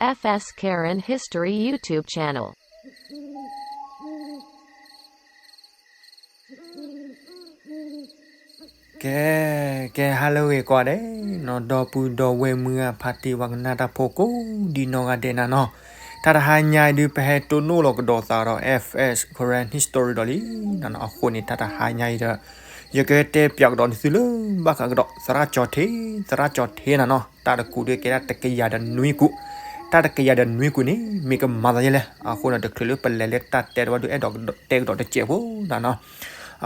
F S Karen History YouTube channel. ကဲ ကဲ ဟါလၢအဂ့ၤကိးဂၤဒဲးနီၤ ဒီပုၢ်ဒီဝဲၢ်မုၢ်ဂၢ်ဖါတံၢ် ပှၤကနၣ်တၢ်ဖိကိးဒံနီၢ်ဂၤဒဲးနၤနီၤ, တၢ်တဟါညါအံၤဒုး ပဟဲတိၢ်နီၣ်လီၤကဒီးသးဒီး F S Karen History ဒီးလံနၤနီၤ, အဃိန့ၣ် တၢ်တဟါညါအံၤဒီး ယကတဲပၠးကဒီးနသုလၢ ဘၣ်ဃးကဒီး သရၣ်ကၠီၤထ့, သရၣ်ကၠီၤထ့နၤနီၤ, တၢ်တကူးဒုးကဲဒၣ်တကယၤဒီးနွံကူး, တၢ်တကယၤဒီးနွံကူးန့ၣ် မ့ၢ်ကမၤသးယဲလဲၣ်, အဃိန့ၣ် တချုးလၢပလဲၤလၢတၢ်တဲတဝဲဒုး အဲၣ်ဒိးတဲကဒီးတစဲးဖိနၤနီၤ,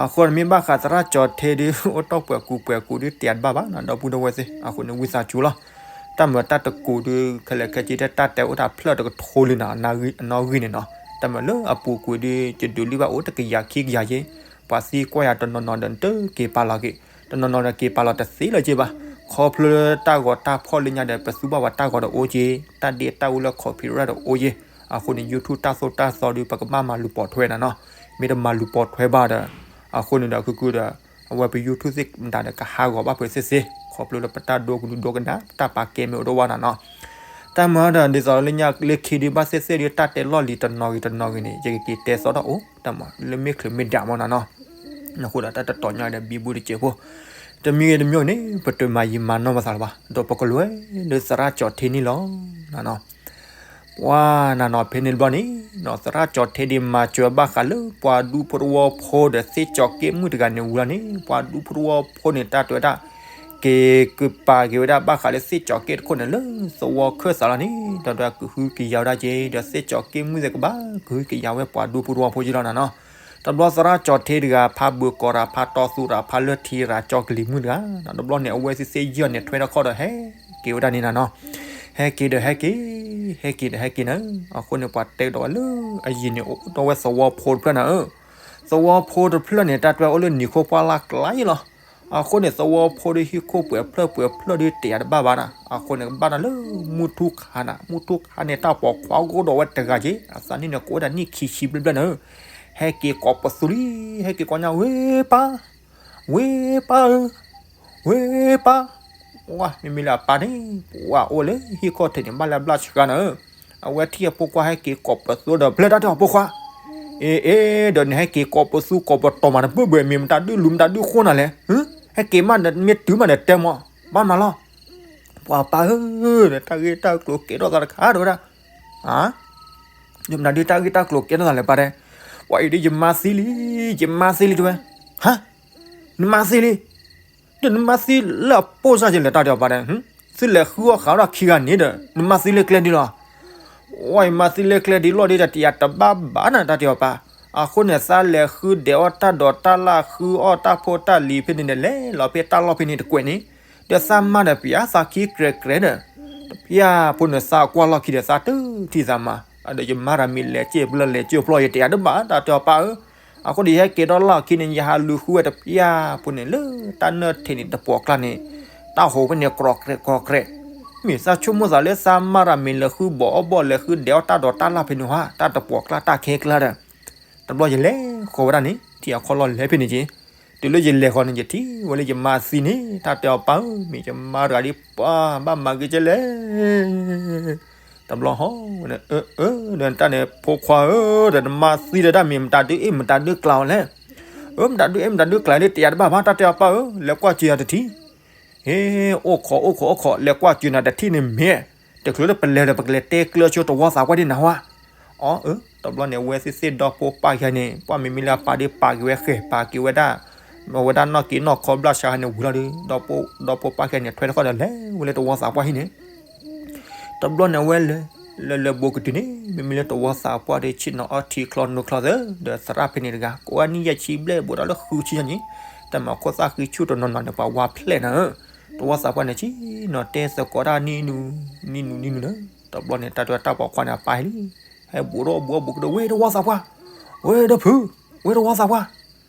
အဃိန့ၣ်မ့ၢ်ဘၣ်ဃးသရၣ်ကၠီၤထ့ဒုး အိၣ်တ့ၢ်ပှဲၤကူးပှဲၤကူးဒုး တယၤတဘၣ်ဘၣ်နၤ ဒီပုၢ်ဒီဝဲၢ်သ့ၣ်, အဃိန့ၣ် ဝံသးစူၤလီၤ, တၢ်မၤတၢ်တကူးဒုး ခဲလၢာ်ခဲဆ့ တၢ်တဲအိၣ်တၢ်ဖျၢၣ်တကထိလံနၤ အနီၣ်ဂံၢ်န့ၣ်နီၤ, တၢ်မၤလၢအပူၤကွံာ်ဒုး ယဒုးလံဘၣ်အိၣ်တကယၤခံကယၤယ့ၣ်, ပှၤသံကွၢ်ယၤတနီၤနီၤဒီး နတက့ၤပာ်လီၤက့ၤ, တနီၤနီၤဒီးက့ၤပာ်လီၤတသ့လၢၤက့ၤဘၣ်, ခီဖျိလၢတၢ်ဂီၤတၢ်ဖီၣ်လၢညါဒီး ပသူဘၣ်ပှၤတၢ်ဂီၤဒီးအိၣ်က့ၤ, တၢ်ဒ့တၢ်အူလၢ copyright ဒီးအိၣ်က့ၤ, အဃိန့ၣ် YouTube တၢ်သိၣ်တၢ်သီဒုး ပကဘၣ်မၤလူၤပိာ်ထွဲနၤနီၤ, မ့ၢ်တမၤလူၤပိာ်ထွဲဘၣ်ဒီး အဃိန့ၣ်ဒီး ခုခုဒီး အဝဲပ YouTube သ့ၣ်မတၤဒီး ကဟးဂီၤဘၣ်ပှဲၤသ့ၣ်သ့ၣ်, ခီဖျိလၢပတၢ်ဒိကနုာ်ဒိကနၣ် ပတၢ်ပာ်ကဲမ့ၢ်အိၣ်ဒီးဝဲနၤနီၤ, တၢ်မၤဒီး ဒ်သိးလၢညါလၢခံဒုး ဘၣ်သ့ၣ်သ့ၣ်ဒုး တၢ်တဲလီၢ်လံၤတနီၤဂ့ၤတနီၤဂ့ၤန့ၣ် ယကက့ၤတဲသီၣ်ထီၣ်အိၣ် တၢ်မၤလၢမ့ၢ်ချုးမ့ၢ်ဒၣ်မ့ၢ်နၤနီၤ, အဃိဒီးတၢ်တတီၤညါဒီး ဘံဘူတစဲးဖိ, တမံၤဂ့ၤတမံၤန့ၣ် ပတမၤယံာ်မၤနီၢ်ပသးလၢၤဘၣ်, ဒီးပကလဲၤလၢသရၣ်ကၠီၤထ့န့ၣ်လီၤ နၤနီၤ ပှၤနၤနီၤ ဖဲန့ၣ်တဘျီန့ၣ်နီၤ သရၣ်ကၠီၤထ့ဒုး မၤစၢၤဘၣ်ဃးလၢပှၤဒူဖိတဝီဖိဒီး သ့ၣ်ကၠီၤက့ၣ်မုၣ်တဂၤန့ၣ်ဝံၤလီၤန့ၣ် ပှၤဒူဖိတဝီဖိန့ၣ် တၢ်တဲဝဲဒၣ် က့ၤကပာ်က့ၤဝဲဒၣ်ဘၣ်ဃးလၢသ့ၣ်ကၠီၤက့ၣ်တခိၣ်န့ၣ် လၢသဝီခၢၣ်သးလီၤန့ၣ် ဒီးကဟုကယာ်ဝဲဒၣ်က့ၤ ဒီးသ့ၣ်ကၠီၤက့ၣ်မုၣ်သ့ၣ်ကဘၣ် ကဟုကယာ်ဝဲပှၤဒူဖိတဝီဖိက့ၤလီၤနၤနီၤ, တဘျီသရၣ်ကၠီၤထ့တဂၤ ဖးဘၢၤကီၤရၤ ဖးတီသူရၤ ဖးလၢထံရၤ ကၠီကလံၤမုၣ်တဂၤ တဘျီန့ၣ် အဝဲသ့ၣ်သ့ၣ်ယီၢ်န့ၣ် ထွဲထီၣ်ခီၣ်ဒီး ဟဲက့ၤဝဲဒၣ်န့ၣ်နၤနီၤ, ဟဲက့ၤဒီးဟဲက့ၤ ဟဲက့ၤဒီးဟဲက့ၤနၤ, အဃိန့ၣ် ပှၤတဲကဒီးဝဲလၢအယံၤန့ၣ် အိၣ်ဒီးဝဲသဝီဖိတဖျၢၣ်နၤဧၢ, သဝီဖိတဖျၢၣ်န့ၣ် တၢ်တဲအိၣ်လၢနံၤခိၣ်ပှၢ်လၢ်ကျါအံၤလီၤ, အဃိန့ၣ် သဝီဖိဒီးဟံၣ်ခိၣ်ပှဲၤဖျၢၣ်ပှဲၤဖျၢၣ်ဒီး တယၤတဘၣ်ဘၣ်နၤ, အဃိန့ၣ် ကဘၣ်နၤလၢမုၢ်ထူၣ်ခါနၤ, မုၢ်ထူၣ်ခါန့ၣ် တၢ်ပိာ်ခွါအိၣ်ဒီးဝဲတဂၤက့ၤ အသးနံၣ်န့ၣ် ကအိၣ်ဒၣ်နံၣ်ခံဆံဘျဲၣ်ဘျဲၣ်နၤဧၢ, ဟဲက့ၤကိးပသူလံ, ဟဲက့ၤကိးညါ ဝ့ၢ်ပၢ်, ဝ့ၢ်ပၢ်ဧၢ, ဝ့ၢ်ပၢ်, ဝါ မ့မ့ၢ်လၢအပၢ်န့ၣ် ပှၤအိၣ်လၢဟံၣ်ခိၣ်ထံးန့ၣ် ဘၣ်လၢအဘျၣ်ဆှါနၤဧၢ, အဝဲထံၣ်အဖိခွါဟဲက့ၤကိးပသူဒီး ဖဲလဲၣ်တၢ်တဲအီၤဖိခွါ, အ့ အ့ ဒီးနဟဲက့ၤကိးပသူကိးပတီၤမးတဘၣ်ဘၣ် မ့ၢ်မတၤဒုလူၤမတၤဒုဃိနၤလဲၣ်, ဟဲက့ၤမးမ့ၢ်တုၤမးဒီးတဲမး, ဘၣ်မနုၤလီၤ, ပှၤပၢ်ဧၢ, ဒီးတၢ်ဂ့ၢ်တၢ်ကျိၤကဲထီၣ်သးတခါဒီးဝဲဒၣ်, မတၤဒုတၢ်ဂ့ၢ်တၢ်ကျိၤကဲထီၣ်သးလဲၣ်ပၢ်တဲ, ပှၤအံၤဒ်ယမါသံလံ, ယမါသံလံတဲဝဲ, ဟါ, နမါသံလံ ဒီးနမါသံလၢအပိၢ်စၢ်ကလဲၣ်တၢ်တဲအီၤပၢ်ဒီး, သုလဲၤဃုအီၣ်ဃာ်ဒီးခံဂၤန့ၣ်ဒီး နမါသံလၢကျဲဒ်လီၤ, ဝဲယမါသံလၢကျဲဒ်လီၤဒ်ဒီး တယၤတဘၣ်ဘၣ်နၤတၢ်တဲအီၤပၢ်, အဃိန့ၣ် သးလဲၤဃုဒဲးအီၣ်တၢ်ဒိးတၢ်လၢ် ဃုအီၣ်တၢ်ဖိတၢ်လံၤဖဲန့ၣ်န့ၣ် လဲၤလီၤဖဲတၢ်လီၢ်ဖဲန့ၣ်တကွဲးန့ၣ်, ဒီးသးမါဒီးပျၢ်သးခံကြဲးကြဲးဒီး တပျၢ်ဖိန့ၣ်သးကွၢ်လီၢ်ခံဒီး သးတထံၣ်သးမါ, ဒီးယမါတၢ်မ့ၢ်လဲၤက့ၤဖျၢၣ်လဲၤက့ၤဖျီၣ် ယတယၤတဘၣ်တၢ်တဲအီၤပၢ်ဧၢ, အဃိဒီးယဟဲက့ၤဒီးလီၢ်ခံန့ၣ် ယဟးလူၤဃုဝဲတပျၢ်ဖိန့ၣ် လၢတၢ်နၢၣ်ထံးန့ၣ် တပှီၤကျါန့ၣ် တၢ်ဟိးဖဲန့ၣ် ကြီးကြဲးကြီးကြဲး, မ့ၢ်သးဆိကမိၣ်သးလၢသးမါတၢ်မ့ၢ်လဲၤဃုဘီးအီၣ်ဘီၣ်လဲၤဃုဒဲးအီၣ်တၢ်ဒိးတၢ်လၢ်ဖဲန့ၣ်ဟါ တၢ်တပှီၤကျါတၢ်ခဲကျါဒီး, တဘျီယလဲၤဃီၤဝဲဒၣ်န့ၣ် ထံၣ်အခီၣ်လီၢ်လဲၤဖဲန့ၣ်က့ၤ, တုၤလၢယလဲၤဃီၤန့ၣ် ယထံၣ်ဝဲလၢယမါသံန့ၣ် တၢ်တဲအီၤပၢ်ဧၢ မ့ၢ်ယမါတဂၤဒ်ပၢ် ဘၣ်မၤဂ့ၤကဲလဲၣ် တဘျီဟီဝဲန့ၣ် အၢ အၢ ဒီးတၢ်န့ၣ် ဖိခွါဧၢ ဒီးနမါသံဒီးတၢ်မ့ၢ် မတၤဒုအ့ၣ်မတၤဒုကျါအီၤလဲၣ်, အၢ မတၤဒုအ့ၣ်မတၤဒုကျါန့ၣ် တယၤတဘၣ်ဘၣ် တၢ်တဲအီၤပၢ်ဧၢ လဲၤကွၢ်စၢၤယၤတထံၣ်, ဟ့ အိၣ်ခိးအိၣ်ခိးအိၣ်ခိး လဲၤကွၢ်စၢၤနၤတထံၣ်န့ၣ်မ့ၢ်, တချုးလၢပလဲၤဒီး ပကလဲၤတဲကျၢၤဆိတဝီသးပှၢ်ဒ်နၤဝဲ, အီ အၢ တဘျီန့ၣ် အဝဲသ့ၣ်သ့ၣ်ဒီဖိပၢ်ခံဂၤန့ၣ် ပှၤမ့မ့ၢ်လၢအပၢ်ဒ်ပာ်က့ၤဝဲဃဲၤ ပာ်က့ၤဝဲဒၣ် အဝဲဒၣ်နီၢ်က့နီၢ်ခီဘျၣ်ဆါန့ၣ်ဝံၤလီၤဒီး ဒီဖိပၢ်ခံဂၤန့ၣ် ထွဲထီၣ်ဃီဒီးလဲၤဝဲလၢတဝီသးပှၢ်ဟံၣ်န့ၣ် တဘျီန့ၣ်အဝဲလဲၤ လၢလၢဘိးကတုၤန့ၣ် မ့မ့ၢ်လၢတဝီသးပှၢ်ဒီး ဆ့ၣ်နီၤအီထံချီနိချီသၢ ဒီးသရၣ်ဖဲန့ၣ်တဂၤ ကိးဝဲနံၣ်ယဲၢ်ဆံဘျဲၣ် ဘူးဒီးလၢဃုဆံညါန့ၣ် တၢ်မၤခိၣ်သၣ်ဃံဆူၣ်တနီၤနီၤန့ၣ် ပှၤဝါဖျဲၣ်နၤဧၢ, တဝီသးပှၢ်န့ၣ် ဆ့ၣ်နီၤတဲသကိးတၢ်နံၣ်နူ နံၣ်နူ နံၣ်နူလၢ တဘျီန့ၣ် တၢ်တဲတၢ်ပိာ်ခွါန့ၣ် အပၢ်ဟဲလံ, ဟဲဘူးဒီးဘူးဘူးကဒီး ဝဲတဝီသးပှၢ်, ဝဲဒီဖု, ဝဲတဝီသးပှၢ်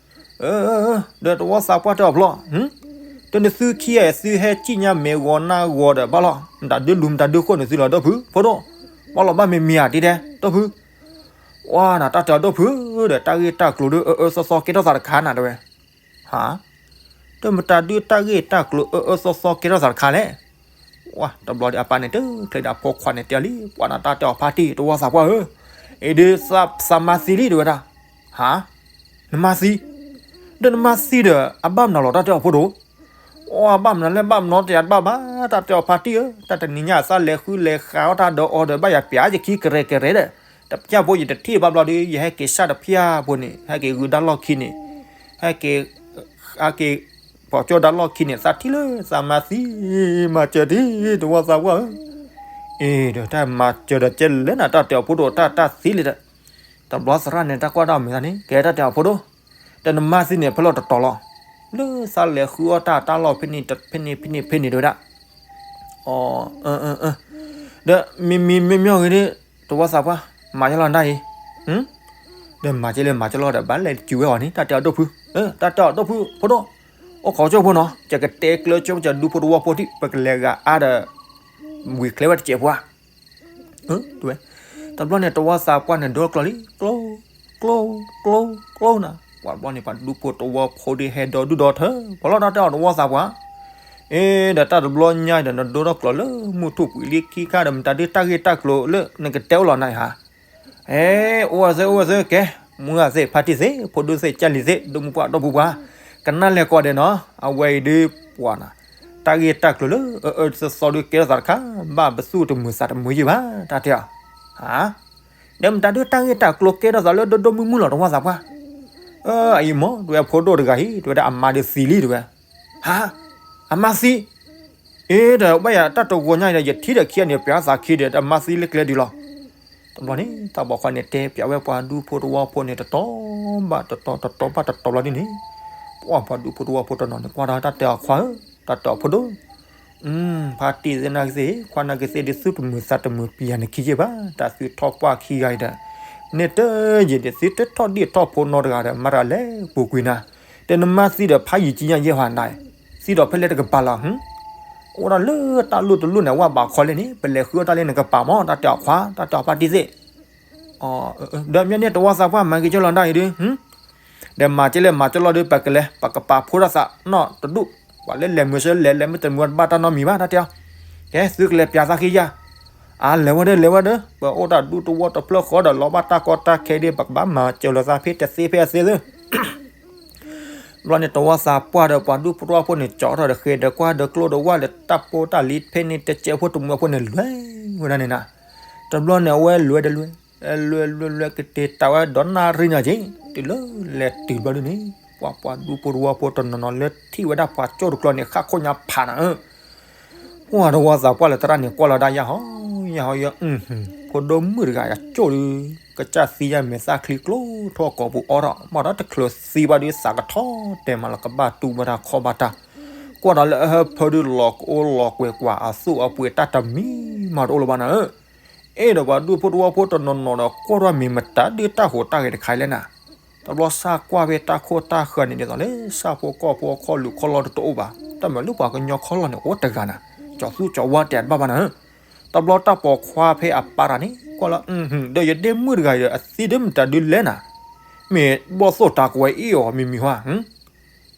အၢ ဒီးတဝီသးပှၢ်တဲအီၤဖျီ, တနသုခံဂၤသုဟဲစံၣ်ညါမဲာ်ဂီၤနၢ်ဂီၤဒီးဘၣ်လီၤ, မတၤဒုလူၤမတၤဒုဃိၣ်န့ၣ်သုလီၤဒီဖု, ဖိဒိၣ်, ဘၣ်လီၤဘၣ်မ့ၢ်မံၤဧါတံၤဒဲး ဒီဖု, ဝါနၤတၢ်တဲအီၤဒီဖု, ဒီးတၢ်ဂ့ၢ်တၢ်ကျိၤဒီးအၢအၢသီသီကဲထီၣ်သးတခါနၤတဲဝဲ, ဟါ, ဒီးမတၤဒုတၢ်ဂ့ၢ်တၢ်ကျိၤအၢအၢသီသီကဲထီၣ်သးတခါလဲၣ်, ပှၢ်တဘျီဒီးအပၢ်န့ၣ် တချုးဒီးအဖိခွါန့ၣ်တဲအီၤလံ, ပှၢ်နၤတၢ်တဲအီၤဖါတံၢ် တဝီသးပှၢ်ဧၢ, အံၤဒုးသးမါသံလံ တဲဝဲဒၣ်. ဟါ, နမါသံ, ဒီးနမါသံဒီး အဘၣ်မနုၤလီၤ တၢ်တဲအီၤဖိဒိၣ်. အိ အဘၣ်မနုၤလဲၣ် ဘၣ်မနုၤတယၤတဘၣ်ဘၣ် တၢ်တဲအီၤဖါတံၢ်ဧၢ, တၢ်တနံၤညါသးလဲၤဃုလဲၤဃးအီၣ်တၢ်ဒီးအီၤဒီး ဘၣ်ယၤပျးယခံကရဲးကရဲးဒီး, တပျၢ်ဖိယတထံၣ်ဘၣ်ဘျီဒီး ယဟဲက့ၤဆၣ်တဖၠၣ်ဖိန့ၣ် ဟဲက့ၤဂုာ်ဒါလီၢ်ခံန့ၣ်, ဟဲက့ၤ ဟဲက့ၤ ပိာ်ကၠိဒါလီၢ်ခံန့ၣ် သးထံၣ်လၢသးမါသံ, မၤစၢၤဒံး တဝီသးပှၢ်ဧၢ. အ့ ဒီးတၢ်မၤစၢၤဒီးကဲလဲၣ်နၤ တၢ်တဲအီၤဖိဒိၣ် တၢ်တၢ်သံလံဒီး, တဘျီသရၣ်န့ၣ် တၢ်ကွၢ်တၢ်အီၤမ့ၢ်သးန့ၣ် ကဲတၢ်တဲအီၤဖိဒိၣ်, ဒီးနမါသံန့ၣ် ဖဲလဲၣ်တတီၤလီၤ, လၢသးလဲၤဃုအီၣ်တၢ်တၢ်လီၢ်ဖဲန့ၣ်ဖဲန့ၣ်ဖဲန့ၣ်ဖဲန့ၣ် တဲဝဲဒၣ်. အ ဒီးမ့မ့ၢ်မ့ၢ်မ့ၢ်ဂ့ၤန့ၣ် တဝီသးပှၢ် မၤယလီၤနတၢ်အံၤ, ဒီးမၤကဲလဲၣ်မၤကဲလီၤဒီး ဘၣ်လဲၤတစူၤဝဲအီၤန့ၣ် တၢ်တဲအီၤဒိၣ်ဖု, တၢ်တဲအီၤဒိၣ်ဖုဖိဒိၣ်, အိၣ်ခိးကၠိဖိနီၤ ယကတဲကျၢကၠိ ပကဒူဖိတဝီဖိထံၣ် ပကလဲၤဂၤအါဒီး ဝံၤချဲဝဲတစဲးဖိဧါ. တဘျီန့ၣ် တဝီသးပှၢ်န့ၣ် ဒိကျီၤလံ ကျိ ကျိ ကျိ ကျိနၤ, ပှၤဘျီန့ၣ် ပှၤဒူဖိတဝီဖိဒီး ဟဲဒီဒူၣ်ဒီထၢ ပှၤလီၤတၢ်တဲအီၤတဝီသးပှၢ်, အ့ ဒီးတၢ်တဘျီညါဒီး နဒိထီၣ်ကျိၤလၢမုၢ်ထူၣ်ပှဲၤလံခံခါဒီး မတၤဒုးတၢ်ဂ့ၢ်တၢ်ကျိၤလၢနကတဲအိၣ်လီၤနၤအံၤဟါ. အဲ အိၣ်ဝဲသ့ၣ် အိၣ်ဝဲသ့ၣ် ကဲ မုၢ်ဂၤသ့ၣ် ဖါတံၢ်သ့ၣ် ဖိဒိၣ်သ့ၣ် ကၢ်လံၤသ့ၣ် ဒိၣ်မုၢ်ပှၢ်ဒီပုၢ်ပှၢ်, ကနၣ်လဲၤကိးဂၤဒဲးနီၤ အဝဲအံၤဒုးပှၤနၤ, တၢ်ဂ့ၢ်တၢ်ကျိၤလၢ အအၢတသီဒုးကဲထီၣ်သးတခါ, ဘၣ်ပသူၣ်တမုာ်သးတမုာ်ယံၢ်ဘၣ် တၢ်တဲအီၤ, ဟါ, ဒီးမတၤဒုးတၢ်ဂ့ၢ်တၢ်ကျိၤကဲထီၣ်သးလၢဒိၣ်ဒိၣ်မုၢ်မုၢ်လီၤ တဝီသးပှၢ်, အအံၤမ့ၢ် တဝဲဖိဒိၣ်တဂၤအံၤ တဝဲဒၣ်အမါဒုးသံလံ တဝဲ, ဟါ, အမါသံ အ့ ဒီးဘၣ်ယၤတၢ်တဂီၤညါအံၤဒီး ယထံၣ်ဒီးခံဂၤန့ၣ် ပျးသးခံဒီး အမါသံလၢကျဲဒုးလီၤ. တဘျီန့ၣ် တၢ်ပိာ်ခွါန့ၣ် တဲပျးဝဲပှၤဒူဖိတဝီဖိန့ၣ် တတီၤဘၣ်တတီၤ တတီၤဘၣ်တတီၤဘျီဒ်န့ၣ်, ပှၢ်ပှၤဒူဖိတဝီဖိတနီၤန့ၣ် ကွၢ်ဒီးတၢ်တဲအီၤခွါဧၢ, တၢ်တဲအီၤဖိဒိၣ်, ဖါတံၢ်သ့ၣ် နၢ်က့သ့ၣ် ခွါနၢ်က့သ့ၣ် ဒုးသူၣ်တမုာ်သးတမုာ်ပံၤယၤန့ၣ်ခံယ့ၢ်ဘၣ်, တၢ်သုထီၣ်ပှၢ်ခံဂၤအံၤဒီး, န့ၣ်တယံာ်ဒုးသုတထီၣ်ဒံၣ်ထီၣ်ဖိနီတဂၤဒီး မၤတၢ်လဲၤပူၤကွံာ်နၤ, ဒီးနမါသံဒီးဖးယံာ်ကံညါယဲၢ်ဟီနၤ, သံဒီးဖဲလဲၣ်တကပၤလီၤ, အိၣ်ဒၣ်လၢတၢ်လိၣ်တလိၣ်န့ၣ် ဝဲဘၣ်ခီလဲၣ်န့ၣ် ပလဲၤဃုအီၣ်တၢ်လၢနကပၤမ့ၢ် တၢ်တဲအီၤခွါ တၢ်တဲအီၤဖါတံၢ်သ့ၣ် ဒီးမ့ၢ်န့ၣ် တဝီသးပှၢ် မၤက့ၤကၠီလီၤဒၣ်အံၤဒုး, ဒီးမၤကဲလဲၣ်မၤကၠီလီၤဒုး ပကလဲၤ ပကပာ်ဖိတၢ်သးနီတဒူၣ်, ပှၤလၢလဲၤမုာ်ဆၢလဲၤ လဲၤမ့ၢ်တမုာ်ဘၣ်တၢ်နီတမံၤဘၣ် တၢ်တဲအီၤ, ကဲ သုကလဲၤပျးသးခံယၤ, အါ လဲၤဝဲဒၣ် လဲၤဝဲဒၣ် ပအိၣ်တၢ်ဒူတဝီတဖျၢၣ်ဃီဒီး လီၤဘၣ်တၢ်ကီတၢ်ခဲဒုး ပကဘၣ်မၤစၢၤလိာ်သးဖဲတသ့ဖဲအသ့သ့ ဘျီန့ၣ် တဝီသးပှၢ်ဒီးပှၤဒူဖိတဝီဖိန့ၣ် ကၠီထီၣ်ဒီးဃ့ဒီးကွၢ်ဒီးကျိဒီးဝၣ်ဒီးတၢ်ဖိတၢ်လံၤဖဲန့ၣ် တစဲးဖိတမုာ်ဖိန့ၣ် လဲၤဝဲဒၣ်န့ၣ်နၤ, တဘျီန့ၣ် အဝဲလဲၤဒီးလဲၤ, လဲၤလဲၤလဲၤကတ့ၤတၢ်ဝဲဒီးနၣ်ရံၣ်ညါက့ၤ တုၤလၢလဲၤတုၤဘျီဒ်န့ၣ်, ပှၤပှၤဒူဖိတဝီဖိတနီၤနီၤလၢထံၣ်ဝဲဒၣ်ပှၤကၠီတကျီန့ၣ် ဃၣ်ခိၣ်ညါဖးနၤဧၢ ပှၤတဝီသးပှၢ်လၢသရၣ်န့ၣ် ကွၢ်လီၤဒၣ်ယဲၢ်ဟီ ယဲၢ်ဟီယဲၢ်, ဖိဒိၣ်မုၣ်တဂၤ ယကၠိၣ်ဒုး ကစၢ်သံယဲၢ်မဲာ်သၣ်ချံကျိထီၣ်ကိာ်ပူၤအီထီၣ် မ့ၢ်ဒီးတချုးသံဘၣ်ဒုး သးကထီၣ်တဲာ်မးလီၤ ကဘၣ်တူၢ်ဘၣ်တၢ်ခီၣ်ဘၣ်တၢ်, ကွၢ်ဒီးလၢအဟၢဖၢဒုး လီၤကအိလီၤကွဲၤကွၢ်အသူၣ်အပှ့ၤ တၢ်တမံၤမးတအိၣ်လၢၤဘၣ်နၤဧၢ, အဲၣ်ဒိးပှၤဒူဖိတဝီဖိတနီၤနီၤဒီး ကွၢ်ထီၣ်မ့ၢ်မတၤဒုးတၢ်ဟူးတၢ်ဂဲၤတခါလဲၣ်နၤ တဘျီစၢ်ကွၢ်ဖဲတၢ်ခိၣ်တၢ်ဃၢၤန့ၣ် ဒ်သိးလၢဆၣ်ဖိကီၢ်ဖိခီၣ်လူၤခီၣ်လီၢ်တအိၣ်ဘၣ်, တၢ်မၤလၢပှၤကညီခီၣ်လီၢ်န့ၣ် အိၣ်တဂၤနၤ, ကၠီသူၣ်ကၠီဝါတဲာ်တဘၣ်ဘၣ်နၤဧၢ, တဘျီတၢ်ပိာ်ခွါဖဲအပၢ်တၢ်န့ၣ် ကွၢ်လီၤ, ဒီးယဒ့မုၣ်တဂၤဒီး အသံဒုးမတၤဒုးလဲၣ်နၤ, မ့ၢ်ဘီၣ်သိၣ်တၢ်ကဝဲၤအ့ၣ်အီၤမံၤမံၤဟါ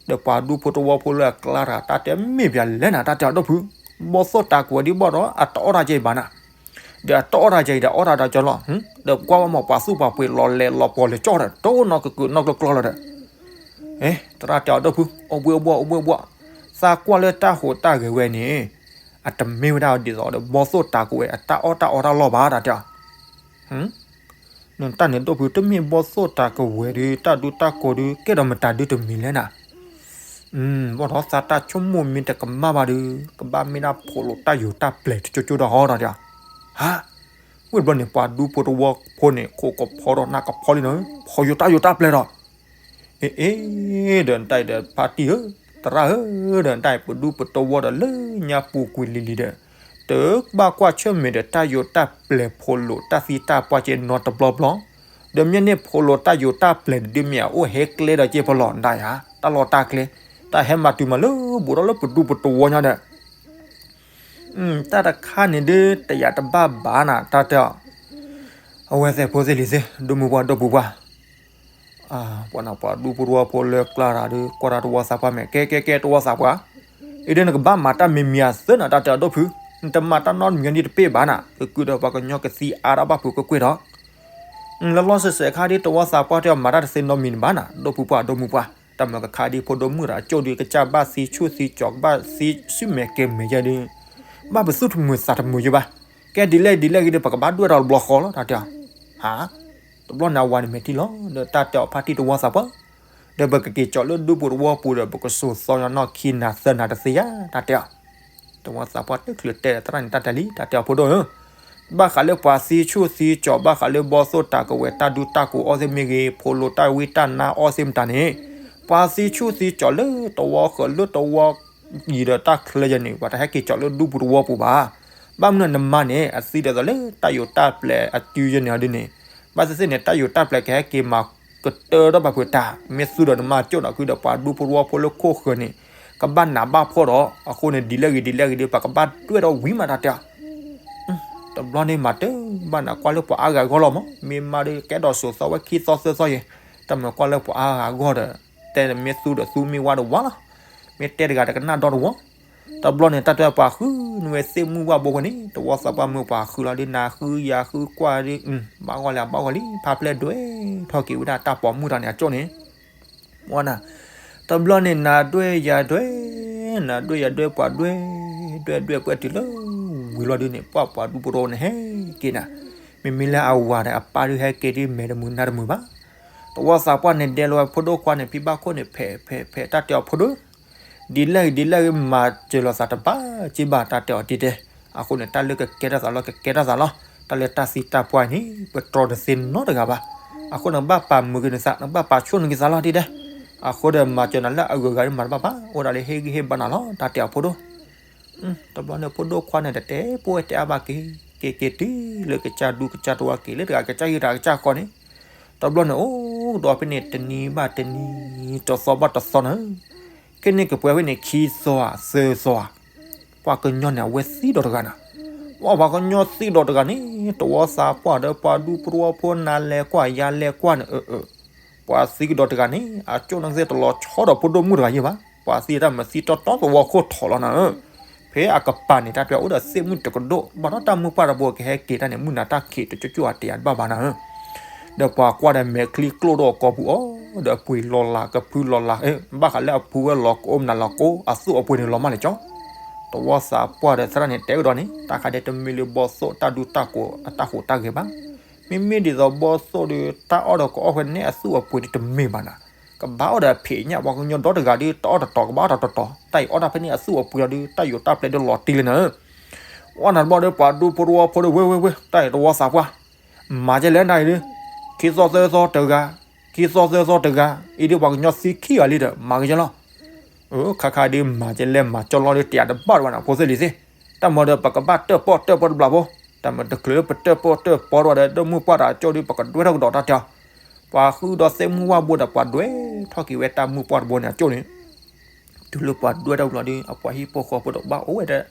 ဒီးပှၤဒူဖိတဝီဖိလၢအကျါတဂၤ တၢ်တဲမ့ၢ်ပှၤလဲၣ်နၤ တၢ်တဲအီၤဒိၣ်ဖု, ဘီၣ်သိၣ်တၢ်ကဝဲၤဒ်ဘီၣ်ဒီး အတအီၣ်တၢ်ကဲအံၤဘၣ်နၤ, ဒီးအတအီၣ်တၢ်ကဲအံၤဒီး အီၣ်တၢ်ဒီးကၠီလီၤ, ဒီးကွၢ်ဝဲမ့ၢ်ပှၤသူၣ်ပှၤပှ့ၤလီၤလဲၤလီၤပှီၢ်လၢကၠီဒီး တိၢ်နီၢ်ကကုာ်နီၢ်ကျိကျီလီၤဒီး, သရၣ်တဲအီၤဒိၣ်ဖု, အိၣ်ဘှံးအိၣ်ဘှီၣ် အိၣ်ဘှံးအိၣ်ဘှီၣ်, သးကွၢ်လၢတၢ်ဟူးတၢ်ဂဲၤဝဲန့ၣ်, အတမ့ၢ်ဝဲဒၣ်ဒ်သိးဒီး ဘီၣ်သိၣ်တၢ်ကဝဲၤ အတၢ်အီၣ်တၢ်အီတၢ်လီၢ်ဘၣ် တၢ်တဲအီၤ နတၢ်န့ၣ်ဒိၣ်ဖု တမ့ၢ်ဘီၣ်သိၣ်တၢ်ကဝဲၤဒုး တၢ်ဒူတၢ်ကိးဒုး ကဲဒီးမတၤဒုးတမံၤလဲၣ်နၤ, ဘၣ်ဒီးသးတၢ်ဆိကမိၣ်မ့ၢ်တကမၣ်ဘၣ်ဒီး ကဘၣ်မ့ၢ်ဒၣ်ဖိးလိာ်တၢ်ယိာ်တၢ်ပျဲၤတကၠိကၠိဒီးဟီဒီး, ဟါ, ဝံၤဘျီန့ၣ် ပှၤဒူဖိတဝီဖိန့ၣ် ခိၣ်ကဖီဒီးနၢ်ကဖီလံနီၤ, ဖိးယိာ်တၢ်ယိာ်တၢ်ပျဲၤဒီး အ့ အ့ ဒီးနတၢ်အံၤဒီး ဖါတံၢ်ဧၢ, သရၣ်ဧၢ, ဒီးနတၢ်အံၤ ပဒူပတဝီဒီးလၢညါပူၤကွံာ်လံၤလံၤဒီး, တဘၣ်ကွၢ်ဆၢၣ်မဲာ်ဒီးတၢ်ယိာ်တၢ်ပျဲၤဖိးလိာ်တၢ်သံတၢ်ပှၢ်က့နီတဘျီဘျီ, ဒီးမ့ၢ်န့ၣ်ဖိးလိာ်တၢ်ယိာ်တၢ်ပျဲၤန့ၣ်ဒုးမ့ၢ်အအိၣ်ဟဲကျဲဒီးက့ပလီၢ်ဒၣ်ဧါ, တၢ်လီၢ်တၢ်ကျဲ, တၢ်ဟဲမၤတုၤမးလၢဘူးဒီးလၢပဒူပတဝီညါဒီး တၢ်တခါန့ၣ်ဒုးတယာ်တဘၣ်ဘၣ်နၤ တၢ်တဲအီၤ, အဝဲသ့ၣ်ဖိသ့ၣ်လံၤသ့ၣ် ဒိၣ်မုၢ်ပှၢ်ဒိၣ်ပူၤပှၢ်, ပှၤနပှၤဒူဖိတဝီဖိလၢကျါတၢ်ဒီး ကွၢ်တၢ်တဝီသးပှၢ်မဲာ် ကဲကဲကဲတဝီသးပှၢ်, အံၤဒုးနကဘၣ်မၤတၢ်မံၤမံၤအသၢနၤ တၢ်တဲအီၤဒိၣ်ဖု, နတမၤတၢ်နီတမံၤန့ၣ်တပ့ၢ်ဘၣ်နၤ, ကကုၢ်ဒီးပှၤကညီကသံအါဒၣ်ဘၣ်ဖုးကွ့ၢ်ကွ့ၢ်ဒီး လီၤလီၤဆဲးဆဲးခါဒ်တဝီသးပှၢ်တဲအီၤမၤတၢ်တသ့နီတမံၤန့ၣ်ဘၣ်နၤ, ဒီပုၢ်ပှၢ်ဒီမုၢ်ပှၢ်, တၢ်မၢကခါဒ်ဖိဒိၣ်မုၣ်တဂၤအကၠိၣ်ဒုး ကစၢ်ဘၣ်သံဆူၣ်သံကၠီၤ ကဘၣ်သံဆူၣ်မဲာ်ကဲၤမဲာ်ယဲဒုး ဘၣ်ပသူၣ်တမုာ်သးတမုာ်ယဲဘၣ်. ကဲဒ်လဲၣ်ဒ်လဲၣ်ဂ့ၤဒီး ပကဘၣ်ဒွဲၣ်ထီၣ်တဘျီဃီလီၤ တၢ်တဲအီၤ. ဟါ, တဘျီန့ၣ်အဝၤန့ၣ်မဲာ်ထံလီၤ ဒီးတၢ်တဲအီၤဖါတံၢ်တဝီသးပှၢ်, ဒီးပကက့ၤကၠီၤလၢဒူပူၤတဝီပူၤဒီး ပကစိာ်သီညီနီၢ်ခံနၤသၢနၤတသ့ဧါ တၢ်တဲအီၤ. တဝီသးပှၢ်တချုးတဲသရၣ်န့ၣ် တၢ်တဲလံ တၢ်တဲအီၤဖိဒိၣ်ဧၢ, ဘၣ်ဃးလၢပှၤသံဆူၣ်သံကၠီၤ ဘၣ်ဃးလၢဘီသိၣ်တၢ်ကဝဲၤတၢ်ဒူတၢ်ကိးအီၣ်သ့ၣ်မ့ၢ်ဂ့ၤ ဖိလိတၢ်ဝံတၢ်နါအီၣ်သ့ၣ်မတၤန့ၣ်, ပှၤသံဆူၣ်သံကၠီၤလၢတဝီဃၢၤလၢတဝီယံၤဒီးတၢ်ချၢယဲန့ၣ် ပှၤတဟဲက့ၤကၠီၤလၢဒူပူၤတဝီပူၤဘၣ်. ဘၣ်မနုၤနမါန့ၣ် အသံဒ်သိးလၢတၢ်ယိးတၢ်ပျဲၤအစုယဲန့ၣ်အီၤဒ်န့ၣ်, ဘၣ်သ့ၣ်သ့ၣ်န့ၣ် တၢ်ယိးတၢ်ပျဲၤကဟဲက့ၤမၤကတၢၢ်ထီၣ်ဘၣ်ဖုးတၢ်, မ့ၢ်သူဒီးနမါကၠိၣ်ဒီး ခုဒီးပှၤဒူဖိတဝီဖိလၢခိၣ်ဃၢၤန့ၣ် ကဘၣ်နးဘၣ်ဖှီၣ်ဒီး အဃိန့ၣ် ဒ်လဲၣ်ဂ့ၤဒ်လဲၣ်ဂ့ၤဒီး ပှၤကဘၣ်ဒွဲၣ်ထီၣ်ဝံၤမး တၢ်တဲအီၤ. တဘျီန့ၣ်မၤတၢ်ဘၣ်နၤ ကွၢ်လၢပှၤအါဂၤအဂီၢ်လီၤမး, မ့ၢ်မါဒီးကဲဒီးစိာ်သီဝဲခံသီသၢသီယဲ, တၢ်မၢကွၢ်လၢပှၤအါဂၤအဂီၢ်ဒီး တဲမ့ၢ်သူဒီးသူမ့ၢ်ဝါဒီးဝါလီၤ, မ့ၢ်တဲတဂၤဒီးကနၣ်ဒီတဝီ. တဘျီန့ၣ် တၢ်တဲပှၤဃုနုာ်ဝဲသ့ၣ်မုၢ်ဝၣ်ဘိအဃိန့ၣ် တဝီသးပှၢ်မၢပှၤဃုလီၤဒ်နၤဃုယၤဃုကွၢ်ဒ် ဘၣ်ဂီၢ်လံဘၣ်ဂီၢ်လံ ဖါပျဲၢ်ဒွဲၣ်ထီၣ်က့ၤဝဲဒၣ်တၢ်ပိာ်မုၣ်တၢ်န့ၣ်အကၠိၣ်န့ၣ် ဝဲနၤ, တဘျီန့ၣ် နၤဒွဲၣ်ယၤဒွဲၣ်, နၤဒွဲၣ်ယၤဒွဲၣ်ပှၤဒွဲၣ်, ဒွဲၣ်ဒွဲၣ်ပှဲၤတုၤလၢဝံၤလီၤဒုန့ၣ် ပှၢ်ပှၤဒူဖိတဝီန့ၣ်ဟဲက့ၤနၤ, မ့မ့ၢ်လၢအဝၤဒီးအပၢ်ဒုးဟဲက့ၤဒ်မဲာ်တမုာ်နါတမုာ်ဘၣ်. တဝီသးပှၢ်န့ၣ်ဒဲလီၤဝဲဖိဒိၣ်ခွါန့ၣ် ဖံဘၣ်ခိၣ်န့ၣ် ဖဲးဖဲးဖဲးတၢ်တဲအီၤဖိဒိၣ် ဒ်လဲၣ်ဂ့ၤဒ်လဲၣ်ဂ့ၤ မၤစၢၤလိာ်သးတဘၣ်က့ဘၣ် တၢ်တဲအီၤဒ်တဲ, အဃိန့ၣ် တၢ်လၢကကဲထီၣ်သးလီၤ ကကဲထီၣ်သးလီၤ, တၢ်လၢတၢ်သံတၢ်ပှၢ်အံၤန့ၣ် ပတြီတသ့နီတဂၤဘၣ်. အဃိန့ၣ် နကဘၣ်ပာ်မုာ်က့ၤနသး နကဘၣ်ပာ်ဆိၣ်နက့ၤသးလီၤဒ်တဲ, အဃိဒီးမၤစၢၤနၤလၢအဂုၤအဂၤမၤတဘၣ်ဘၣ် အိၣ်ဒၣ်လၢဟ့ၣ်ဂံၢ်ဟ့ၣ်ဘါနၤလီၤ တၢ်တဲအီၤဖိဒိၣ် တဘျီန့ၣ်ဖိဒိၣ်ခွါန့ၣ် တတဲပိၢ်ဝဲတဲအါဘၣ်က့ၤ, က့ၤက့ၤတုၤလၢကစၢ်ဒူကစၢ်တဝီက့ၤလၢတဂၤကစၢ်ယုၢ်တဂၤကစၢ်ဃီန့ၣ်, တဘျီန့ၣ်အိၣ်ဒီးဖဲန့ၣ်တနံၤဘၣ်တနံၤ, တသီဘၣ်တသီန့ၣ်, ခဲန့ၣ်ကပှဲၤဖဲန့ၣ်ခံသီဧါသၢသီဧါ, ပှၤကညီန့ၣ် အဝဲသံဒီးတဂၤနၤ, ပှၤပှၤကညီသံဒီးတဂၤန့ၣ် တဝီသးပှၢ်ဒီးပှၤဒူဖိတဝီဖိနၤလဲၤကွၢ်ယၤလဲၤကွၢ်န့ၣ် ပှၤသံကဒီးတဂၤန့ၣ် အကၠိၣ်န့ၣ်ကသ့ၣ်တလီၤဆီဒီးဖိဒိၣ်မုၣ်တဂၤယဲဘၣ်, ပှၤသံတၢ်မၤသံတီတီသဝီခိၣ်ထီၣ်လီၤနၤဧၢ, ဖဲအကပၤန့ၣ် တၢ်တဲအိၣ်ဒီးသ့ၣ်မုၣ်တကဒိၣ် ဘၣ်ဒီးတၢ်မုၢ်ပှၢ်တဘိကဟဲက့ၤတၢ်န့ၣ် မုၢ်နၤတၢ်ခံးတကၠိၣ်ကၠိၣ်အတယၤတဘၣ်ဘၣ်နၤဧၢ, ဒီးပှၤကွၢ်ဒီးမဲာ်ချံကျိၣ်ဒီးကိာ်ပူၤအီၤ, ဒီးအပှ့ၤလီၤလးကဖုလီၤလး, ဘၣ်ဃးလၢအဖုဝဲလီၤကအိၣ်မနုၤလီၤကအိၣ် အသူၣ်အပှ့ၤန့ၣ်လီၤမၢ်လၢကၠီ တဝီသးပှၢ်ဒီးသရၣ်န့ၣ် တဲကဒီးန့ၣ် တၢ်ခါဒဲးတမ့ၢ်လၢဘီသိၣ်တၢ်ဒူတၢ်ကိးအတၢ်ဟူးတၢ်ဂဲၤဘၣ်, မ့မ့ၢ်ဒ်သိးဘီသိၣ်ဒီး တၢ်အီၣ်ဒီးကအီၣ်ဖဲန့ၣ်အသူၣ်အပှ့ၤဒ်တမ့ၢ်ဘၣ်နၤ, ကဘၣ်အီၣ်ဒီးအဖံးညၣ် ပှၤကညီဒီတဂၤဒီး တအီၣ်တတီၤကဘၣ်အီၣ်တတီၤ, တၢ်အံၤအီၣ်တၢ်ဖဲန့ၣ်အသူၣ်အပှ့ၤလီၤဒီး တၢ်ယိးတၢ်ပျဲဒီးလီၤတံၢ်လံနၤဧၢ ဝဲနၤတဘျီဒီး ပှၤဒူဖိတဝီဖိဒီး ဝဲဝဲဝဲ တၢ်အံၤတဝီသးပှၢ်, မၤကဲလဲၣ်နၤအံၤဒီး, ခံသီသၢသီတဂၤ, ခံသီသၢသီတဂၤ, အံၤဒီးပှၤကညီသံခံဂၤလံဒီး မၤကဲလီၤ. ခါခါဒီးမၤကဲလဲၣ် မၤကဲလီၤဒီး တယၤတဘၣ်တဘၣ်နၤ ဖိသ့ၣ်လံၤသ့ၣ်, တၢ်မၤဒီးပကဘၣ်တၢၣ်ပီၣ်တၢၣ်ပီၣ်တဘျီဖိ, တၢ်မၤတချုးလၢပတၢၣ်ပီၣ်တၢၣ်ပီၣ်တဘျီဒီး ဒီးမုၢ်ပှၢ်တၢ်ကၠိၣ်ဒီး ပကဒွဲထီၣ်ကဒီးတၢ်တဲအီၤ, ပှၤဃုဒီးသ့ၣ်မုၢ်ဝၣ်ဘိဒီး ပှၤဒွဲထီၣ်က့ၤဝဲတၢ်မုၢ်ပှၢ်တဘိန့ၣ်အကၠိၣ်န့ၣ် တုၤလၢပှၤဒွဲတဘျီဒီး အပှၤဟံၣ်ဖိဃီဖိဒီးဘၣ်အိၣ်ဝဲဒီး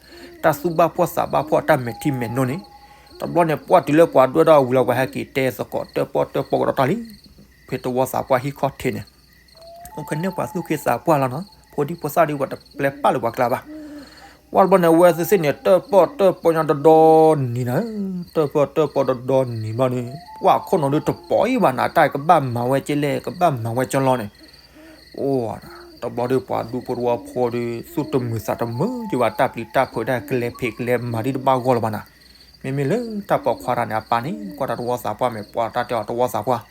တၢ်သူၣ်ဘၣ်ဖှီၣ်သးဘၣ်ဖှီၣ် တၢ်မဲာ်ထံမဲာ်နိန့ၣ်, တဘျီန့ၣ် ပှၢ်တုၤလၢပှၤဒွဲထီၣ်ဝံၤလီၤ ပှၤဟဲက့ၤတဲသကိးတၢၣ်ပီၣ်တၢၣ်ပီၣ်ကဒီးတၢ်လံ. ဖဲတဝီသးပှၢ်ဟံၣ်ခီၣ်ထံးန့ၣ် အိၣ်ခဲန့ၣ်ပှၤသူၣ်က့သးပှၢ်လီၤနီၤ, ဖိဒံဖိသၣ်ဒီးပှၤတပျဲပာ်လၢပှၤကျါဘၣ်. ပှၢ်တဘျီန့ၣ် အဝဲသ့ၣ်န့ၣ် တၢၣ်ပီၣ်တၢၣ်ပီၣ်ညီတဒီနံၤနၤ, တၢၣ်ပီၣ်တၢၣ်ပီၣ်တဒီနံၤဘျီန့ၣ် ပှၢ်ခိၣ်နူာ်ဒီးတပိာ်အံၤဘၣ်နၤ တၢ်ကဘၣ်မၤဝဲကဲလဲၣ် ကဘၣ်မၤဝဲကဲလီၤန့ၣ် အိၣ် တဘျီဒီးပှၤဒူဖိတဝီဖိဒီး သူၣ်တမုာ်သးတမုာ်ယဘၣ် တၢ်ပျံၤတၢ်ဖုးတၢ်ကလဲၤဖံးကလဲၤမၤဒ်တဘၣ်ဂီၢ်လၢၤဘၣ်နၤ. မ့မ့ၢ်လၢတၢ်ပိာ်ခွါတဂၤန့ၣ် အပၢ်န့ၣ် ကွၢ်တၢ်တဝီသးပှၢ် မ့ၢ်ပှၢ်တၢ်တဲအီၤတဝီသးပှၢ်,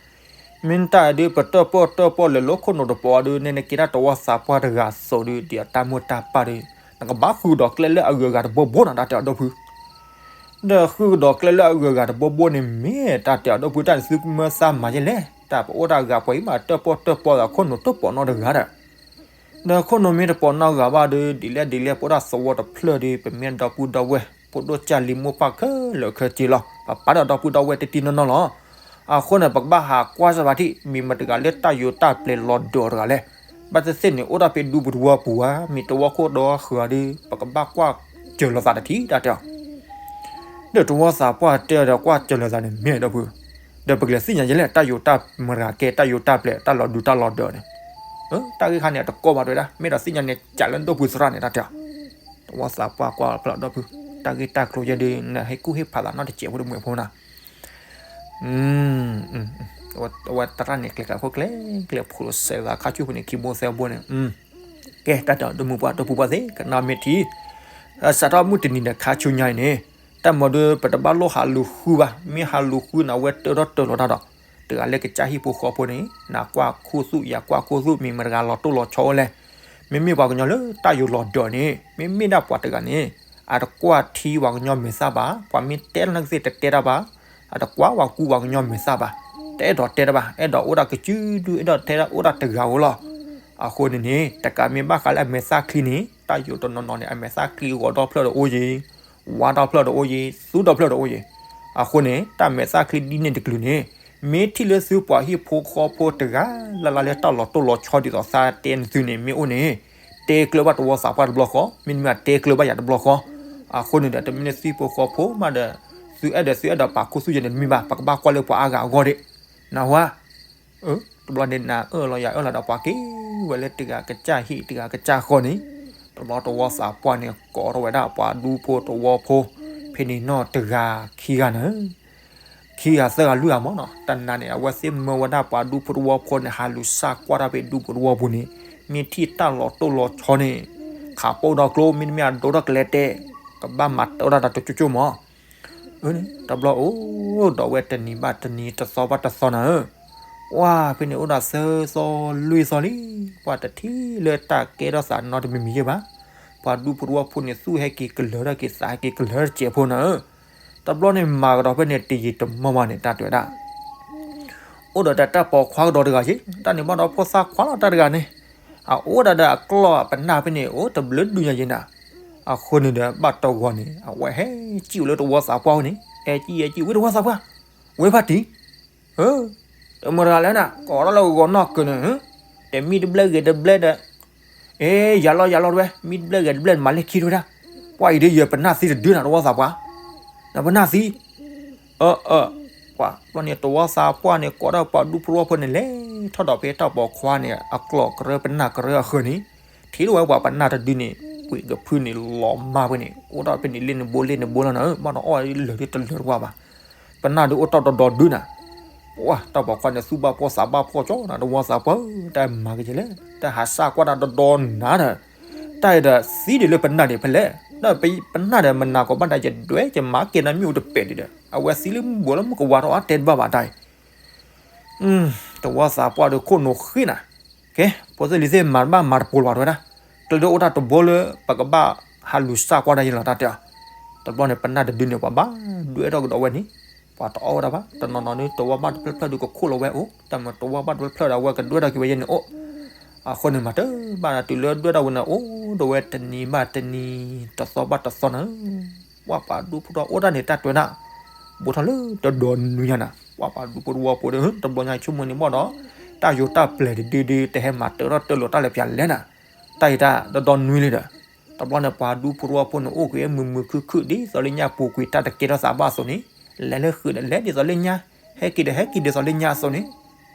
မ့ၢ်တၢ်ဒုးပတၢၣ်ပီၣ်တၢၣ်ပီၣ်လဲၤလိခိၣ်နူာ်တပိာ်အီၤဒီး နဲနကဲတၢ်တဝီသးပှၢ်တဂၤအသိးဒီး ဒ်အတၢ်မိၢ်တၢ်ပၢ်ဒီး နကဘၣ်ဃုာ်ဒီးကျဲလၢအဂုၤအဂၤတဘိဘိနၤ တၢ်တဲအီၤဒီဖု ဒီးဃုာ်ဒီးကျဲလၢအဂုၤအဂၤတဘိဘိန့ၣ် မ့ၢ်တၢ်တဲအီၤဒီဖု တၢ်န့ၣ်သုကမၢသးမၤယဲလဲၣ်, တၢ်ပအိၣ်တၢ်ဂၤပှဲၤအံၤမး တၢၣ်ပီၣ်တၢၣ်ပီၣ်ဒီးခိၣ်နူာ်တပိာ်နီတဂၤဒီး ဒီးခိၣ်နူာ်မ့ၢ်တပိာ်နီတဂၤဘၣ်ဒီး ဒ်လဲၣ်ဒ်လဲၣ် ပအိၣ်ဒၣ်သဝီတဖျၢၣ်ဒီး ပမ့ၢ်ဒီပုၢ်ဒီဝဲၢ် ဖိဒိၣ်ကၢ်လံၤမိၢ်ပှၢ်ခဲလၢာ်ခဲဆ့လီၤ, ပပာ်ဒီးဒီပုၢ်ဒီဝဲၢ်တံၢ်တံၢ်နီၢ်နီၢ်လီၤ. အဃိန့ၣ် ပကဘၣ်ဟးကွၢ်စၢၤဘၣ်ထံၣ် မ့ၢ်မတၤတဂၤလၢတၢ်ယိးတၢ်ပျဲၤလီၤဒိးတဂၤလဲၣ်. ဘၣ်သ့ၣ်သ့ၣ်န့ၣ် အိၣ်ဒၣ်ဖဲဒူပူၤတဝီပူၤဧါ, မ့ၢ်တဝီခိၣ်ဒီဃၢၤဒီး ပကဘၣ်ကွၢ်စၢၤလိာ်သးတထံၣ် တၢ်တဲအီၤ ဒီးတဝီသးပှၢ်တဲဒီးကွၢ်စၢၤလိာ်သးန့ၣ် မ့ၢ်ဒီဖု, ဒီးပကလဲၤသ့ၣ်ညါယဲလဲၣ် တၢ်ယိးတၢ်မတၤတဂၤကဲ တၢ်ယိးတၢ်ပျဲၤ တၢ်လီၤဒုးတၢ်လီၤဒိးန့ၣ်, တၢ်ဂ့ၢ်ခါန့ၣ် အတကီဘၣ်တဲဝဲဒၣ် မ့ၢ်ဒီးသ့ၣ်ညါန့ၣ် ကးလၢဒိၣ်ဖုသရၣ်န့ၣ် တၢ်တဲအီၤ, တဝီသးပှၢ်ကွၢ်ဖျါဒီဖု, တၢ် တၢ်ဂ့ၢ်တၢ်ကျိၤယဲဒုး နဟ့ၣ်ကူၣ်ဟ့ၣ်ဖးသးနီတစဲးဖိတမုာ်ဖိနၤ, အဝဲသရၣ်န့ၣ် ကျဲၤကျဲၤဖိကျဲၤကျဲၤဖိလီၤစဲးသးခါဆူၣ်ဖိန့ၣ် ခံဘိသဲဘိန့ၣ်, ကဲ တၢ်တမုာ်ပှၤတပူၤပှၤသ့ၣ် ကနၣ်မ့ၢ်ထံ, စးထီၣ်မုၢ်တနံၤဒီးခါဆူညါအံၤန့ၣ်, တၢ်မၤဒီး ပတဘၣ်လိၣ်ဟးလူၤဃုဘၣ်, မ့ၢ်ဟးလူၤဃုန့ၣ် အဝဲတၢထီၣ်တၢလီၤတၢ်ဒီး, တဂၤလၢကစၢ်ဟံၣ်ဖိဃီဖိန့ၣ် နကွၢ်ခူသူၣ် ယကွၢ်ခူသူၣ် မ့ၢ်မတဂၤလီၤတိၢ်လီၤဆီအိၣ်လဲၣ်, မ့မ့ၢ်ပှၤကညီလၢတၢ်ယိၤလီၤဒီးန့ၣ် မ့မ့ၢ်ဒၣ်ပှၤတဂၤန့ၣ် အတကွၢ်ထံပှၤကညီမဲာ်သၣ်ဘၣ်, ပှၤမ့ၢ်တဲလၢနကသ့ၣ်တတဲတၢ်ဘၣ်, အတကွၢ်ဝဲကူပှၤကညီမဲာ်သၣ်ဘၣ်, တအဲၣ်ဒိးတဲတၢ်ဘၣ်, အဲၣ်ဒိးအိၣ်ဒၣ်ကစုဒု အဲၣ်ဒိးတဲဒၣ်အိၣ်ဒၣ်တဂၤဧိၤလီၤ. အဃိန့ၣ်န့ၣ် တကးမ့ၢ်ဘၣ်ဃးလၢအမဲာ်သၣ်ချံန့ၣ် တၢ်ယိၤတနီၤနီၤန့ၣ် အမဲာ်သၣ်ချံဂီၤဒီဖျၢၣ်ဒီးအိၣ်ယံၤ, ဝါဒီဖျၢၣ်ဒီးအိၣ်ယံၤ, သူဒီဖျၢၣ်ဒီးအိၣ်ယံၤ, အဃိန့ၣ် တၢ်မဲာ်သၣ်ချံဒ်န့ၣ်တကလုာ်န့ၣ် မ့ၢ်ထံၣ်လၢသုပှၤဟံၣ်ဖိဃီဖိတဂၤလၢ်လၢ်လၢတၢ်လီၤတိၢ်လီၤဆီဒ်သိးသးတဲနသုန့ၣ် မ့ၢ်အိၣ်န့ၣ် တဲကျၢၤဘၣ်တဝီသးပှၢ်တဘျီဃီ, မ့တမ့ၢ်တဲကျၢၤဘၣ်ယၤတဘျီဃီ, အဃိန့ၣ်ဒီး တမ့ၢ်လၢသုဟံၣ်ဖိဃီဖိမးဒီး သုအဲၣ်ဒိး သုအဲၣ်ဒိးပာ်ခူသူၣ်ယဲန့ၣ်တမ့ၢ်ဘၣ်, ပကဘၣ်ကွၢ်လၢပှၤအါဂၤအဂီၢ်ဒၣ်, နၢ်ဟူဧါ. တဘျီန့ၣ် နၤအၢၣ်လီၤယၤအၢၣ်လီၤဒီး ပှၤက့ၤဝဲလၢတဂၤကစၢ်ဟံၣ်တဂၤကစၢ်ဃီန့ၣ်, တဘျီတဝီသးပှၢ်န့ၣ် ကိးထီၣ်ဝဲဒၣ်ပှၤဒူဖိတဝီဖိ ဖဲန့ၣ်နီၢ်တဂၤခံဂၤန့ၣ် ခံဂၤသၢဂၤလွံၢ်ဂၤမးနီၤ, တနၤန့ၣ် အဝဲသ့ၣ်မၢဝဲဒၣ်ပှၤဒူဖိတဝီဖိန့ၣ် ဟးလူၤစၢ်ကွၢ်တၢ်ဖဲဒူဖိတဝီဖိန့ၣ်, မ့ၢ်ထံၣ်တၢ်လီၤတိၢ်လီၤဆီန့ၣ် ခးပိၢ်ဒီကျိ မ့တမ့ၢ်အဒိထီၣ်ကလဲၤတဲ, ကဘၣ်မၤတၢ်တၢ်တကၠိကၠိမး တဘျီအိၣ်ဒီးဝဲတနံၤဘၣ်တနံၤ တသီဘၣ်တသီနၤဧၢ, ပှၢ်ဖဲန့ၣ်အိၣ်ဒီးသၢသီလွံၢ်သီလံ, ပှၢ်တထံၣ်လၢတၢ်ကဲထီၣ်သးနီတမံၤမံၤယဲၢ်ဘၣ်, ပှၤဒူဖိတဝီဖိန့ၣ် သူၣ်ဟဲက့ၤကလၢၤထီၣ်က့ၤသးဟဲက့ၤကလၢၤတစဲးဖိနၤဧၢ, တဘျီန့ၣ်မၤကဒီးဖဲန့ၣ်တယံာ်တမီၢ်ဘၣ်န့ၣ် တၢ်တဲဝဲဒၣ် အိၣ်ဒီးတၢ်ပိာ်ခွါကဒီးတဂၤက့ၤ, တၢ်န့ၣ်ဘၣ်ဒီးဖိသၣ်ခွါလီၤတၢ်တဂၤန့ၣ်, အအိၣ်ဒၣ်ဒီးအကျီၢ်ပနၢ်ဖဲန့ၣ် အိၣ်တဘျုးဒုညါယဲနၤ, အဃိန့ၣ်ဒီး ဘၣ်တဂီၤန့ၣ် အဝဲဟဲစံၣ်ဝဲလၢတဝီသးပှၢ်အအိၣ်န့ၣ်, ဟဲစံၣ်ဟဲစံၣ် ဝဲတဝီသးပှၢ်, ဝဲဖါတံၢ် တမုာ်တဂၤလဲၣ်နၤ ကိးထီၣ်လၢဂီၤနီၢ်ကၢၤန့ၣ်, တမံတဘျဲၣ်ဂ့ၤတဘျဲၣ်ဒီး, အ့ ယၤလီၤယၤလီၤတဝဲ, မံတဘျဲၣ်ဂ့ၤတဘျဲၣ် မၤလၢခံတဝဲဒၣ်, ပှၢ်အံၤဒ်ယပနၢ်သံတဒုနၤ တဝီသးပှၢ်, နပနၢ်သံ, အၢ အၢ, ပှၢ်ဘျီန့ၣ် တဝီသးပှၢ်န့ၣ် ကိးထီၣ်ပှၤဒူဖိတဝီဖိန့ၣ် လဲၤထီၣ်ဒီးဖဲတၢ်ပိာ်ခွါန့ၣ် အကျီၢ်ကရၢပနၢ်ကရၢအဃၢၤန့ၣ်, ထံၣ်လၢဝဲပှၤပနၢ်တဒုန့ၣ် ဝံၣ်ကဖုန့ၣ်လီၤမၢ်ဝဲန့ၣ် အိၣ်ထီၣ်ဖဲန့ၣ်လ့ၣ်န့ၣ်ဘိလ့ၣ်န့ၣ်ဘိလီၤနၤဧၢ, ဘၣ်ဒီးအီၣ်လၢာ်ဒ်တလၢာ်တဝါဘၣ် ပနၢ်ဒုးအိၣ်တီၢ်ဒီးဒီဒုနၤ, ပှၢ်တၢ်ပိာ်ခွါန့ၣ် သူၣ်ဘၣ်ဖှီၣ်သးဘၣ်ဖှီၣ်ကၠီနၤ တဝီသးပှၢ်ဧၢ, တၢ်မၤက့ၤလဲၣ်, တၢ်ဟးစၢ်ကွၢ်တၢ်ဒီဒီနၤဒီး, တၢ်အံၤဒီးသံဒံးလၢပနၢ်ဒံးဖဲလဲၣ်, ဒီးပနၢ်ဒီးမနၤကိးဘၣ်ဒၣ်ယဒွဲယမၤက့ၤနၤမ့ၣ်အူတပဲာ်ဒံးဒီး အဝဲသံလၢမုၢ်ဘိလၢမုၢ်ကဝါထီၣ်အါတဲတဘၣ်ဘၣ်တၢ်အံၤ တဝီသးပှၢ်ဒီးခိၣ်နူာ်ဃ့နၤ, ကဲ ဖိသ့ၣ်လံၤသ့ၣ်မၤတဘၣ်မၤတပိၤလၢၤဘၣ်တဝဲဒၣ်, ကျဲဒၣ်အိၣ်တၢ်တဘိလၢ ပကဘၣ်ဟးလူၤစၢ်ကွၢ်တၢ်ယဲလီၤတၢ်တဲအီၤ, တဘျီန့ၣ် ပနၢ်တဒုန့ၣ် ပှၤဘၣ်ဒွဲထီၣ်ကဒီးဝဲန့ၣ်, ပှၤတအီၣ်ဝဲဒၣ်ဘၣ်, တနီၤနီၤန့ၣ် တဝီဘၣ်တဖျၢၣ်ဖျၢၣ်ဒုးကခိၣ်လီၤဝဲအိၣ်, တၢ်မ့ၢ်တဝီဘၣ်တဖျၢၣ်ဖျၢၣ်ဒီး အဝဲကဒွဲထီၣ်က့ၤဝဲယဲန့ၣ်အိၣ်, အဃိန့ၣ် မၤတဘၣ်တုၤလၢဒွဲထီၣ်ဝဲန့ၣ် အိၣ်ဒီးဝဲတနံၤဘၣ်တနံၤ တသီဘၣ်တသီနၤဧၢ ပှၤပှၤဒူဖိတဝီအိၣ်ဒၣ်န့ၣ် တၢ်တဲဝဲဒၣ်, ဘူးထီၣ်လၢတဒီနွံညါနၤ ပှၤပှၤဒူဖိတဝီဖိဒီး တဘျီညါဆိကမိၣ်န့ၣ်ဘၣ်ဒီး, တၢ်ယိၤတၢ်ပျဲၤတဒုဒု တဟဲမၤတၢထီၣ်တၢလိာ်တၢ်လၢပျၢၤလဲၣ်နၤ, တၢ်အံၤတၢ်တဒီနွံလံဒီး, တဘျီန့ၣ် ပှၤဒူဖိတဝီဖိန့ၣ် အိၣ်ကွံာ်မုာ်မုာ်ခုၣ်ခုၣ် ဒ်သိးလၢညါပူၤကွံာ် တၢ်တကဲထီၣ်သးဘၣ်အသိးန့ၣ်, လဲၤလၢဃုာ်ဒီးလဲၤဒ်သိးလၢညါ, ဟဲက့ၤဒီးဟဲက့ၤဒ်သိးလၢညါအသိးန့ၣ်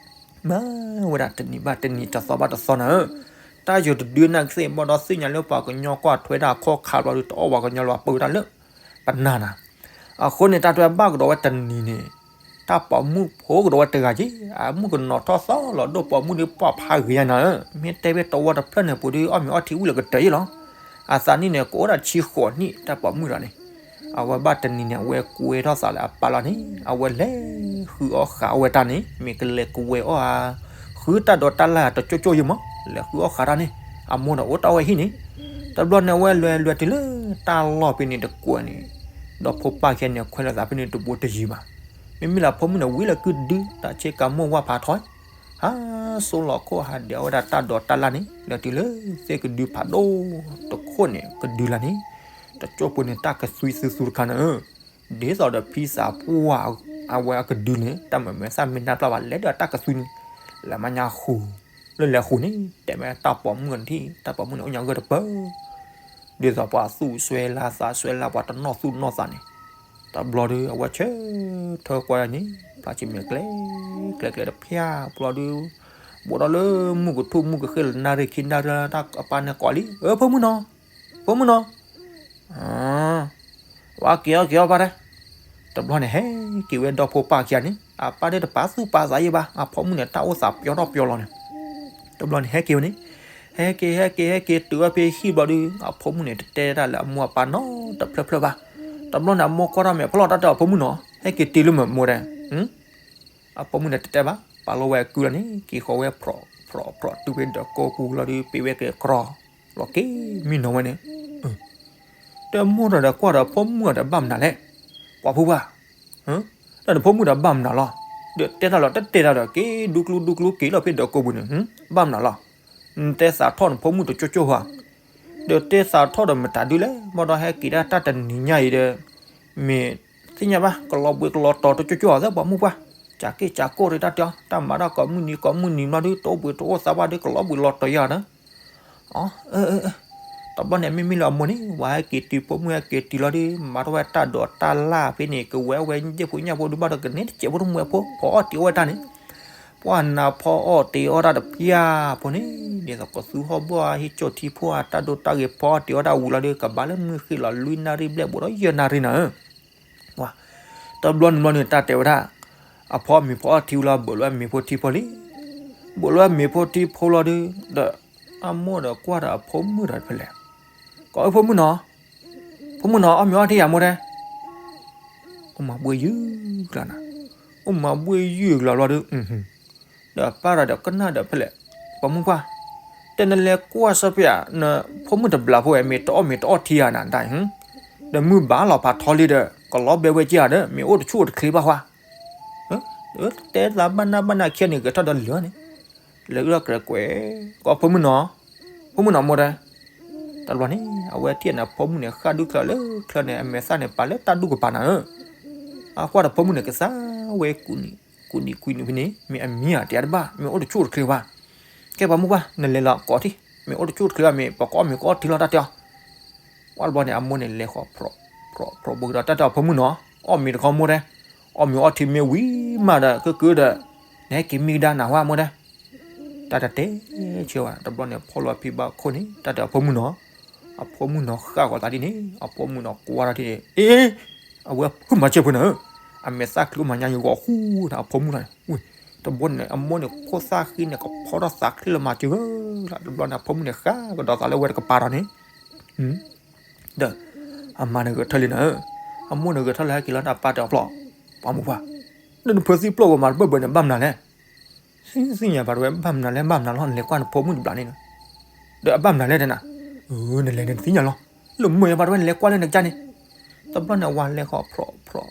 မၤဝဲဒၣ်တနံၤဘၣ်တနံၤ တသီဘၣ်တသီနၤဧၢ, တၢ်ယိၤတဒုနၢ်ကသ့ၣ်ဘၣ်ဒီး သ့ၣ်ညါလၢပှၤကညီကွၢ်ထွဲဒၣ်ခီၣ်ခါဘျီဒီး တအီၣ်ပှၤကညီလၢၤဘၣ် ပၢတၢ်လၢပနၢ်နၤ, အဃိန့ၣ် တၢ်တဘၣ်ကဒီးဝဲတနံၤန့ၣ်, တၢ်ပိာ်မုၣ်ဖိကဒီးဝဲတဂၤက့ၤ, အမုၣ်ကနီၤထီၣ်သီလီၤဒိၣ်ပိာ်မုၣ်ဒီးပှၢ်ဖးဂ့ၤညါနၤဧၢ, မ့ၢ်တဲဖဲတဝီတဖျၢၣ်န့ၣ် ပူၤဒီးအီၣ်မ့ၤအီထံဝံၤလၢကတၢၢ်ယဲလီၤ, အသးနံၣ်န့ၣ် ကအိၣ်ဒၣ်ဆံဃိးနံၣ် တၢ်ပိာ်မုၣ်ဒီးန့ၣ်, အဝဲဘၣ်တနံၤန့ၣ် အဝဲကွဲထီၣ်သးလၢအပၢ်လီၤန့ၣ် အဝဲလဲၤဃုအီၣ်ဃာ်အီၣ်ဝဲတၢ်န့ၣ် မ့ၢ်ကလဲၤကဝဲၤအီၣ်ဧါ, ဃုတၢ်ဒီးတၢ်လၢ်တကၠိကၠိယဲမး လဲၤဃုအီၣ်ဃာ်တၢ်န့ၣ် အမိၢ်ဒီးအိၣ်တ့ၢ်ဝဲဟံၣ်န့ၣ်, တဘျီန့ၣ် အဝဲလဲၤလဲၤတုၤလၢတၢ်လီၢ်ဖဲန့ၣ်တကွဲးန့ၣ်, ဒီးဖိပၢ်ခဲန့ၣ် ခွဲးလိာ်သးဖဲန့ၣ်တဘိတယံၤဘၣ်, မ့မ့ၢ်လၢဖိမုၣ်န့ၣ် ဝံၤလၢကုဒု တၢ်ဆ့ကၤမိၢ်ဝၢ်ဖးထီ ဟးစိလီၤခိၣ်ဟးဒဲးအီၣ်ဝဲဒၣ်တၢ်ဒီးတၢ်လၢ်န့ၣ် လဲၤတုၤလၢသ့ၣ်ကဒုဖးဒိၣ်တခိၣ်န့ၣ် ကဒုလၢ်န့ၣ်, တကၠိဖိန့ၣ် တၢ်ကသွံသူသူတခါန့ၣ်ဧၢ, ဒ်သိးဒီးဖံသးပှၢ်အဝဲအကဒုန့ၣ် တၢ်မၤမဲာ်သၣ်မ့ၢ်နၢ်ပျၢ်ဘၣ် လဲၤဒီးတၢ်ကသွံန့ၣ်, လၢမါညါဃုာ်, လၢလဲၤဃုာ်န့ၣ် တဲဝဲတၢ်ပိာ်မုၣ်န့ၣ် တၢ်ပိာ်မုၣ်န့ၣ် အိၣ်ညါဂၢၢ်တပၢၢ် ဒ်သိးပှၤသူၣ်စွဲလၢသးစွဲလၢပှၤတနီၣ်သူၣ်နီၣ်သးန့ၣ်, တဘျီဒီး အဝဲဆၢထၢၣ်ကွၢ်န့ၣ် ဖျါဆံးမဲာ်ကျဲ ကျဲကျဲတဖျၢၣ်ဘျီဒီး, ဘူးထီၣ်လၢမုၢ်ကထူၣ်မုၢ်ကဃ့ၢ်လၢနၣ်ရံၣ်ခံနၣ်ရံၣ် တၢ်အပၢ်န့ၣ်ကိးလံ အၢ ဖိမုၣ်နီၤ, ဖိမုၣ်နီၤ, အၢ ပှၤက့ၤအီၣ်က့ၤအီၣ်ဘၣ်ဒၣ်, တဘျီန့ၣ် ဟဲက့ၤဝဲဒီဖိပၢ်ခံဂၤန့ၣ် အပၢ်ဒၣ်တပာ်သူၣ်ပာ်သးယံာ်ဘၣ် အဖိမုၣ်န့ၣ် တၢ်အိၣ်သးပျီထီၣ်ပျီလီၤန့ၣ်, တဘျီန့ၣ် ဟဲက့ၤဝဲန့ၣ်, ဟဲက့ၤ ဟဲက့ၤ ဟဲက့ၤတုၤဝဲဖဲဟံၣ်ဘျီဒုး အဖိမုၣ်န့ၣ် တတဲတၢ်လၢအမိၢ်အပၢ်နီတဖျၢၣ်ဖျၢၣ်ဘၣ်. တဘျီန့ၣ် အမိၢ်ကွၢ်ထီၣ်မဲာ်ဖီၣ်လီၤ တၢ်တဲအီၤ ဖိမုၣ်နီၤ ဟဲက့ၤတုၤလၢမ့ၢ်မိၢ်ဒဲး, အဖိမုၣ်န့ၣ်တတဲဘၣ် ပာ်လီၤဝဲအကုလီၤန့ၣ် က့ၤဃီၤဝဲဖြီးဖြီးဖြီးတုၤဖဲဒီးကိးပူၤလီၤဒုး ပ့ၤဝဲက့ၤကြီ လီၤက့ၤမံနီၤဝဲန့ၣ်, တမိၢ်ဒီးကွၢ်ဒီးဖိမုၣ်ဒီးဘၣ်မနုၤလဲၣ်, ပှၤဖိပှၢ် ဒီးနဖိမုၣ်ဒီးဘၣ်မနုၤလီၤ, ဒီးတဲတၢ်လီၤ တတဲတၢ်ဒီး က့ၤဒူကျူဒူကျူက့ၤလီၤဖဲဒီးကိးပူၤန့ၣ်, ဘၣ်မနုၤလီၤ, နတဲသးထီၣ်နဖိမုၣ်တကၠိကၠိဧါ, ဒီးတဲသးထီၣ်ဒီးမတၤဒုလဲၣ် ဘၣ်ဒီးဟဲက့ၤဒၣ်တၢ်တနံၤညါအံၤဒီး မ့ၢ်သ့ၣ်ညါဘၣ် ကလီၤဘှံးကလီၤတီၤတကၠိကၠိဧါ သပှၢ်မုၣ်ပှၢ်, ကးက့ၢ်ကးကိၢ်တတၢ်တဲအီၤ တၢ်မၤတၢ်ကိးမုၢ်နံၤကိးမုၢ်နံၤဘျီဒုး တအိၣ်ဘှံးတအိၣ်သးဘၣ်ဒုး ကလီၤဘှံးလီၤတီၤယၤဒီး တဘျီန့ၣ် မ့မ့ၢ်လၢအမိၢ်န့ၣ် ဝဲဟဲက့ၤတုၤဖိမုၣ်ဟဲက့ၤတုၤလီၤဒုး မၤထီၣ်ဝဲတၢ်ဒိးတၢ်လၢ်ဖဲန့ၣ် ကဝဲဝဲညၣ်ဖိညၣ်ဖိဒုးဘၣ်ဒီး ကန့ၢ်တစဲးဖိတမှဲၤဖိ ဖီအီၣ်တ့ၤအီၣ်ဝဲတၢ်န့ၣ်, ပှၢ်နၤဖီအီၣ်တ့ၤအီၣ်တၢ်တပျၢ်ဖိန့ၣ် ဒ်သိးကသူဟီၣ်ဘီၣ်ဟံၣ်ကၠိၣ်ထံဖိအတၢ်ဒိၣ်တၢ်ဂ့ၤ ဖီအီၣ်တ့ၤအီၣ်တၢ်ဝံၤလီၤဒုး ကဘၣ်လၢမုၢ်ဃ့ၢ်လီၤ လွံၢ်နၣ်ရံၣ်ဘျဲၣ်ဘူးဒီးယဲၢ်နၣ်ရံၣ်နၤဧၢ တဘျီန့ၣ်ဘျီန့ၣ် တၢ်တဲဝဲဒၣ်, အဖီမ့ၤဖီအီၣ်ထံဝံၤလီၤ ဘိးလၢအမ့ၤဖိထံဖိလံ, ဘိးလၢအမ့ၤဖိထံဖိလီၤဒုး ဒီးအမိၢ်ဒီးကွၢ်ဒီးအဖိမုၣ်ဒီးဖဲလဲၣ်, ကိးအဖိမုၣ်နီၤ, ဖိမုၣ်နီၤ အီၣ်မ့ၤအီထံယၤမိၢ်တဲ အိၣ်မၤဘှ့ၣ်ယုၢ်ကျါနၤ, အိၣ်မၤဘှ့ၣ်ယုၢ်ကျါလီၤဒုး, ဒီးအပၢ်ဒီးကနၣ်ဒီးဖဲလဲၣ်, ပှၤမုၣ်ပှၢ်, တဲနလဲၤကွၢ်စၢဖဲဧါ နဖိမုၣ်တဘျီဖိဝဲ မ့ၢ်တအီၣ်မ့ၤတအီထံဧါနၤဒၣ်, ဒီးမုၢ်ဘၣ်လီၤဖးထီလံဒီး ကလီၤဘဲဝဲက့ဧါဒီး မ့ၢ်အိၣ်တဆူၣ်အိၣ်တချ့ဘၣ်ဝဲ တဲသးဘၣ်နၢ်ဘၣ်နၢ်ခံန့ၣ် ဂဲၤထီၣ်ဒီးလၢာ်န့ၣ်, လဲၤအုၣ်ထီၣ်ကြဲးကွဲး, ကိးဖိမုၣ်နီၤ, ဖိမုၣ်နီၤမိၢ်တဲ, တဘျီန့ၣ် အဝဲထံၣ်န့ၣ် ဖိမုၣ်န့ၣ် ဃၣ်ဒူၣ်ချၢလၢချၢန့ၣ် အမဲာ်သၣ်န့ၣ် ပာ်လၢတၢ်ဒူၣ်ကပၤနၤဧၢ, အကွၢ်ဒီးဖိမုၣ်န့ၣ် ကသါဝဲ ကူးနံၤကူးနံၤဖဲန့ၣ် မ့ၢ်အမံၤဧါ တဲတဘၣ် မ့ၢ်အိၣ်တဆူၣ်အိၣ်တချ့ဘၣ်, ကဲပှၤမုၣ်ပှၢ် နလဲၤလီၤကိးထံၣ် မ့ၢ်အိၣ်တဆူၣ်အိၣ်တချ့ဘၣ် မ့ၢ်ပှၤကအီၣ်မ့ၤကအီထံလီၤ တၢ်တဲအီၤ ဝဲတဘျီန့ၣ် အမိၢ်န့ၣ် လဲၤဃီၤဖြီးဖြီးဘိးကဒီး တၢ်တဲအီၤ ဖိမုၣ်နီၤ, အီၣ်မ့ၤတခီမိၢ်တဲ, အီၣ်မ့ၤအီထံမ့ၢ်ဝံၤမးဒီး ကကၢဒီး နဟဲက့ၤမံကဒါနၤဝဲမိၢ်တဲ, တၢ်တတဲဆၢဘၣ် တဘျီန့ၣ် ဖီၣ်လီၤဖံဘၣ်ခိၣ်န့ၣ် တၢ်တဲအီၤ ဖိမုၣ်နီၤ, အဖိမုၣ်နီၤဃၣ်ဂီၤသးဒ်န့ၣ် အဖိမုၣ်နီၤကွၢ်ထီၣ်ထံၣ်န့ၣ် အဝဲဖုမၤစၢၤဖိန့ၣ်, အမဲာ်သၣ်ချံအိၣ်မၤညါယဂီၤဃူဒီးအဖိမုၣ်လီၤန့ၣ်, တဘျီန့ၣ် အမိၢ်န့ၣ် ခိၣ်သၣ်ဃံန့ၣ် ကဖီထီၣ်သးချ့လီၤမၤစၢၤလီၤ, တဘျီန့ၣ် အဖိမုၣ်န့ၣ် ဃၣ်ကဒီးသးလၢဝဲတကပၤဒီးန့ၣ် ဒီး အမါန့ၣ်ဂဲၤထၢၣ်လံနၤဧၢ, အမိၢ်န့ၣ်ဂဲၤထၢၣ်လၢဟဲက့ၤလီၤတၢ်ပၢ်တဲအီၤဖျီၣ်, ပှၤမုၣ်ပှၢ်, ဒီးနဖိသံပျိၢ်ဂီၤမးတဘၢၣ်ဘၢၣ်န့ၣ် ဘၣ်မနုၤလဲၣ်, သ့ၣ်ညါဘၣ်တဝဲ ဘၣ်မနုၤလဲၣ် ဘၣ်မနုၤလီၤ နလဲၤကွၢ်နဖိမုၣ်တဘျီန့ၣ်, ဒီးအဘၣ်မနုၤလဲၣ်တဲနၤ, နလဲၤန့ၣ်တသ့ၣ်ညါလီၤ, လၢမုာ်ယဘၣ်တဝဲ နလဲၤကွၢ်လၢနကစၢ်န့ၣ်, တဘျီန့ၣ် အဝၤလဲၤဃီၤဖြီးဖြီး,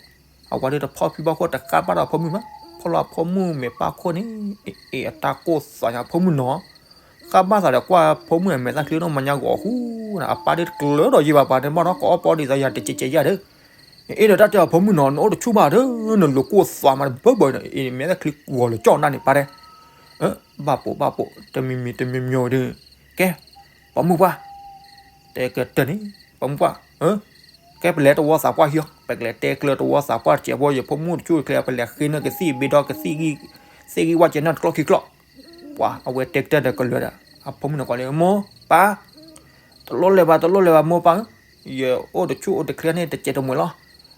အဝၤဒုးတဖီၣ်ဖံဘၣ်ခိၣ် တဃါဘၣ်ဒီးဖိမုၣ်ဘၣ်, ဖီၣ်လီၤဖိမုၣ်မဲာ်ပၢ်ခိၣ်န့ၣ်, အ့ၣ် အတၢ်ကိၢ်သးညါဖိမုၣ်နီၤ ဃါဘၣ်သးဒီးကွၢ်ဖိမုၣ်အမဲာ်သၣ်ချံနီၢ်မၤညါဂီၤဃူ, အပၢ်ဒုးတကျၢၤဒီးယံာ်ဘၣ်ပှၤန့ၣ်ဘၣ်ဒီး ကအီၣ်ပီဒ်သိးယၤတကဲးကဲးယၤဒီး, အ့ၣ်ဒီးတၢ်တဲအီၤဖိမုၣ်နီၤ နအိၣ်တဆူၣ်ဘၣ်ဒီး နလိၤကိၢ်သးမးတဘၢဘၢန့ၣ် အ့ၣ်မဲာ်သၣ်ချံဂီၤလၢကၠီၣ်နၢ်န့ၣ်ပၢ်တဲ, ဘၣ်ပိာ်ဘၣ်ပိာ် တမံၤမံၤတမံၤမံၤဒုး, ကဲ, ပှၤမုၣ်ပှၢ်, တဲကတၢၢ်န့ၣ်, ပှၤမုၣ်ပှၢ်, ကဲပလဲၤတဝီသးပှၢ်ဟံၣ်အီၤ ပကလဲၤတဲကျၢၤတဝီသးပှၢ်တစဲးဖိ ယဖိမုၣ်တဆူၣ်တချ့ ပလဲၤဃ့နကသံၣ်ဘ့ဒီးကသံၣ်ဂံၢ်, သ့ၣ်ဂံၢ်ဝၣ်ကဲနၢ်တကျီၢ်ခံကျီၢ်, ပှၤအဝဲတဲကတၢၢ်ဒီးကလၢာ်ဒီး အဖိမုၣ်န့ၣ်ကွၢ်လံ မိၢ်ပၢ် တလိၣ်လဲၤဘၣ် တလိၣ်လဲၤဘၣ် မိၢ်ပၢ်ဧၢ, ယအိၣ်တဆူၣ်အိၣ်တချ့န့ၣ် တစဲးတမှဲၤလီၤ,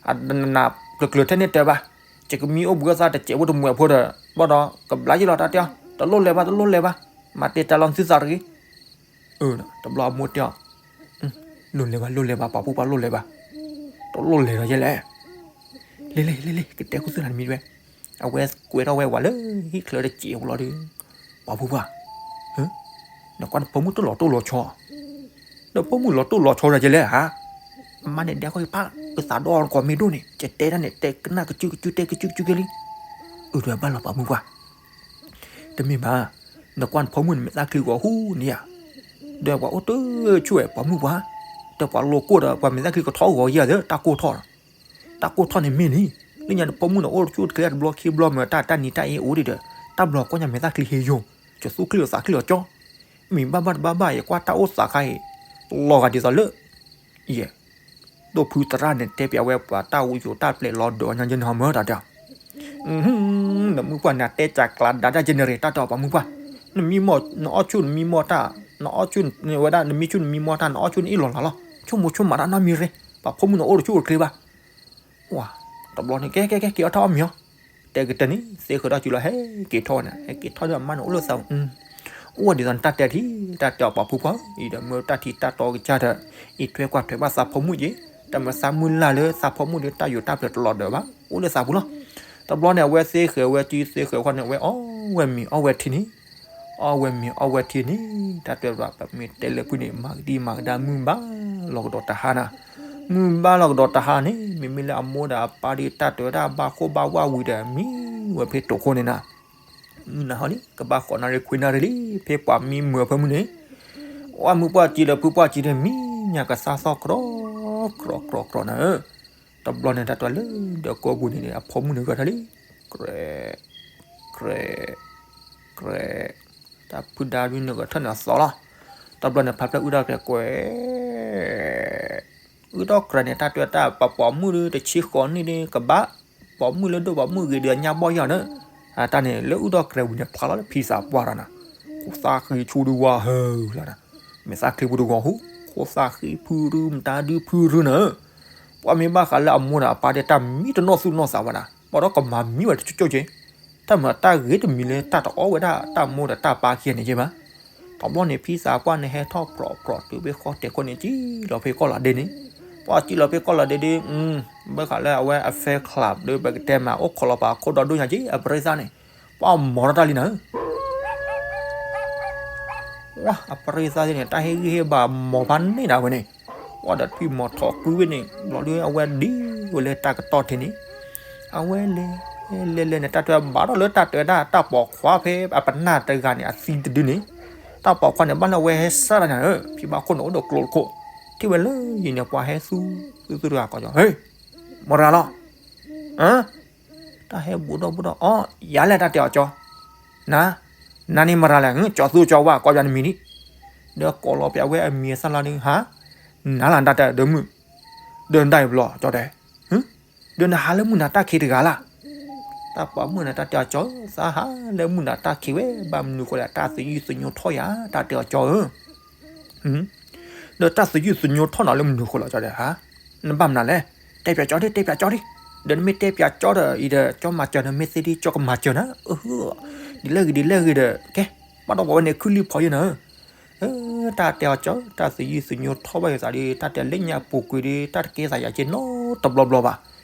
အနးကျၢၤကျၢၤထဲန့ၣ်တဲဘၣ်, ယကမံအိၣ်ဘှံးအသးတစဲးဖိတမှဲၤဖိဒီး ဘၣ်ဒီးကဘျါယလီၤတၢ်တဲအီၤ တလိၣ်လဲၤဘၣ် တလိၣ်လဲၤဘၣ်, မၤတ့ၢ်တၢ်လီၤသုသးတဂ့ၤ အၢ တဘျီအမိၢ်တဲအီၤ, လိၣ်လဲၤဘၣ် လိၣ်လဲၤဘၣ် ပှၤဖိပှၢ်လိၣ်လဲၤဘၣ်, တလိၣ်လဲၤဒီးယဲလဲၣ်, လ့လ့လ့လ့ ကတဲခိၣ်သုနၤတမံၤဝဲ, အဝဲကွဲထီၣ်ဝဲဝၤလၢဟံၣ်ချၢတစဲးဖိလီၤဒီး, ပှၤဖိပှၢ်, နကွၢ်နဖိမုၣ်တလီၤတိၢ်လီၤဆီ, နဖိမုၣ်လီၤတိၢ်လီၤဆီဒီးယဲလဲၣ်ဧါ, အမါန့ၣ်ဒဲးခီက့ၤဖး, ပသးဒီးအီၤကိးမ့ၢ်ဒိၣ်န့ၣ် ကတဲတၢ်န့ၣ် တဲကနၣ်ကစုကစုတဲကစုကစုက့လံ, အၢဒီးဘၣ်လီၤပှၤမုၣ်ပှၢ် တမ့ၢ်ဘၣ်, နကွၢ်နဖိမုၣ်န့ၣ်မဲာ်သၣ်ချံဂီၤဟူန့ၣ်ဧါ, ဒီးပှၤအိၣ်တဆူၣ်ဝဲပှၤမုၣ်ပှၢ်, ဒီးပှၤလိၤကိၢ်ဒီး ပှၤမဲာ်သၣ်ချံကထီဂီၤယဲၢ်သၢ တၢ်ကိၢ်ထီၣ်ဒီး, တၢ်ကိၢ်ထီၣ်န့ၣ်မ့ၢ်လံ, လၢညါနဖိမုၣ်န့ၣ်အိၣ်တဆူၣ်တချ့တဘျီခံဘျီမ့ၢ်တၢ်တၢ်နံၤတၢ်အ့အိၣ်ဒံးဒီး, တၢ်ဘျီကွၢ်ညါမဲာ်သၣ်ချံဟ့ယိာ်, ကသူၣ်ချံလီၤသးချံလီၤကၠီ, မ့ၢ်ဘၣ်ဘၣ်တဘၣ်ဘၣ် ယကွၢ်တၢ်အိၣ်သးခါအံၤ, လီၤဂာ်ဒ်သိးလၢ ယဲၢ်, ဒိၣ်ဖုသရၣ်န့ၣ်တဲပျးဝဲပှၤတၢ်ဝံယိာ်တၢ်ပျဲၢ်လီၤဒီးညါယဲၢ်န့ၣ်ဟီမၢတၢ်တဲ, နမုၣ်ပှၢ်နၤတဲကၢ်ကျါဒါတၢ်ယဲၢ်န့ၣ်ရ့ၣ် တၢ်တဲအီၤပှၤမုၣ်ပှၢ်, နမံမီၢ် နအီၣ်ဆူၣ်နမံမီၢ်တၢ်, နအီၣ်ဆူၣ်ဝဲဒၣ် နမံဆူၣ်နမံမီၢ်တၢ် နအီၣ်ဆူၣ်နအ့ၣ်လီၤလးလီၤ, ဆိကမိၣ်ဆိကမးတၢ်နီတမံၤရ့ၣ်, ပှၤဖိမုၣ်န့ၣ်အိၣ်တဆူၣ်အိၣ်တချ့ဘၣ် ဝါ, တဘျီန့ၣ် ကဲ ကဲ ကဲ က့ၤအီၣ်ထီၣ်အီၣ်မ့ၤအီၤ, တဲကတၢၢ်န့ၣ် သ့ဃုာ်ဒီးစုလီၤ ဟဲက့ၤထီၣ်ဝဲန့ၣ် ဟဲက့ၤထီၣ်ဒီးအမါန့ၣ် အိၣ်လၢသး အိၣ်ဝဲဒ်သိးနတၢ်တဲထံ တၢ်တဲအီၤပှၤဖုပှၢ် အံၤဒီးမ့ၢ်တၢ်ထံတၢ်တီကစၢ်ဒီး အံၤထွဲကွၢ်ထွဲဘၣ်သးဖိမုၣ်က့ၤ, တၢ်မၤသးမုၢ်လၢ်လၢသးဖိမုၣ်ဒီး တၢ်ယိာ်တၢ်ပျၢၤတလီၤဒၢးဘၣ် အိၣ်လၢသးပူၤလီၤ. တဘျီန့ၣ် အဝဲသ့ဃုာ်ဝဲစုသ့ဃုာ်ခီန့ၣ် အဝဲအီၣ်ဝဲမ့ၤအီၣ်ဝဲထံန့ၣ် အီၣ်ဝဲမ့ၤအီၣ်ဝဲထံန့ၣ် တၢ်တဲဘၣ် ပမ့ၢ်တဲလၢဖုန့ၣ် မၤကဒံမၤကဒါမုၢ်ဘၣ်လီၤကဒီးတဟါနၤ, မုၢ်ဘၣ်လီၤကဒီးတဟါန့ၣ် မ့မ့ၢ်လၢအမိၢ်ဒီးအပၢ်ဒီး တၢ်တဲဝဲဒၣ်ဘၣ်ခိၣ်ဘၣ်ဝၣ်ဝံၤဒီး မံဝဲဖဲတိာ်ခိၣ်န့ၣ်နၤ, မုၢ်နၤဟီန့ၣ် ကဘၣ်ဃိးနၣ်ရံၣ်ခွံနၣ်ရံၣ်လံ ဖဲပှၤမံမုာ်အဖၢမုၢ်န့ၣ်, အီၣ်မုၢ်ပှၢ်စံးဒီးဖုပှၢ်စံးဒီး မံညါကသၣ်သီၣ်ကြီကြီကြီကြီနၤဧၢ, တဘျီန့ၣ် တၢ်တဲလၢဒီးကိးပူၤန့ၣ် အဖိမုၣ်န့ၣ်ဂဲၤထီၣ်လံ, ကြဲး ကြဲး ကြဲး, တၢ်ဖုဒါဒုန့ၣ်ဂဲၤထီၣ်န့ၣ်အသီလီၤ. တဘျီန့ၣ် ဖးဖျၢၣ်အုၣ်ထီၣ်ကြဲးကွဲး, အုၣ်ထီၣ်ကြဲးန့ၣ် တၢ်တဲတၢ်ပှၤပိာ်မုၣ်ဒု တဆံဃိးနံၣ်ဒု ကဘၣ် ပိာ်မုၣ်လၢဒိၣ်ပိာ်မုၣ်ဂ့ၤဒီးညါဘီၣ်ယီၤန့ၣ်, အတၢ်န့ၣ် လၢအုၣ်ထီၣ်ကြဲးဝံၤန့ၣ် ဖျါလီၤလၢဖံသးပှၢ်တၢ်နၤ, ခိၣ်သၣ်ဃံဆူဒုဝါဟၢလီၤနၤ, မဲာ်သၣ်ချံပူၤတဂီၤဟူ, ခိၣ်သၣ်ဃံဖုရူ မတၤဒုဖုရူနၤဧၢ, ပှၤမ့ၢ်ဘၣ်ဃးလၢအမိၢ်ဒီးအပၢ်ဒီး တၢ်မံတနီၣ်သူၣ်နီၣ်သးဘၣ်နၤ, ဘၣ်ဒီးကမၤမံဝဲတကၠိကၠိက့ၤ, တၢ်မၤတၢ်ဂ့ၤတမံၤလၢတၢ်တအီၣ်ဝဲဒၣ်တၢ်မိၢ်ဒီးတၢ်ပၢ်ခံဂၤန့ၣ်က့ၤဘၣ်. တဘျီန့ၣ် ဖံသးပှၢ်န့ၣ်ဟဲထီၣ်ပြီၤပြီၤတုၤဖဲဃီတဲာ်ခိၣ်န့ၣ် စံၣ်လီၤဖဲကီၢ်လီၤဒ့န့ၣ်, ပှၤစံၣ်လီၤဖဲကီၢ်လီၤဒ့ဒု ဘၣ်ဃးလၢအဝဲအ fan club ဒီး ပကတဲမး အိၣ်ခိးလီၤပာ်ခိၣ်ဒီဒိၣ်ညါက့ၤ အပရ့သၣ်န့ၣ်, ပှၤမၤထီၣ်တၢ်လံနၤဧၢ, ဝါ အပရ့သၣ်န့ၣ် တၢ်ဟ့ၣ်ဂံၢ်ဟ့ၣ်ဘါမၤဖးန့ၢ်ဒၣ်ဝဲန့ၣ်, ပှၤဒီးထွံၣ်မီၤထီၣ်ကွံဝဲန့ၣ် ဘျီဒုအဝဲဒံဝဲလၢတၢ်ကတီၢ်ထံးန့ၣ်, အဝဲလဲၤ လဲၤလဲၤန့ၣ် တၢ်တဲဘၣ်ဒီးလၢတၢ်တဲဒၣ် တၢ်ပိာ်ခွါဖဲအပနၢ်တဂၤန့ၣ် အသံတဒုန့ၣ်, တၢ်ပိာ်ခွါန့ၣ် ဘၣ်လၢအဝဲဟဲစၢ်တၢ်န့ၣ်ဧၢ, ဖံဘၣ်ခိၣ်န့ၣ်အိၣ်ဒီးကျိတခိၣ်, ထံၣ်ဝဲလၢယံၤန့ၣ် ပှၤဟဲသူ သူသူတဂၤကိးကီ, ဟ့ၣ်, မရၤလီၤ, တၢ်ဟဲဘူးဒီးဘူးဒီး အီ ယၤလဲၣ်တၢ်တဲအီၤကၠီ, နၤ, နၤန့ၣ်မရၤလဲၣ် ကၠီသူကၠီဝါ ကိးပှၤနမံၤဒံး, ဒီးကိးလီၤပှၤဝဲအမံၤအသၣ်လီၤဒု ဟါ, နၤလၢနတၢ်တဲဒီးမုၢ်, ဒီးနတၢ်အံၤဘျီကၠီတဲ, ဒီးနဟးလၢမုၢ်နၤတၢ်ခံတဂၤလၢ်, တၢ်ပိာ်မုၣ်န့ၣ် တၢ်တဲအီၤကၠီ, သးဟးလၢမုၢ်နၤတၢ်ခံဝဲ ဘၣ်မနုၤဃိလဲၣ် တၢ်သယုၢ်သညိထီၣ်ယၤ တၢ်တဲအီၤကၠီဧၢ ဒီးတၢ်သယုၢ်သညိထီၣ်နၤလၢမနုၤဃိလီၤ ကၠီတဲဟါ, နဘၣ်မနုၤလဲၣ်, တဲပၠးကၠီဒံး တဲပၠးကၠီဒံး, ဒီးနမ့ၢ်တဲပၠးကၠီဒီး အံၤဒီး ကၠီမၤစၢၤနမ့ၢ်သ့ဒံး ကၠီကမၤစၢၤနၤ, ဒ်လဲၣ်ဂ့ၤဒ်လဲၣ်ဂ့ၤဒီး ကဲ, ဘၣ်ဒီးပှၤဝဲန့ၣ်ခုၣ်လံဖီယဲၢ်နၤဧၢ တၢ်တဲအီၤကၠီ, တၢ်သယုၢ်သညိထီၣ်ဘၣ်ယသးဒီး တၢ်တဲလၢညါပူၤကွံာ်ဒီး တၢ်တကဲသးယၤက့နီတဘျီဘျီဘၣ်,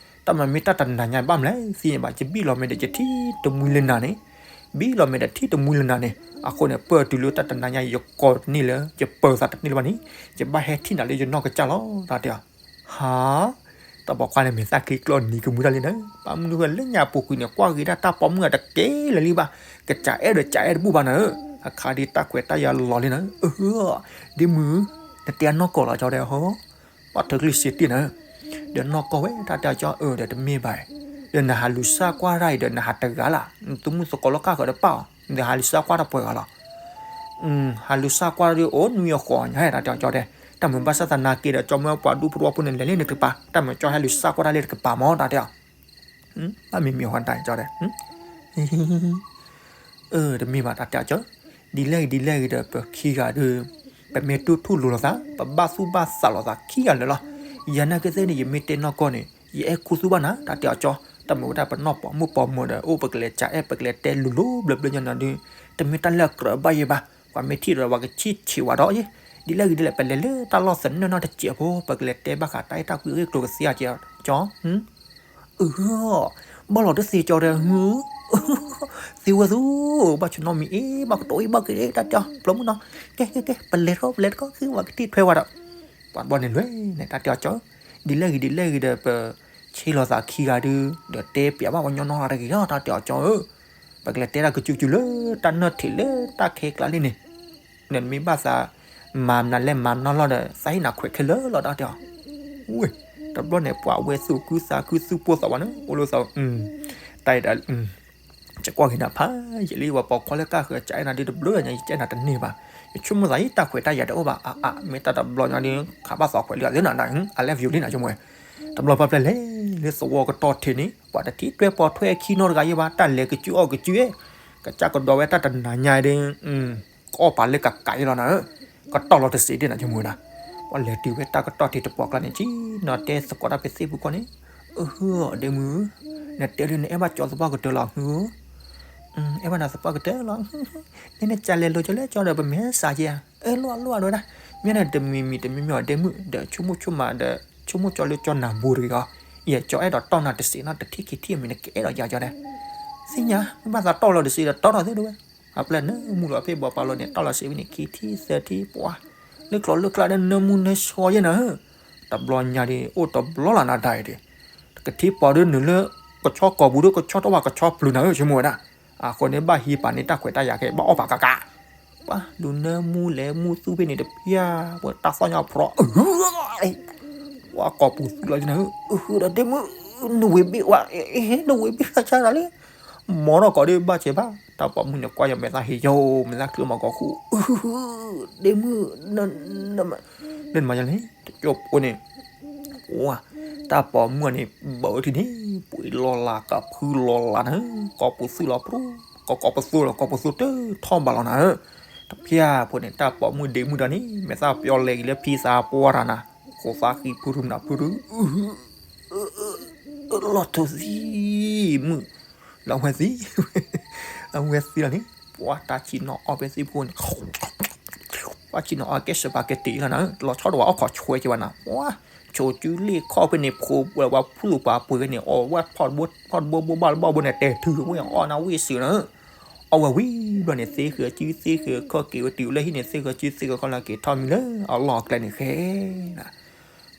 တၢ်မၤမ့ၢ်တၢ်တနၤညါဘၣ်မလဲၣ် သ့ၣ်ညါဘၣ် ယဘံၣ်လီၤမဲာ်ဒီးယထံၣ်တမှံလၢနၤန့ၣ်, ဘံၣ်လီၤမဲာ်ဒီးထံၣ်တမှံလၢနၤန့ၣ်, အဃိန့ၣ် ပၢၢ်တုၤလၢတၢ်တနၤညါ ယကိးတန့ၢ်လၢ ယပၢၤသးတန့ၢ်လၢၤဘၣ်န့ၣ်, ယဘၣ်ဟဲထံၣ်နၤလၢယနီၢ်ကစၢ်လီၤ တၢ်တဲအီၤ ဟါ, တၢ်ပိာ်ခွါန့ၣ် မဲာ်သၣ်ချံကျီနံၤကမှံတၢ်လံနၤဧၢ, ဘၣ်မနုၤဃိလၢညါပူၤကွံာ်န့ၣ် ကွၢ်ဂ့ၤဒၣ်တၢ်ပိာ်မုၣ်အတကဲလၢၤလံဘၣ်, ကစၢ်အဲၣ်ဒီးစၢ်အဲၣ်တဘူၣ်ဘၣ်နၤဧၢ, အခါဒ်တၢ်ခွဲးတၢ်ယာ်လီၤလံနၤဧၢ, ဒ်မုၢ်, နတဲအနီၢ်ကီၢ်လီၤ ကၠီတဲဟီ, ဘၣ်ထုးကလုၢ်စ့တ့ၢ်နၤဧၢ, ဒီးနီၢ်ကီၢ်ဝဲ တၢ်တဲအီၤကၠီဧၢ ဒီးတမ့ၢ်ဘၣ်, ဒီးနဟးလူၤစၢ်ကွၢ်တၢ်အံၤဒီးနဟးတဂၤလၢ်, နသုးမုၢ်သကိးလၢကၢ်ဃၢၤတပၢ်အီၤ, နဟးလူၤစၢ်ကွၢ်တၢ်ပှဲၤဂၤလီၤ ဟးလူၤစၢ်ကွၢ်ဒီးအိၣ်နွံအဃိးညါ တၢ်တဲအီၤကၠီတဲ, တၢ်မုာ်ဘၣ်ဆၣ်သနာ်က့ဒီး ကၠီမ့ၢ်ပှၤဒူၣ်ဖိတဝီဖိန့ၣ် လဲၤလၢနတကပၤ, တၢ်မုာ်ကၠီဟဲလူၤစၢ်ကွၢ်တၢ်လၢတကပၤမး တၢ်တဲအီၤ, ဘၣ်မံမံဟီတၢ်ကၠီတဲ အၢ တမ့ၢ်ဘၣ် တၢ်တဲအီၤကၠီ, ဒ်လဲၣ်ဂ့ၤဒ်လဲၣ်ဂ့ၤဒီး ပခံဂၤဒီး ပမ့ၢ်တူၢ်ထူၣ်လိၤလိာ်သး ပဘၣ်သူၣ်ဘၣ်သးလိာ်သးခံဂၤလၢာ်လီၤ, ယၤနာ်က့သ့ၣ်န့ၣ် ယမ့ၢ်တဲနီၢ်ကီၢ်န့ၣ် ယအဲၣ်ခူသူၣ်ဘၣ်နၤ တၢ်တဲအီၤကၠီ, တၢ်မုာ်ဝဲဒၣ်ပနီၢ်ပိာ်မုၣ်ပိာ်မၢၤဒီး အိၣ်ပကလဲၤကၠးအဲၣ် ပကလဲၤတဲလိၤလိၤဘျၢဘျၢညီညီဒီး တမ့ၢ်တၢ်လၢအကြၢးဘၣ်ယဲဘၣ်, ပှၤမ့ၢ်ထံၣ်ဒီးပှၤကဆံၣ်ဆံးဝဲဒီးယဲ, ဒ်လဲၣ်ဂ့ၤဒ်လဲၣ် ပလဲၤလၢတၢ်လီၢ်သနၢၣ်နီတစဲးဖိ ပကလဲၤတဲဘၣ်ဃးတၢ်အဲၣ်တၢ်ကွံအဂ့ၢ်အကျိၤကသ့ဧါကၠီ အၢ ဘၣ်လီၤတသ့ကၠီဒီး သ့ဝဲသူ, ဘၣ်ဆၢနီတမံၤအံၤ ဘၣ်ကတိၤအံၤဘၣ်က့ၤ တၢ်တဲအီၤ ပျီမုၣ်နီၤ, ကဲ ကဲ ကဲ ပလဲၤတခီ ပလဲၤတခီ ခံပှၤကထံၣ်ထွဲဝဲဒီး, ပှၤဘျီန့ၣ်လွဲၢ်န့ၣ် တၢ်တဲအီၤကၠီ, ဒ်လဲၣ်ဂ့ၤဒ်လဲၣ်ဂ့ၤဒီး ပဆ့လီၤသးခံဂၤဒုး ဒီးတဲပျးဘၣ်ပှၤညီနီတဂ့ၤလီၤ တၢ်တဲအီၤကၠီဧၢ, ပကလဲၤတဲတၢ်ကစုကစုလၢတၢ်နၢၣ်ထံးလၢတၢ်ခဲကျါလံန့ၣ် နမ့ၢ်ဘၣ်သး မၤနၤလဲၣ်မၤနီၢ်လီၤဒီး သးဟ့ၣ်နၤခွဲးခဲလၢာ်လီၤ တၢ်တဲအီၤ, ဝ့ၢ်, တဘျီန့ၣ် ပှၤဝဲသူၣ်ခုသးခုသူၣ်ပိၢ်သးဝးန့ၣ် အိၣ်လၢသး, တၢ်အံၤဒီး ယကွၢ်က့ၤနၤဖးယံာ်လံ ပှၤပိာ်ခွါလၢကၢ်ဃၢၤ ကၠးအဲၣ်နၤဒ်တဘျုးညါ ယကၠးအဲၣ်နၤတန့ၢ်ဘၣ်, ယဆိကမိၣ်သးအံၤ တၢ်ခွဲးတၢ်ယာ်တအိၣ်ဘၣ် အါအါ မ့ၢ်တၢ်တဘျီညါဒီး ခးဘၣ်သးခွဲးလံအသ့နၤ I love you လံနၤဆိကမိၣ်ဝဲ, တဘျီဖဲပျဲလဲၤလၢသဝီကတီၢ်ထံးန့ၣ် ပှၤတထံၣ်ထွဲပိာ်ထွဲခံနီတဂၤယဲဘၣ် တၢ်လဲၤကစုအီၣ်ကစုအဲၣ်, ကစၢ်ကဒီးဝဲတၢ်တနၤညါဒီး ကအီၣ်ပာ်လၢကကးအံၤလီၤနၤဧၢ, ကတီၢ်လီၤတစဲးဒ်နၤဆိကမိၣ်ဝဲဒၣ်, ပှၤလဲၤတုၤဝဲတၢ်ကတီၢ်ထံးတပှီၢ်ကျါန့ၣ် ဆံနီၤတဲသကိးတၢ်ဖဲသ့ၣ်ပူၤခီန့ၣ်, အ အဟၢ ဒ့မုၣ်, နတဲဒ်န့ၣ် အဲၣ်ဘၣ်ကၠီသပှၢ်ကတၢၢ်လီၤ, အဲၣ်ဘၣ်နၤသပှၢ်ကတၢၢ်လီၤ, နမ့ၢ်ကလဲၤလိၤကၠီလဲၤကၠီဒီး ပမ့ၢ်စးက့ဧါ, အလီၢ်အလီၢ်ဒဝဲဒၣ်, မ့ၢ်န့ၣ်တမံၤမံၤတမံၤမံၤအီၤ ဒ့မုၣ် ဒီးဆိကမိၣ်ဆိကမးဒီး ဆိကမိၣ်ကၠီလၢကၠီနၢ်ဘိတဂ့ၤအီၤ, ယကၠီအဲၣ်ဒိးတီၢ်နၤတစ့းနီတထံၣ်ခံထံၣ်မံၤ နကအဲၣ်ဒိးယၤကၠီဒီး, သ့ၣ်ညါ မ့ၢ်ဘၣ်သးတီၢ်လီၤတစ့းဒီး တီၢ်ထီၣ်သ့ၣ်ဒဝဲ, အပျဲၢ်နၢမူလီၤဖဲဘီပာ်လီၤန့ၣ် တီၢ်လီၤစ့းဝဲန့ၣ် ခံထံၣ်သၢထံၣ်ပှၤ, လၢကျိၤလၢကျါဒီးနၢမူနၢဆှီယဲၢ်နၤဧၢ, တဘျီညါဒီး အိၣ်တဘျီလၢနၤဒၣ်အံၤဒီး, ကထံၣ်ပီၤဒ်နုာ်လၢ ကဆီကိာ်ပူၤဒီး ကဆီတဝၢ်ကဆီပျုၤနၤဧၢ ဆိကမိၣ်ဝဲဒၣ်, အဃိန့ၣ်ဘၣ်ဟံးပာ်န့ၢ်တၢ်ခွဲးတၢ်ယာ်ခဲ ဘၣ်အီၣ်ပာ်ကကး, ပှၤလူၤနၢမူလဲၤမူသူၣ်ဖဲန့ၣ်တဖၠၣ်, ပှၤတၢ်သီၣ်ညါဖျိး ပှၤကိာ်ပူၤသူၣ်လီၤကနၤဧၢ, ဒီးဒ့မုၣ်, နဝံၤဘ့ၣ်ဝဲ, နဝံၤဘ့ၣ်သးဆါတၢ်လံ, မ်ထီၣ်ကိးဒ့ၣ်ဘၣ်စဲးဘၣ်, တၢ်ပိာ်မုၣ်န့ၣ်ကွၢ်ယမဲာ်သၣ်ဟ့ယိာ် မဲာ်သၣ်ချၢမၤကီၤဃူ, ဒ့မုၣ်, လၢနမၤယၤန့ၣ် တကၠိဖိန့ၣ်, ဝါ, တၢ်ပိာ်မုၣ်န့ၣ် ဘၢထံန့ၣ် ပှ့ၤလီၤလးကဖုလီၤလးနၤဧၢ, ကိာ်ပူၤသူၣ်လီၤပြူ, ကိာ်ကိာ်ပသူလီၤ ကိာ်ပသူတထီၣ်ဘၣ်လီၤနၤဧၢ, တဖၠၣ်ဖိန့ၣ် တၢ်ပိာ်မုၣ်ဒ့မုၣ်ဒီးန့ၣ် မဲာ်သၣ်ပျီလဲၤက့ၤလၢဖံသးပှၢ်တၢ်နၤ, ဃိးသးဃံဖုရူနၤဖုရူ လီၤထိၣ်သံ, မုၣ်, လၢအဝဲသံ, အဝဲသံလီၤန့ၣ် ပှၤတၢ်ဆံးနီၤအီၣ်ဖဲသ့ၣ်ဖိန့ၣ်, ပှၤဆံးနီၤအီၣ်ကဲစပၤကဲတံၤလီၤနၤ, လီၤဆီတဝးအီၣ်ခိးဆွဲက့ၤဘၣ်နၤ, ပှၤ, ဆိးကၠူလ့ၣ်ခီၣ်ဖဲန့ၣ် ဖိဝဲပှၤဖုၣ်လိာ်ပှၤပှ့ၤဝဲန့ၣ် အီၣ်ဝဲဖီၣ်တဘိဖီၣ်တဘိဘိဘၣ်လၢဘီၣ်ဘိန့ၣ် တဲထုးဝဲအီၣ်နၤဝံၣ်စုာ်နၤ, အီၣ်ဝဲဝံၤဘျီန့ၣ် သ့ဃၢၤကၠူသ့ဃၢၤခီၣ်က့ၤဝဲတုၤလၢဟံၣ်န့ၣ် သ့ဃၢၤကၠူသ့ဃၢၤခီၣ်လၢက့ၤထီၣ်မံၤလၢအလီၢ်အကျဲန့ၣ်ဃဲ နၤ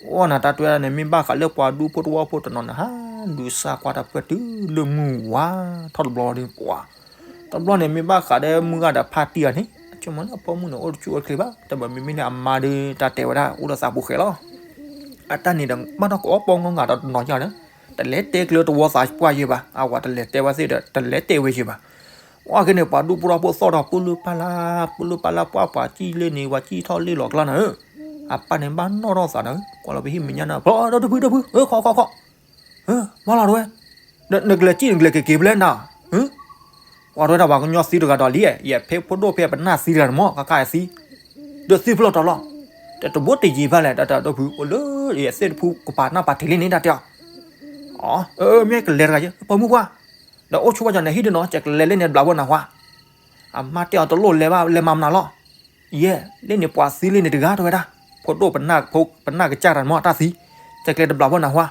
အိၣ်နၤတၢ်တွဲန့ၣ် မ့ၢ်ဘၣ်ဃးလၢပှၤဒူဖိတဝီဖိတနီၤန့ၣ် ဟးလူၤစၢ်ကွၢ်တၢ်ပှဲၤတုၤလၢမုၢ်ဝါထီၣ်တဘျီဒီးပှၤ, တဘျီန့ၣ် မ့ၢ်ဘၣ်ဃးဒီးမုၢ်ဂၤဒီးဖါတံၢ်အီၤန့ၣ် အဆိကမိၣ်လၢအဖိမုၣ်န့ၣ် အိၣ်တဆူၣ်အိၣ်တချ့ဘၣ်, တၢ်မၤမ့မ့ၢ်လၢအမါဒီး တၢ်တဲဝဲဒၣ်အိၣ်ဒီးသးပူၤဃဲလီၤ. အတၢ်န့ၣ်ဒီး ဘၣ်နီၢ်ကီၢ်ပီငီၢ်ငၢ်ဒီးတနီၤညါဒီး တလဲၤတဲကျၢၤတဝီသးပှၢ်ယဲၢ်ဘၣ်, အဝဲတလဲၤတဲဝဲသ့ၣ်ဒီး တလဲၤတဲဝဲယဲၢ်ဘၣ်. ဝဲက့ၤန့ၣ် ပှၤဒူဖိတဝီဖိသီၣ်ဒီး ပူၤလုၢ်ပာ်လၢ် ပူၤလုၢ်ပာ်လၢ် ပှၤပှၤစံၣ်လၢန့ၣ် ပှၤစံၣ်ထီၣ်လ့ၣ်လီၤကျါနၤဧၢ, အပၢ်န့ၣ်ဘၣ်နီၣ်ထီၣ်သးဒီး ကွၢ်လီၤဖဲဟံၣ်မဲာ်ညါနၤ ဖျီဒီးတဖုတဖု ခိးခိးခိး မၤလီၤတဝဲ, နကလဲၤစံၣ်နကလဲၤက့ၤက့ၤဖဲလဲၣ်နၤ, ပှၤတဝဲဒၣ်ပှၤကညီသံတဂၤဒီးလံ, ယဖဲဖိဒိၣ်ဖဲပနၢ်သံတဂၤန့ၣ်မး ကကါယသံ, ဒီးသံဖျီတီၤလီၤ, တဘိတယံၤဖဲလဲၣ် တၢ်တၢ်ဒီဖု အိၣ်လၢယသ့ၣ်တဖုကပၤနၢ်ပာ်တ့ၢ်လံန့ၣ် တၢ်တဲအီၤ, မ့ၢ်ကလဲၤတဂၤယဲ ပိာ်မုၣ်ပှၢ်, ဒီးအိၣ်ဆိဘၣ်ကန့ၣ်ဟံၣ်ဒ်နီၤ ကကလဲၤလၢန့ၣ်ဘျးဝဲနၤဟါ, အမါတဲအီၤတလိၣ်လဲၤဘၣ် လဲၤမၤမနုၤလီၤ ယဲ, လၢန့ၣ်ပှၤသံလၢန့ၣ်တဂၤတဝဲဒၣ်, ဖိဒိၣ်ပနၢ်ကစၢ်တၢ်မ့ၢ်တၢ်သံ, ကကလဲၤတဘျးဖိနၤဟါ,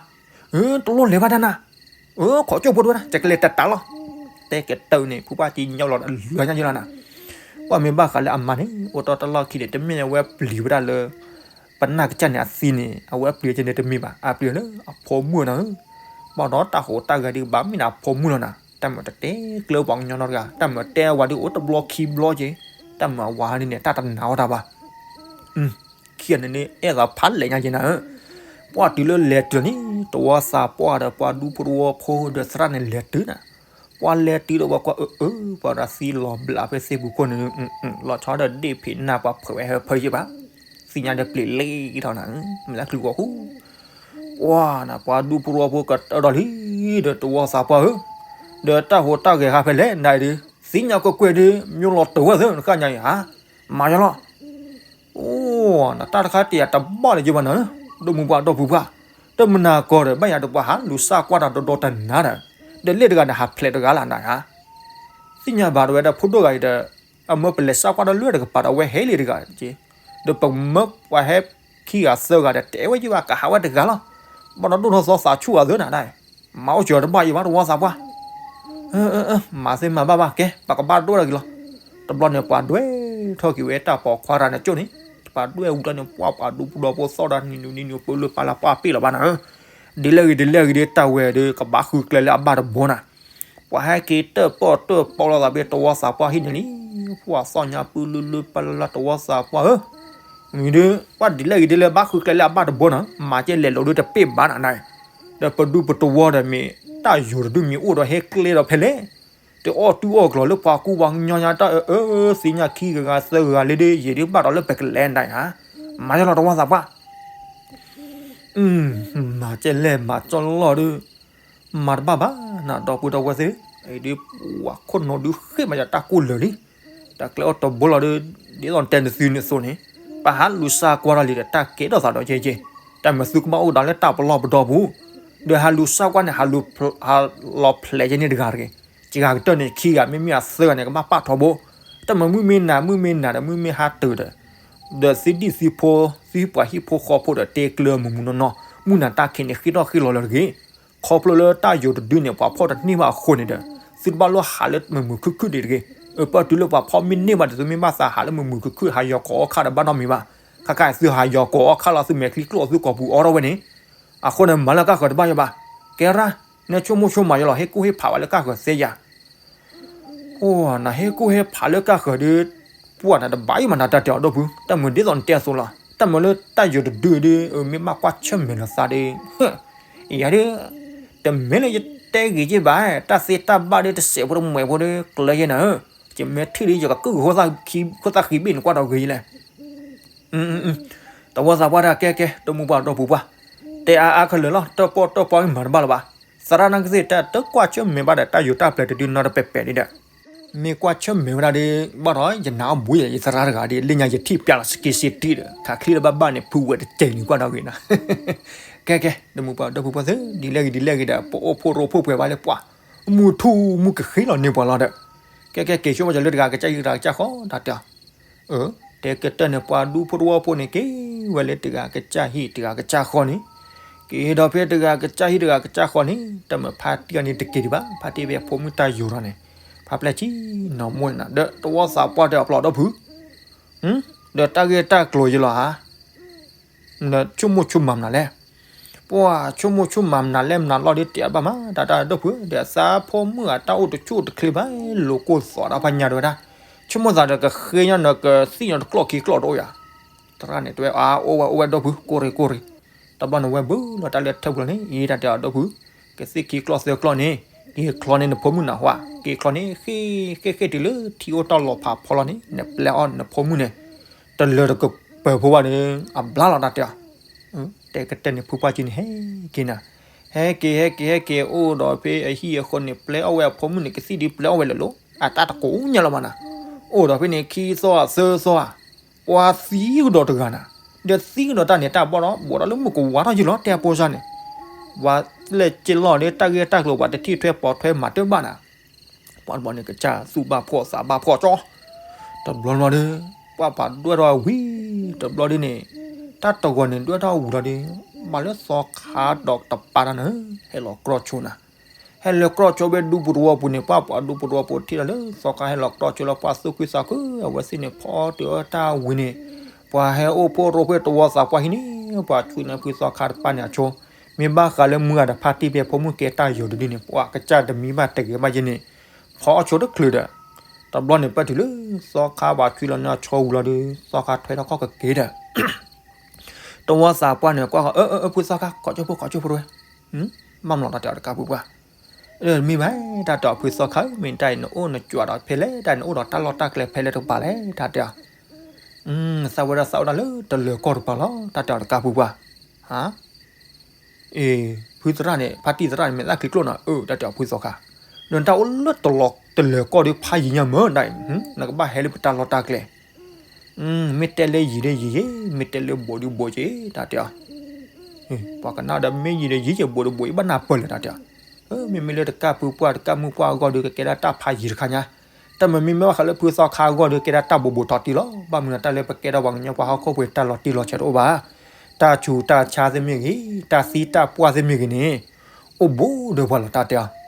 တလိၣ်လဲၤဘၣ်တၢ်နၤ, ခိးကၠိဖိတဝဲဒၣ် ကကလဲၤတတးလီၤ, တဲကတၢၢ်န့ၣ် ဖုပၢ်ကံညီလီၤ အလွဲညါယလီၤနၤ, ပှၤမ့ၢ်ဘၣ်ဃးလၢအမါန့ၣ် အိၣ်တ့ၢ်တၢ်လီၢ်ခံန့ၣ် တမ့ၢ်ဝဲပျံၤဝဲဒၣ်လၢ ပနၢ်ကစၢ်န့ၣ်အသံန့ၣ် အဝဲအပျံၤကဲန့ၣ်တမ့ၢ်ဘၣ်, အပျံၤလၢအဖိမုၣ်နၤဧၢ, ဘၣ်ဒီးတၢ်ဟူးတၢ်ဂဲၤဒုးဘၣ်မ့ၢ်နၤအဖိမုၣ်လီၤနၤ, တၢ်မၤတတဲကျၢၤပှၤကညီနီတဂၤ, တၢ်မၤတဲဝဲဒုးအိၣ်တဘျီခံဘျီက့ၤ, တၢ်မၤဝၤန့ၣ် တၢ်တနာ်ဝဲတၢ်ဘၣ် ခံဂၤန့ၣ်န့ၣ် အဲၣ်သးဖးလဲၢ်ညါက့ၤနၤဧၢ, ပှၤတုၤလၢလဲၤတုၤန့ၣ် တဝီသးပှၢ်ဒီးပှၤဒူဖိတဝီဖိဒီးသရၣ်န့ၣ်လဲၤတုၤနၤ, ပှၤလဲၤတုၤဒီးပှၤကွၢ်အၢအၢ ပှၤဒီးသံလီၤဘျးဖဲသ့ၣ်ပူၤခိၣ်န့ၣ်, လီၤဆီဒီးဒ့ၣ်ဖံးနၢ်ပှၤဖှဲးဝဲဟၢဖၢယဲၢ်ဘၣ်, သ့ၣ်ညါဒီးပျံၤလ့ထီၣ်နၤ, မ့ၢ်လၢချုးဂီၤဃူ ပှၤနၤ ပှၤဒူဖိတဝီဖိကတၢၢ်ဒီးလံ, ဒီးတဝီသးပှၢ်ဧၢ, ဒီးတၢ်ဟူးတၢ်ဂဲၤဃါဖဲလဲၣ်နၤအံၤဒီး, သ့ၣ်ညါကွ့ၢ်ကွ့ၢ်ဒီး မျိၤလီၤတၢၤဝဲသ့ၣ် နကညါအံၤဧါ, မၤယလီၤ အိၣ်နတၢ်တခါတ့ၢ်အတဘၣ်လၢၤယဘၣ်နၤ, ဒီမုၢ်ပှၢ်ဒီပုၢ်ပှၢ်, တမနၤကီၢ်ဒီး ဘၣ်ယၤဒီးပှၤဟးလူၤစၢ်ကွၢ်တၢ်ဒီဒီတနၤဒီး, ဒီးလ့ၣ်တဂၤန့ၣ် ဟးဖျဲးတဂၤလၢနၤဧါ, သ့ၣ်ညါဘၣ်တဝဲဒၣ်ဖိဒိၣ်ဂၤအံၤဒီး, အမၢပလဲၤစၢ်ကွၢ်ဒီးလၢတကပၤဒီး အဝဲဟဲလံတဂၤက့, ဒီးပမၢပှၤဟဲခံဂၤသၢဂၤဒီး တဲဝဲယဘၣ်ကဟးဝဲတဂၤလီၤ, ဘၣ်ဒီးဒိၣ်ထီၣ်သီသးဆူၣ်အသၢနၤ, မၤအိၣ်စၢၤတဘၣ်ယဘၣ်တဝီသးပှၢ် မၤသ့မၤဘၣ်ဘၣ် ကဲ ပကဘၣ်ဒွဲၣ်ထီၣ်က့ၤလီၤ. တဘျီန့ၣ် ပှၤဒွဲၣ်ထီၣ်က့ၤဝဲတၢ်ပိာ်ခွါတဂၤန့ၣ်ကၠိန့ၣ်, ပှၤဒွဲၣ်ဝံၤတဘျီန့ၣ် ပှၤပှၤဒူဖိဒီဖိသီၣ်ဒီးနံၤနူၤနံၤနူၤ ပူၤလုၢ်ပာ်လၢပှၢ်ပ့ၣ်လီၤဘၣ်နၤဧၢ, ဒ်လဲၣ်ဂ့ၤဒ်လဲၣ်ဂ့ၤဒ်တၢ်ဝဲဒီး ကဘၣ်ဃုကျဲလၢအဘၣ်တဘိနၤ, ပှၤဟဲက့ၤတၢၣ်ပီၣ်တၢၣ်ပီလိာ်သးဖဲတဝီသးပှၢ်ဟံၣ်န့ၣ်လံ, ပှၤသီၣ်ညါပူၤလုၢ်လုၢ်ပာ်လၢတဝီသးပှၢ်ဧၢ, မ့ၢ်ဒီး ပှၤဒ်လဲၣ်ဂ့ၤဒ်လဲၣ်ဘၣ်ဃုကျဲလၢအဘၣ်တဘိနၤ, မၤကဲလဲၤလိာ်ဒီးတပ့ၢ်ဘၣ်နၤနၤ, ဒီးပဒူပတဝီဒီးမ့ၢ် တၢ်ယိာ်တဒုမ့ၢ်အိၣ်ဒီးဟဲကျဲဒီးဖဲလဲၣ်, တအီၣ်တူၢ်အီၣ်ကျီၤလၢပှၤကူပှၤကညီညါတၢ်အၢအၢ သ့ၣ်ညါခံဂၤဂၤသၢဂၤလၢဒ်ယဲၢ်ဒ်ဘၣ်ဒီးလၢပကလဲၤနၤဧါ, မၤယလီၤတဝီသးပှၢ် မၤကဲလဲၣ်မၤကၠီလီၤဒီး, မၤတဘၣ်ဘၣ်နၤ ဒီပုၢ်ဒီဝဲၢ်သ့ၣ်, အံၤဒ်ပှၤခိၣ်နူာ်ဒုးဃ့ၢ်မးယတၢ်ကိၢ်လၢာ်လံ, တၢ်ကျဲအီၣ်တဘိလီၤဒီး, ဒ်သိးတဲနသုန့ၣ်အသိးန့ၣ်, ပဟးလူၤစၢ်ကွၢ်ထီၣ်လံဒီးတၢ်ကဲထီၣ်သးဒီးကဲကဲ, တၢ်မၤသုကဘၣ်အိၣ်ဒီးလၢတၢ်ပလီၢ်ပဒီပူၤ, ဒီးဟးလူၤစၢ်ကွၢ်န့ၣ် ဟးလူၤဖျဲး, ဟးလီၤဖျဲးကဲန့ၣ်တဂၤတဂ့ၤ, တဂၤကတၢၢ်န့ၣ် ခံဂၤ မ့မ့ၢ်အသၢဂၤန့ၣ် ကဘၣ်ပာ်ထီဘိ, တၢ်မၤမုၢ်မ့ၢ်နၤ မုၢ်မ့ၢ်နၤဒီး မုၢ်မ့ၢ်ဟါတုၤဒီး, ဒီးသုဒံၣ်သုဖိ, သုပှၤဟံၣ်ဖိဃီဖိဒီး တဲကျၢၤမုာ်မုာ်နီၢ်နီၢ်, မုၢ်နၤတၢ်ခံးန့ၣ် ဃ့ထီၣ်ဃ့လီၤလၢၤတဂ့ၤ. ခီဖျိလၢတၢ်ယိၤတဒုန့ၣ် ပှၤဖီၣ်တန့ၢ်ဘၣ်အဃိန့ၣ်ဒီး, သုတဘၣ်လိၣ်ဟးလၢမုာ်မုာ်ခုၣ်ခုၣ်ဒံးတဂ့ၤ. အပၢ်တုၤလၢပှၤဖီၣ်မ့ၢ်န့ၢ်ဘၣ်ဒီး သုမ့ၢ်ဘၣ်သးဟးလၢမုာ်မုာ်ခုၣ်ခုၣ် ဟးယီၤကိးအီၣ်ခါဒီးဘၣ်နီတမံၤဘၣ်. ခါခါသုဟးယီၤကိးအီၣ်ခါလီၤ သုမဲာ်ချံကျိၣ်သုကိာ်ပူၤအီထီၣ်ဝဲန့ၣ်, အဃိန့ၣ် မၤလၢကၢ်ဃၢၤတဘၣ်ယၤဘၣ်. ကဲရၣ်, နဆိကမိၣ်ဆိကမးယလီၤ ဟ့ၣ်ကူၣ်ဟ့ၣ်ဖးဝဲလၢကၢ်ဃၢၤသ့ယၤ အိၣ် နဟ့ၣ်ကူၣ်ဟ့ၣ်ဖးလၢကၢ်ဃၢၤဒီး, ပှၢ်နတဘၣ်ယံၤမးနတၢ်တဲအီၤဒီပုၢ်, တၢ်မုာ်ဒ်သိးနတဲအသိးလီၤ. တၢ်မုာ်လၢတၢ်ယိၤတဒုဒီး မ့ၢ်ဘၣ်ကွၢ်ဆၢၣ်မဲာ်လိာ်သးဒီး, ယၤဒီး, တမ့ၢ်လၢယတဲဂ့ၤက့ဘၣ်, တၢ်သ့တၢ်ဘၣ်ဒီး တစဲးဖိတမှဲးဖိဒီး ကျၢၤယဲနၤဧၢ, ယမဲာ်ထံၣ်ဒီး ယကကုၢ်ကဃိသၣ်ဃံဘ့ၣ်န့ၣ် ကွၢ်ဒီးဂ့ၤယလဲၣ် တဝီသးပှၢ်တၢ်ကဲကဲ တမူပှၢ်ဒီပုၢ်ပှၢ်, တဲအါအါခဲလၢာ်လီၤ တၢ်ပီၣ်တၢ်ပီၢ်ဂ့ၤမၤတဘၣ်လၢၤဘၣ်. သရၣ်နာ်ကသ့ၣ်တၢ်တကွၢ်ဆၢၣ်မဲာ်ဘၣ်ဒီး တၢ်ယိၤတၢ်ပျဲၤတဒုနီတပဲာ်ပဲာ်ဒံးဒီး, မ့ၢ်ကွၢ်ဆၢၣ်မဲာ်ဝဲဒၣ်ဒီး ဘၣ်ဒီးယနၢ်အီၣ်ဘူးယဲ ယသရၣ်တဂၤဒီး လၢညါယထံၣ်ပျဲလီၤစက့စ့တံၢ်ဒီး ခးချံလၢဘၣ်ဘၣ်န့ၣ် ဖုဝဲတကဲၤန့ၣ်ကွၢ်ဒီးဂ့ၤနၤ ကဲကဲ တမူပှၢ်ဒီပုၢ်ပှၢ်သ့ၣ် ဒ်လဲၣ်ဂ့ၤဒ်လဲၣ်ဂ့ၤဒီး ပအိၣ်ဖှိၣ်ရိဖှိၣ်ပှဲၤဘၣ်လၢပှၢ်, မုၢ်ထူၣ်မုၢ်ကဃ့လီၤန့ၢ်ပှၤလီၤဒီး, ကဲကဲက့ၤဆိဘၣ်လၢတဂၤကစၢ်ဟံၣ်တဂၤကစၢ်ဃီ တၢ်တဲအီၤ တဲကတၢၢ်န့ၣ် ပှၤဒူဖိတဝီဖိန့ၣ် က့ၤဝဲလၢတဂၤကစၢ်ဟံၣ်တဂၤကစၢ်ဃီန့ၣ်, က့ၤဒီးဖဲတဂၤကစၢ်ဟံၣ်တဂၤကစၢ်ဃီန့ၣ် တၢ်မၤဖါတံၢ်အီၤန့ၣ်တက့ၤဒံးဘၣ် ဖါတံၢ်ဖဲဖိမုၣ်တၢ်ယိၤဒီးန့ၣ်, ဖါပျဲၢ်ဆံနီၢ်မိၢ်န့ၣ် ဒီးတဝီသးပှၢ်တဲအီၤပျီၢ်ဒီပုၢ် ဒီးတၢ်ဂ့ၢ်တၢ်ကျိၤယလီၤဧါ နဆိကမိၣ်ဆိကမးမနုၤလဲၣ်. ပှၤဆိကမိၣ်ဆိကမးမနုၤလဲၣ်မနုၤလီၤဒီးတဲအဘၣ်မး တၢ်တၢ်ဒီပုၢ် ဒီးသးဖိမုၣ်အတၢ်အိၣ်တဆူၣ်တချ့ဘၣ် လိၤကိၢ်သီးတၢ်ဖးညါတဲဝဲဒၣ်, ဆိကမိၣ်သးဒီးကဃ့ညီနုၢ်ကသံၣ်ညီနုၢ်တကျိၣ်ခံကျိၣ်တအိၣ်ယၤ, သရၣ်န့ၣ်တဲဝဲ အအိၣ်ဝဲအိၣ်ဝဲဒီပုၢ် ကိၢ်ရ့ၣ်ကိၢ်ရ့ၣ်, တဘျီန့ၣ်ဝဲဘုလီၤတၢ်လၢထၢၣ်ပူၤလီၤန့ၣ် အံၤတၢ်တဲအီၤဒီပုၢ်, ကသံၣ်ခံကျိၣ်သၢကျိၣ်န့ၣ်, က့ၤချီန့ၢ်နဖိမုၣ်နၢ်ဟူဧါ, က့ၤချီန့ၢ်ဃ့ၢ်ဃ့ၢ်ဃ့ၢ်တုၤလၢထံအိၣ်တၢ်လီၤဖးဖီလီၤန့ၣ် နပျဲအီၣ်နဖိမုၣ်န့ၣ်, တလၢတကပၤဖိဘၣ်န့ၣ် အဘျါလီၤတၢ်တဲအီၤ, တဲကတၢၢ်န့ၣ် ဖုပှၢ်က့န့ၣ် ဟဲက့ၤနၤ, ဟဲက့ၤဟဲက့ၤဟဲက့ၤအိၣ်ဒီးဖဲအဟံၣ်အဃီန့ၣ် ပျဲအီၣ်ဝဲအဖိမုၣ်န့ၣ် ကသံၣ်ဒုးပျဲအီၣ်ဝဲလၢာ်လီၤ, အတၢ်တကိးညါလီၤမးနၤ, အိၣ်ဒီးဖဲန့ၣ် ခံသီသၢသီဧါ, ပှၤသံကဒီးတဂၤနၤ, ဒီးသံကဒီးတၢ်န့ၣ် တၢ်ဘီၣ်ဒီး ဘိးဒီးလၢမုၢ်ကဝါထီၣ်ယံၤလီၤ တဲအဖိစၢ်န့ၣ်, ပှၤလဲၤက့ၤလီၤဒီး တၢ်ဂ့ၢ်တၢ်ကျိၤ ပှၤတထံၣ်ထွဲပိာ်ထွဲမၤတၢ်ဘၣ်နၤ ပှၤတဘျီန့ၣ် ကစၢ်သူၣ်ဘၣ်ဖှီၣ်သးဘၣ်ဖှီၣ်ကၠီ, တဘျီဘျီဒီး ပှၤပာ်ဒွဲၣ်ထီၣ်ဝံၤ, တဘျီဒ်န့ၣ်, တၢ်တဂီၤန့ၣ် ဒွဲၣ်ထီၣ်ဝံၤလီၤဒီး, ဘၣ်လၢသီခါဒီးတပၤတၢ်န့ၣ်, ဟဲလီၤကြီဆိနၤ, ဟဲလီၤကြီဆိဝဲဒူပူၤတဝီပူၤန့ၣ် ပှၤပှၤဒူပူၤတဝီပူၤထံၣ်ဒီးလၢသီခါဟဲလီၤကြီဆိလၢပှၤသူၣ်ခုသးခု အဝဲသ့ၣ်န့ၣ် ဖီတၢ်ဝံၤန့ၣ်, ပှၤဟဲအိၣ်ဖှိၣ်ရိဖှိၣ်တဝီသးပှၢ်ဟံၣ်န့ၣ်, ပှၤဆွံန့ၢ်ဖုသီခါတပၤန့ၣ်အဆိ မ့ၢ်ဘၣ်ဃးလၢမုၢ်ဂၤဒီးဖါတံၢ်ဖဲဖိမုၣ်ကဲတၢ်ယိၤတဒုန့ၣ် ပှၤကစၢ်တမံဘၣ်တဂ့ၤဘၣ်ယဲန့ၣ်, ဖီအီၣ်ဆိတချုးဒီး, တဘျီန့ၣ်ပၢၢ်တုၤလၢ, သီခါပှၤဆွံလီၤန့ၢ်အဆိဝံၤလီၤဒီး သီခါထွဲထီၣ်ခီၣ်ကက့ၤဒီး တဝီသးပှၢ်န့ၣ် ကွၢ်ဃီ အၢ အၢ အၢ ဖုသီခါ ခိးကၠိဖိ ခိးကၠိဖိတဝဲ, ဘၣ်မနုၤတၢ်တဲအီၤတကးဖုပှၢ်, မ့ၢ်ဘၣ် တၢ်တဲအီၤဖုသီခါ မ့ၢ်တၢ်အံၤ နအိၣ်နကွၢ်ဒီးဖဲလဲၣ် တၢ်အံၤ နအိၣ်ဒီးတၢ်လီၢ်တၢ်ကျဲဖဲလဲၣ်တကပၤလဲၣ် တၢ်တဲအီၤ, သးဝဲဒၣ်သးအိၣ်ဒၣ်လၢတလၢၤကီၢ်တကပၤလီၤ တၢ်တဲအီၤတကးဖုပှၢ်, ဟါ အ့ ဖုသရၣ်န့ၣ် ဖါတံၢ်သရၣ်န့ၣ် မဲာ်သၣ်ချံကျိၣ်နၤ အၢ တၢ်တဲအီၤဖုသီခါ, ဒီးနတၢ်အိၣ်လၢတလၢၤကီၢ်ဒီးဖးယံၤညါမၢ်ဒၣ်အံၤ, နကဘၣ်ဟဲလၢပတၢ်လီၢ်တၢ်ကျဲ မ့ၢ်တဲလၢယံၤဒီးယံၤယံၤ, မ့ၢ်တဲလၢဘူးဒီးဘူးက့ၤ တၢ်တဲအီၤ, ပှၤကနၣ်ဒီးမ့ၢ်ယံၤဒီးယံၤက့ၤ ဘူးဒီးဘူးက့ၤ ဘၣ်နၢ်ပၢၢ်လၢၤ တၢ်တဲအီၤ, မ့မ့ၢ်လၢတကးဖုပှၢ် တကးမုၢ်ပှၢ်အဂီၢ်ဒီး ကကဲဒၣ်တၢ်ဖးယံၤတခါညါ, တၢ်မ့မ့ၢ်ဘၣ်ဃးလၢဖုသီခါအဂီၢ်ဒီး ကဲဒၣ်တၢ်ဘူးဘူးထီတံၢ်လီၤ, ဘၣ်မနုၤတၢ်လၢပကဲထီၣ်ပှၤကညီပှၤဟီၣ်ခိၣ်ပှဲၤတၢ်လီၤတံၢ်လီၤဆဲးတအိၣ်ဘၣ်, တၢ်ဆူးတၢ်ဆါသ့ၣ်မ့ၢ်ဂ့ၤ, တၢ်သံတၢ်ပှၢ်သ့ၣ်မ့ၢ်ဂ့ၤန့ၣ်, အိၣ်ဘူးဒီးပှၤလီၤ တၢ်တဲအီၤ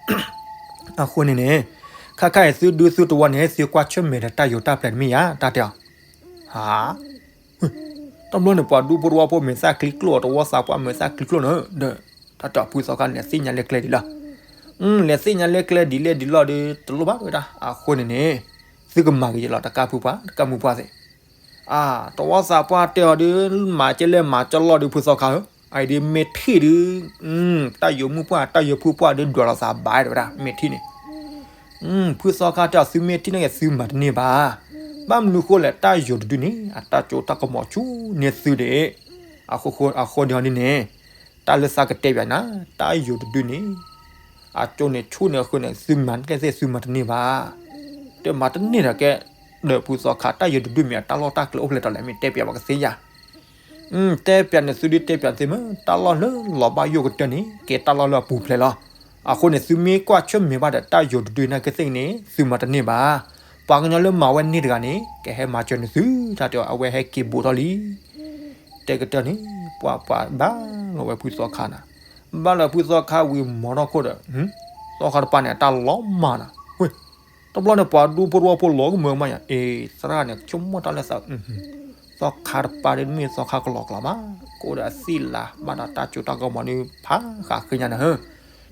အဃိန့ၣ်န့ၣ်, ခါခါအံၤသုဒူသုတဝီန့ၣ် သုကွၢ်ဆၢၣ်မဲာ်ဒီးတၢ်ယိၤတၢ်ပျဲၤတမ့ၢ်ဧါ တၢ်တဲအီၤ, ဟါ, တဘျီန့ၣ် ပှၤဒူဖိတဝီဖိမဲာ်သၣ်ချံကျိၣ် တဝီသးပှၢ်မဲာ်သၣ်ချံကျိၣ်န့ၣ်ဒီး, တၢ်တဲအီၤဖုသီခါန့ၣ် သ့ၣ်ညါလၢကျဲဒ်လီၤ, လဲၤသ့ၣ်ညါလၢကျဲဒ်လဲၣ်ဒ်လီၤဒီး တလိၣ်ဘၣ်ဝဲဒၣ် အဃိန့ၣ်န့ၣ်, သုကမၤက့ၤယလီၤ တကးဖုပှၢ် တကးမုၢ်ပှၢ်သ့ၣ် အါ, တဝီသးပှၢ်တဲအီၤဒီး မၤကဲလဲၣ်မၤကဲလီၤဒီး ဖုသီခါဧၢ, အအံၤဒ်မ့ၢ်ထံၣ်ဒုး, တၢ်ယိၤမုၢ်ပှၢ် တၢ်ယိၤဖုပှၢ်ဒုး ဒွးလီၤသးဘၣ်တဲဝဲဒၣ် မ့ၢ်ထံၣ်န့ၣ်, ဖုသီခါတဲအီၤ သုမ့ၢ်ထံၣ်န့ၣ် သုမၤတန့ၢ်ဘၣ်, ဘၣ်မနုၤဃိလဲၣ် တၢ်ယိၤတဒုန့ၣ် အတၢ်ကၠိတၢ်ကမီၤဆူၣ်န့ၢ်သုဒံး, အဃိဒ်အံၤဒ်န့ၣ်, တၢ်လၢသးကတဲပၠးနၤ, တၢ်ယိၤတဒုန့ၣ် အကၠိန့ၣ်ဆူၣ်န့ၢ်အဃိန့ၣ် သုမၤတကဲသ့ၣ်သုမၤတန့ၢ်ဘၣ်, တမၤတန့ၢ်ဒီးကဲ, ဒီးဖုသီခါ တၢ်ယိၤတဒုမ့ၢ်အတၢ်လီၢ်တၢ်ကျဲအိၣ်ဖဲလဲၣ်တလဲၣ် မ့ၢ်တဲပၠးပှၤကသ့ဧါ, တဲပၠးန့ၣ်သုဒုးတဲပၠးသ့မ့ၢ် တၢ်လီၢ်လၢလီၤဘၣ်ယိၣ်ကတၢၢ်န့ၣ် ကဲတၢ်လီၢ်လၢအပူၤဖျဲးလီၤ. အဃိန့ၣ် သုမ့ၢ်ကွၢ်ဆၢၣ်မဲာ်ဘၣ်ဒီးတၢ်ယိၤတဒုန့ၣ်ကသ့ၣ်န့ၣ် သုမၤတန့ၢ်ဘၣ်. ပှၤကညီလၢမၤဝဲန့ၢ်တဂၤန့ၣ် ကဟဲမၤစၢၤန့ၢ်သု တၢ်တဲအီၤ အဝဲဟဲက့ၤဘူးထီၣ်လံ. တဲကတၢၢ်န့ၣ် ပှၤပှၤဘၣ်လီၤဝဲဖုသီခါနၤ, ဘၣ်လီၤဖုသီခါဝံၤမီၤထီၣ်ခိၣ်ဒီး သီခါတပၤန့ၣ် အတၢ်လီၤမၢ်နၤ, ဝ့ၢ် တဘျီန့ၣ် ပှၤဒူဖိတဝီဖိလီၤကမၢကမၣ်ယၤ အ့ သရၣ်န့ၣ် ဆိကမိၣ်တၢ်လၢသး သီခါတပၤဒ်မ့ၢ်သီခါကလီၤကျါမး, ကအိၣ်ဒီးအသံၣ်လၤ ဘၣ်ဒီးတၢ်စိတၢ်ကမီၤဒ်ဖးဃးဃ့ညါနၤဧၢ,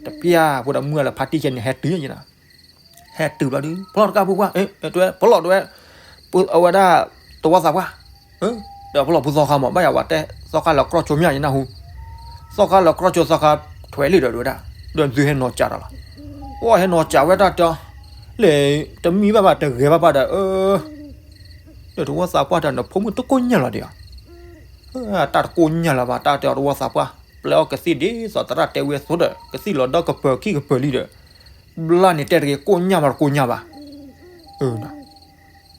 တပျၢ်ဖိဒီးမုၢ်လၢဖါတံၢ်ယဲန့ၣ် ဟဲတုၤယဲနၤ, ဟဲတုၤဘျီဒုး ဖျီၣ်တကၢ်ဖိခွါ အဲ တွဲ ဖျီၣ်တွဲ အဝဲဒၣ် တဝီသးပှၢ် ဒီးဖျီၣ်ဖုသီခါမး ဘၣ်ယၤဝဲတဲ သီခါလၢကြၢၢ်ဆိမးယနၢ်ဟူ, သီခါလၢကြၢၢ်ဆိသီခါ ထွဲလံဒီးဒဝဲဒၣ် ဒီးသုဟဲနီၤစးတၢ်လီၤ, အိၣ်ဟဲနီၤစးဝဲတၢ်တဲအီၤ လဲၤ တမံဘၣ်ဘၣ်တဂဲၤဘၣ်ဘၣ်ဒီး အၢ ဒီးတဝီသးပှၢ်တဲ နဖိမုၣ်တကိၢ်ညၢ်လီၤဒံးဧါ, တၢ်တကိၢ်ညၢ်လၢၤဘၣ် တၢ်တဲအီၤတဝီသးပှၢ် ပျဲအီၣ်ကသံၣ်ဒ်သိးသရၣ်တဲဝဲအသိးဒီး ကသံၣ်လီၤဒီကပၢၤခံကပၢၤလံဒီး ဘျါန့ၣ်တဲတဂ့ၤ ကိၢ်ညၢ်မးတကိၢ်ညၢ်ဘၣ်,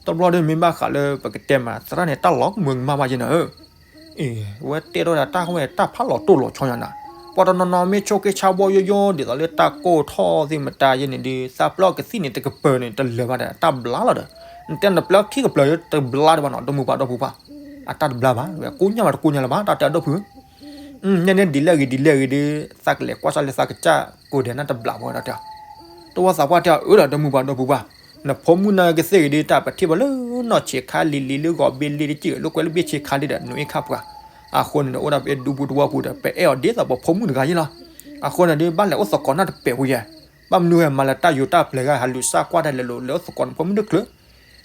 တဘျီဒီးမ့ၢ်ဘၣ်ဃးလၢပကတဲမး သရၣ်န့ၣ် တၢ်လီၤကမၢကမၣ်ဘၣ်ယဲနၤဧၢ အဝဲတဲထီၣ်ဒၣ်တၢ်ဝဲတၢ်ဖးလီၤတိၢ်လီၤဆီညါနၤ, ပှၤတနီၤနီၤမ့ၢ်ဆိးက့ဆါဘီယိယိဒ်သိးလၢတၢ်ကိၢ်ထီၣ်သ့ၣ်မတၤယဲန့ၣ်ဒီး သးပျဲအီၣ်ကသံၣ်န့ၣ် တကပၢၤန့ၣ် တလၢာ်ဘၣ်ဒီး တၢ်ဘျါလီၤဒီး, နတဲနပျဲခံကပျၢၤတဘျါဒံးဘၣ်နီၤ ဒီမုၢ်ပှၤဒီဖိပှၢ်, အတၢ်တဘျါဘၣ် ကိၢ်ညၢ်ဘၣ်တကိၢ်ညၢ်လၢၤဘၣ် တၢ်တဲအဒိၣ်ဖု နဲန့ၣ်ဒ်လဲၣ်ဂ့ၤဒ်လဲၣ်ဂ့ၤဒီး သးကလဲၤကွၢ်ဆၣ်လၢသးကစၢ်ကိးဒဲးနၢ်တဘျးဝဲဒၣ်တဲ, တဝီသးပှၢ်တဲအီၤ အၢဒီး ဒီမုၢ်ပှၤဒီဖိပှၢ်, နဖိမုၣ်နၢ်ကသ့ၣ်ဂ့ၤဒီး တၢ်ပထံၣ်ဘၣ်လၢနီၢ်ဆံးခါလံၤလံၤလၢဂီၤဘ့လ့တက့ၢ် လၢကွဲးလၢဘ့ၣ်ဆံးခါလံဒီး နအိၣ်ခါပှၤ, အဃိန့ၣ်ဒီး အိၣ်ဒၣ်ပအဲၣ်ဒူပူၤတဝီပူၤဒီး ပအဲၣ်အီၤဒ်သိးပဖိမုၣ်တဂၤယဲလီၤ, အဃိန့ၣ်ဒီး ဘၣ်လဲၤအိၣ်သကိးနၢ်တပဲာ်ဖိယဲ, ဘၣ်မနုၤဝဲမၤလၢတၢ်ယိၤတၢ်ပျဲၤဂၤ ဟးလူၤစၢ်ကွၢ်ဒၣ်လဲာ်လိၤ လဲၤအိၣ်သကိးနဖိမုၣ်တချုး,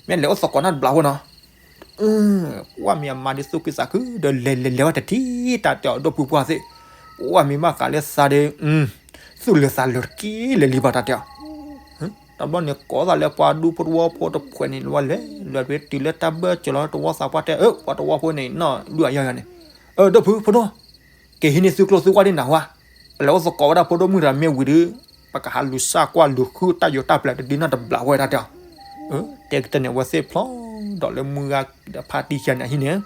မ့ၢ်လဲၤအိၣ်သကိးနၢ်တဘျးဖိနီၤ ပှၢ်မ့ၢ်အမါဒ်သိးက့သးခုဒီး လဲၤလဲၤလဲၤဝဲတထံၣ် တၢ်တဲအီၤဒိၣ်ဖုပှၢ်သ့ၣ်, ပှၢ်မ့ၢ်ဘၣ်ဃးလၢသးဒီး သူၣ်လၢသးလၢတက့ၢ်လၢၤလံဘၣ်တၢ်တဲအီၤ, တဘျီန့ၣ် ကိးသးလၢပှၤဒူဖိတဝီဖိတဖှဲးန့ၣ် ဝဲလဲၤလဲၤတုၤလၢတၢ်ဘၢၣ်စၢၤလီၤ တဝီသးပှၢ်တဲ အၢ ပှၤတဝီဖိန့ၣ် နီၢ်ဒုၣ်အယါယၤန့ၣ်, အၢ ဒိၣ်ဖုဖိဒိၣ်, က့ၤဟံးန့ၢ်သုကျိၣ်သုကွၢ်ဒ်နၤဝဲ, ပလဲၤအိၣ်သကိးဝဲဒၣ်ဖိဒိၣ်မုၣ်တဂၤမ့ၢ်ဝံၤဒီး ပကဟးလူၤစၢ်ကွၢ်လူၤဃုတၢ်ယိၤတၢ်ပျဲၤတဒုနီတဘျီဝဲဒၣ်တဲအီၤ, တဲကတၢၢ်န့ၣ် အဝဲသ့ၣ်ဖျီဒီးလၢမုၢ်ဂၤဒီးဖါတံၢ်ယဲန့ၣ်အဟံၣ်န့ၣ်,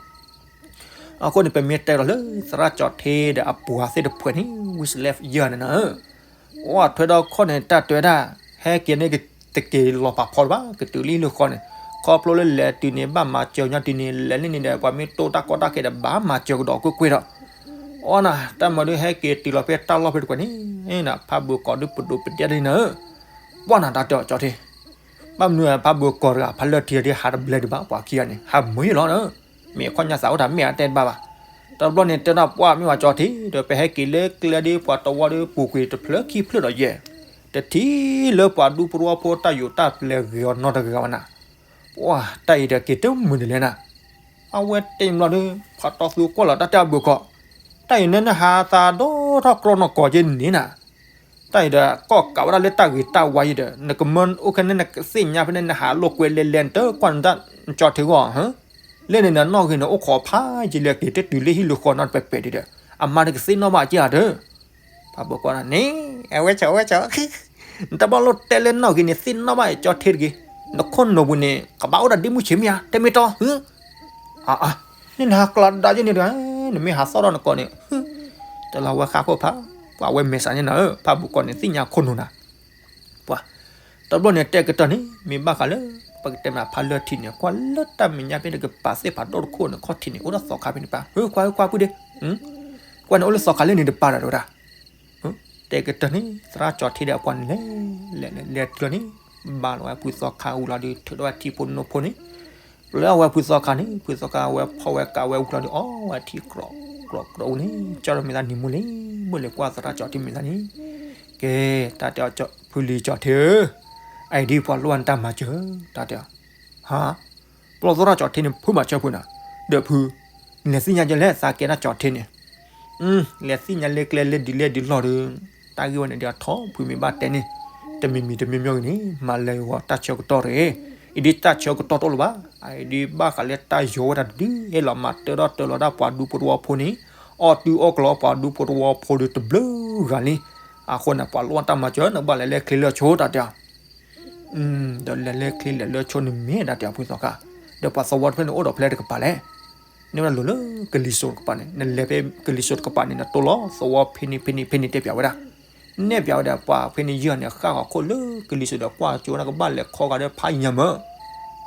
အဃိန့ၣ် ပမ့ၢ်တဲဒီးလၢသရၣ်ကၠီၤထ့ဒီးအပှၤသ့ၣ်တဖှဲးန့ၣ် ဝံစလဲဖ်ယဲန့ၣ်နၤဧၢ, အိၣ်ထွဲဒီးခီၣ်န့ၣ် တၢ်တဲဝဲဒၣ် ဟဲက့ၤန့ၣ် တက့ၤလီၤဖးဖီတဘၣ် ကတုၤလၢဟံၣ်လၢဃီန့ၣ်, ခီဖျိလၢလဲၤတုၤန့ၣ် ဘၣ်မၤစၢၤညီတုၤန့ၣ် လဲၤလၢန့ၣ်ဒီး ပှၤမ့ၢ်တိၢ်တၢ်ကီတၢ်ခဲဒီး ဘၣ်မၤစၢၤကဒီးကွ့ၢ်ကွ့ၢ်ဒီး အီနၤ တၢ်မၤဒုးဟဲက့ၤတုၤလီၤဖဲတၢ်လီၢ်ဖဲတကွဲးန့ၣ်, ဖးဘုးကီးဒုးပဒိးပဒဲဒ်န့ၣ်, ပှၢ်နၤတၢ်တဲအီၤကၠီၤထ့, ဘၣ်မနုၤဖးဘုးကီးတဂၤ ဖးလၢထံဒုးဟးတဘျဲဒံးဘၣ် ပှၤခံဂၤန့ၣ် ဟးမုာ်ယလီၤ, မ့ၢ်အခီၣ်ညါသးအိၣ်တၢ်မ့ၢ်အတဲတဘၣ်ဘၣ်, တဘျီန့ၣ်တဲဒၣ်ပှၢ်မ့ၢ်ဝဲကၠီၤထ့ ဒီးပဟဲက့ၤလၢကျဲဒုး ပှၤတဝီဒုးပူၤကွံာ်တဖျၢၣ်ခံဖျၢၣ်ဒီးယဲၢ်, တထံၣ်လၢပှၤဒူဖိတဝီဖိတၢ်ယိၤတၢ်ပျဲၤဂ့ၤအီၤနီတဂၤဝဲနၤ, ပှၢ်တၢ်အံၤဒီးက့ၤတမုာ်န့ၣ်လဲၣ်နၤ, အဝဲတဲဘျီဒုး ဖးတီသူကွၢ်လီၤတၢ်တဲအဘုးကီး, တၢ်အံၤန့ၣ်နဟးသးဒီထီၣ်ကြီနကီးက့န့ၣ်နၤ တၢ်အံၤဒီး ကီၢ်ကးဝဲဒၣ်လၢတၢ်ဂ့ၤတၢ်ဝါအံၤဒီး နကမၢအိၣ်ခဲန့ၣ် နကသ့ၣ်ညါဖဲန့ၣ် နဟးလိာ်ကွဲလဲၤလဲၤ နတကွၢ်နတၢ်ကၠီၤထ့ဂီၢ်, လၢန့ၣ်ဒီး နီၣ်ဂံၢ်န့ၣ် အိၣ်ခိးဖးယံာ်လၢက့ၤတတုၤလၢဟံၣ်လၢဃီနီတပဲာ်ပဲာ်ဒံးဒီး အမါတကသ့ၣ်နီၣ်ဘၣ်က့ၤဧါဒီး ဖးဘုးကီးန့ၣ် အဝဲကၠီၤ အဝဲကၠီၤ နတဘၣ်လိၣ်တဲလၢနီၣ်ဂံၢ်န့ၣ် သ့ၣ်နီၣ်ဘၣ်ကၠီၤထ့တဂ့ၤ, နခိၣ်နူာ်ပူၤန့ၣ် ကဘၣ်အိၣ်ဒီးဒ့မုၢ်ဆံးမ့ၢ်ဧါ တဲမ့ၢ်တီ အါ န့ၣ်နဟးကျီဒါယဲန့ၣ်တဂၤ, နမ့ၢ်ဟးသီၣ်ထီၣ်နကိးန့ၣ်, တလီၤဝဲဃါခိၣ်ဖး, ပှၤဝဲမဲာ်ဆှးန့ၣ်နၤဧၢ, ဖးဘုးကီးန့ၣ် သ့ၣ်ညါခိၣ်နူာ်နၤ, ပှၤ, တဘျီန့ၣ်တဲကတၢၢ်န့ၣ် မ့ၢ်ဘၣ်ဃးလၢ ပကတဲမ့ၢ်ဖးလၢထံန့ၣ် ကွၢ်လၢတၢ်မဲာ်ညါဖဲန့ၣ် ကပၤသ့ၣ်ဖးဒိၣ်တခိၣ်န့ၣ် ခီၣ်ထံးန့ၣ် အိၣ်ဒီးသီခါဖဲန့ၣ်ပၢ်, ဟၢ ကွၢ် ဟၢ ကွၢ်ပုၢ်ဒ့, ကွၢ်န့ၣ် အိၣ်လၢသီခါလၢန့ၣ်တပၤဒီးတဝဲဒၣ် တဲကတၢၢ်န့ၣ် သရၣ်ကၠီၤထ့ဒီးအပှၤန့ၣ်လဲၤ, လဲၤလဲၤလဲၤတုၤလီၤန့ၣ်, ဘၣ်လီၤဝဲဖုသီခါဝံၤလီၤဒီး ထုးထီၣ်ဝဲထံဖိနိဖိန့ၣ်, ပျဲအဝဲဖုသီခါန့ၣ် ဖုသီခါဝဲဖီၣ်ဝဲကးဝဲဝံၤလီၤဒီး အီဝဲထံကြိးကြိးဝံၤန့ၣ် ကၠီၣ်ထ့မ့ၢ်သးနံၤမူလံ, မ့ၢ်လဲၤကွၢ်သရၣ်ကၠီၤထ့မ့ၢ်သးန့ၣ်, ကဲ, တၢ်တဲအီၤ ဖုလံၤကၠီၤထ့ဧၢ, အအံၤဒ်ပှၤလိၣ်ဘၣ်နတၢ်မၤစၢၤ, တၢ်တဲအီၤ ဟါ, ပျဲသရၣ်ကၠီၤထ့န့ၣ် ဖုမၤစၢၤဖုနၤ, ဒီးဖု, နလဲၤသ့ၣ်ညါကလဲၣ် သးကဲဒၣ်ကၠီၤထ့န့ၣ်, လဲၤသ့ၣ်ညါလၢကျဲလၢဒ်လဲၣ်ဒ်လဲၣ်ဒီး, တၢ်ဂ့ၢ်ဝဲန့ၣ်ဒီးအထီ ဖုမ့ၢ်ဘၣ်တဲန့ၣ်, တမံၤမံၤတမံၤမံၤဂ့ၤန့ၣ် မၤလၢဂီၤတၢ်ဆၢကတီၢ်တဂ့ၤ, အံၤဒ်တၢ်ဆၢကတီၢ်တအိၣ်လၢၤဘၣ်, အအံၤဒ်ဘၣ်ဃးလၢတၢ်ယိၤဝဲဒၣ်တဒု ဟဲလီၤမၤတၢထီၣ်တၢလီၤဒၣ်ပှၤဒူဖိတဝီဖိန့ၣ်, အီၣ်တုၤအီၣ်ကျီပှၤဒူဖိတဝီဖိဒီးတဘျုးဂၤလံ, အဃိန့ၣ် ပှၤလိၣ်ဘၣ်တၢ်မၤစၢၤ နဘၣ်လဲၤလဲၤချ့လၢဆိတၢ်တဲအီၤ ဒီးလဲၤလဲၤချ့လဲၤလၢဆိန့ၣ်မ့ၢ်ဒၣ်တဲအီၤဖုသီခါ, ဒီးပှၤသဝီတဖျၢၣ်န့ၣ်အိၣ်ဒီးဖဲတကပၤလဲၣ်, နဲဝဲဒၣ်လိၤလၢကလံၤစိးတကပၤန့ၣ်, နလဲၤဖဲကလံၤစိးတကပၤန့ၣ် နတိၢ်လီၤသဝီဖဲန့ၣ်ဖဲန့ၣ်ဖဲန့ၣ် တဲပၠးဝဲဒၣ်. နဲပၠးဝဲဒၣ် ပှၤဖဲန့ၣ်ယဲၢ်န့ၣ် ဃၣ်ဃီၤခိၣ်လၢကလံၤစိးဒီး ကွၢ်ကၠိနၢ်ကဘၣ်လဲၤခီဂာ်ဒီးဖးယံၤညါမၢ်.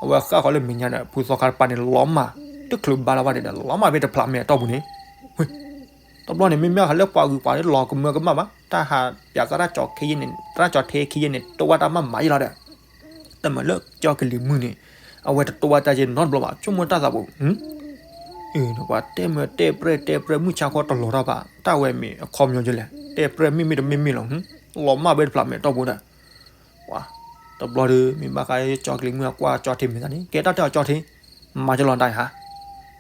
အဝဲဃၣ်ဃီၤလၢမဲာ်ညါဒီး ဖုသီခါတပၤန့ၣ် လီၤမၢ် တချုးဘါလီၤဘၣ်န့ၣ်ဒီး လီၤမၢ်ဖဲတဖျးမဲာ်တီၢ်ပူၤန့ၣ်. တဘျီန့ၣ် မ့မ့ၢ်ဟးလၢပှၤဂုၤပှၤလီၤကမၢကမၣ်ဘၣ်, တၢ်ဟးပၠးသရၣ်ကၠီၤခ့ယဲၢ်န့ၣ် သရၣ်ကၠီၤခ့ယဲၢ်န့ၣ် တိၢ်ဝဲတၢ်မၤမၤယဲၢ်လီၤဒီး တမ့ၢ်လၢကၠီကလံၤမုၢ်န့ၣ် အဝဲတတိၢ်ဝဲတၢ်ယဲၢ်နီတဘျီဘၣ်, ဆိကမိၣ်တၢ်သးပူၤ, ပှၤတဲမ့ၢ်တဲပြဲၢ်တဲပြဲၢ် မုၢ်ဆါခီတလီၤတၢ်ဘၣ်, တၢ်ဝဲမ့ၢ်အခီပညီယဲၢ်လဲၣ်, တဲပြဲၢ်မ့မ့ၢ်တမ့မ့ၢ်လီၤ, လီၤမၢ်ဖဲတဖျးမဲာ်တီၢ်ပူၤဒီး ပှၤ တဘျီဒီး မ့ၢ်ဘၣ်ဃးကၠီကလံၤမုၢ်အကွၢ်ကၠီထံမဲာ်သးန့ၣ် ကဲတၢ်တဲအီၤကၠီထံ, မၤကလီတၢ်ဟါ,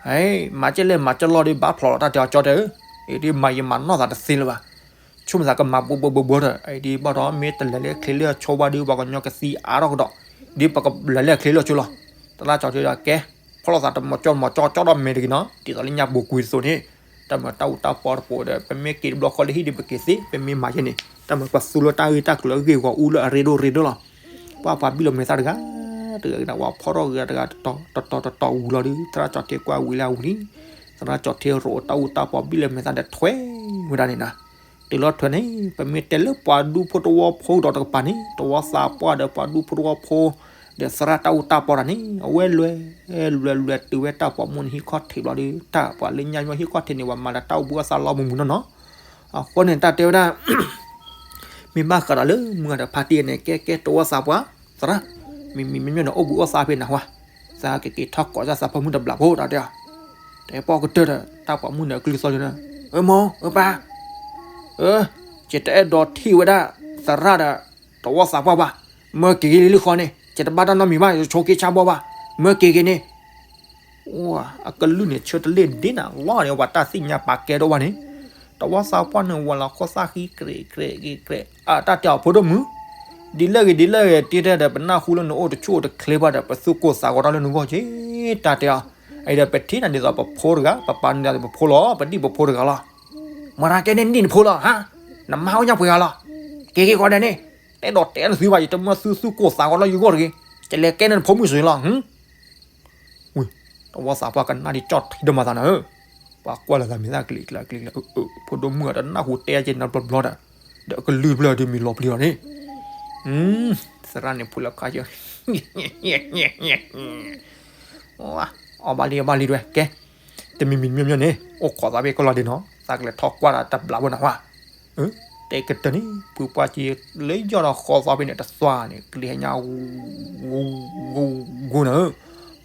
ဟဲ မၤကလဲၣ်မၤကလီဒီး ဘၣ်ဖျိးလီၤတၢ်တဲအီၤကၠီတဲဧၢ, အံၤဒ်မၤယံၤမၤနီၢ်သးတသ့လၢၤဘၣ်, ဆိကမိၣ်သးကမၤဘိဘိဘိဘိဒီး အံၤဒ်ဘၣ်ဒီး မ့ၢ်တလဲၤလၢချ့လၢအဆိဘၣ်ဒီး ပှၤကညီကသံအါထီၣ်ကဒီး, ဒ်ပကလဲၤလၢချ့လၢအဆိလီၤ, သရၣ်ကၠီထံဒီး ကဲ ဖျီၣ်သးတမီၤကၠီတမီၤကၠီကၠီဒီးမဲာ်တဂ့ၤနီၤ, ဒ်သိးလၢညါပူၤကွံာ်အသိးန့ၣ်, တၢ်မ့ၢ်တၢ်အူတၢ်ပီတပိၤဒီး ပမ့ၢ်က့ၤတဘျီဃီလၢဟံၣ်ဒီးပက့ၤသ့, ပမ့ၢ်မၤယဲၢ်န့ၣ် တၢ်မ့ၢ်ပသူလၢတၢ်ဂ့ၢ်တၢ်ကျိၤအဂ့ၢ်ဂီၤအူလၢအရ့ဒိၣ်ရ့ဒိၣ်လီၤ, ပှၤပှၤဘံၣ်လီၤမဲာ်သၣ်တဂၤ, တဂၤကဒီး ပှၤဖီၣ်ထီၣ်ဂ့ၤတဂၤတတီၤတတီၤတတီၤဝံၤလီၤဒီး သရၣ်ကၠီထံကွၢ်ဝံၤလၢအဝံၤလံ, သရၣ်ကၠီထံရိးတၢ်အူတၢ်ပီဘံၣ်လီၤမဲာ်သၣ်ဒီးထွဲဝဲဒၣ်န့ၣ်နီၤ, တုၤလီၤထွဲန့ၣ် ပမ့ၢ်တဲလၢပှၤဒူဖိတဝီဖိဒီးတကပၤန့ၣ် တဝီသးပှၢ်ဒီးပှၤဒူဖိတဝီဖိ ဒီးသရၣ်တၢ်အူတၢ်ပီတၢ်န့ၣ် အဝဲလွဲ လွဲ လွဲတုၤဝဲတၢ်ပိာ်မုၣ်န့ၣ် ဟံၣ်ခီၣ်ထံးဘျီဒီး တၢ်ပှၤလၢညါညီဟံၣ်ခီၣ်ထံးန့ၣ် ပှၤမၤဒီးတၢ်အိၣ်ဘှံးအိၣ်သါလီၤမုၢ်မုၢ်နီၢ်နီၢ်, အဃိန့ၣ်တၢ်တဲဝဲဒၣ် မ့ၢ်ဘၣ်ဃးဒီးလၢမုၢ်ဂၤဒီးဖါတံၢ်န့ၣ် ကဲကဲတဝီသးပှၢ် သရၣ်, မ့မ့ၢ်မ့မ့ၢ်န့ၣ်အိၣ်ဘှံးအိၣ်သါဖဲနဟါ, သးကက့ၤထီၣ်ကိးတၢ်သးဖၢမုၢ်တဘျီဖိတၢ်တဲအီၤ, တဲပီၣ်ကတၢၢ်ဒီး တၢ်ပိာ်မုၣ်န့ၣ်အကလုၢ်သီၣ်လၢန့ၣ်, အၢမိၢ်အၢပၢ် အၢ, ယတအဲၣ်ဒိးထံၣ်ဝဲဒၣ် သရၣ်ဒီး တဝီသးပှၢ်ဘၣ်, မၢက့ၤက့ၤလံလံဃီန့ၣ် ယတဘၣ်တၢ်နီတမံၤဘၣ် ယဆိးက့ဆါဘီဘၣ်, မၢက့ၤက့ၤန့ၣ်, အကလုၢ်န့ၣ် ဆၢတလ့ၣ်ဒ့နၤလီၤန့ၣ် ပှၤတၢ်သ့ၣ်ညါပာ်ကဲဒိၣ်ဘၣ်န့ၣ်, တဝီသးပှၢ်န့ၣ် ဝဲလီၤခိၣ်သၣ်ဃံ ကြဲးကြဲးကြဲးကြဲး အတၢ်တဲအီၤဖိဒိၣ်မုၣ်, ဒ်လဲၣ်ဂ့ၤဒ်လဲၣ်ဂ့ၤ တ့တဲဒီး ပနၢ်ဟူလၢနအိၣ်တဆူၣ်အိၣ်တချ့ဘၣ်ဒီး ပသူၣ်ကိၢ်သးဂီၤတၢ်လၢနဂီၢ်က့ၤ, တၢ်တဲအီၤ, အအံၤဒီးပထံၣ်နၤဒ်သိးပဖိတဂၤ ပပာ်နၤဒ်သိးပဖိလီၤ ပဒံၣ်ပဖိတဂၤလီၤ, မၤတၢ်ကဲန့ၣ်နံၣ်နဖိလီၤဟါ, နမါအိၣ်ညါပှဲၤဂၤလီၤ, က့ၤက့ၤဃီဒဲးန့ၣ်, တဲဒီးတဲနသုဘၣ် ယတမၢသုသူၣ်ကိၢ်သးဂီၤလၢယဂီၢ်တဂ့ၤ, ကလဲၤကဲန့ၣ်နဖိမုၣ်စ့လီၤ, ဝံၤ, တဝီသးပှၢ်ကနၣ်ဒ်ကၠီၣ်ထံဒိၣ်မးသးနၤဧၢ, ပှၤကွၢ်လီၤသးမဲာ်သၣ်ကလံၤကျါကလံၤကျါ, ဖိဒိၣ်မုၣ်အတနၢ်ဟူတဲက့ၤနီတဘျီဘျီဒီး, ဒီးအကလုၢ်တဖျၢၣ်ဒ်မ့ၢ်လီၤပျံၤလီၤန့ၣ်, သရၣ်န့ၣ်ဖူလၢခါယ အီၣ်ဘၣ်လံအီၣ်ဘၣ်လံတဝဲ ကဲ, တမံၤမံၤမ့ၢ်မ့ၢ်န့ၣ် အိၣ်ခိးသးဖဲကလီၤဒ့နီၤ သးကလဲၤထီၣ်ကွၢ်ဒီးတဘျးဘၣ်နဟါ, တဲကတၢၢ်န့ၣ် ဖုပှၢ်က့လၢယီၢ်ဒီးဃီသီဖဲန့ၣ် တသွါန့ၣ် ကလံၤဟဲညါ ဂိၢ်ဂိၢ်ဂိၢ်နၤဧၢ,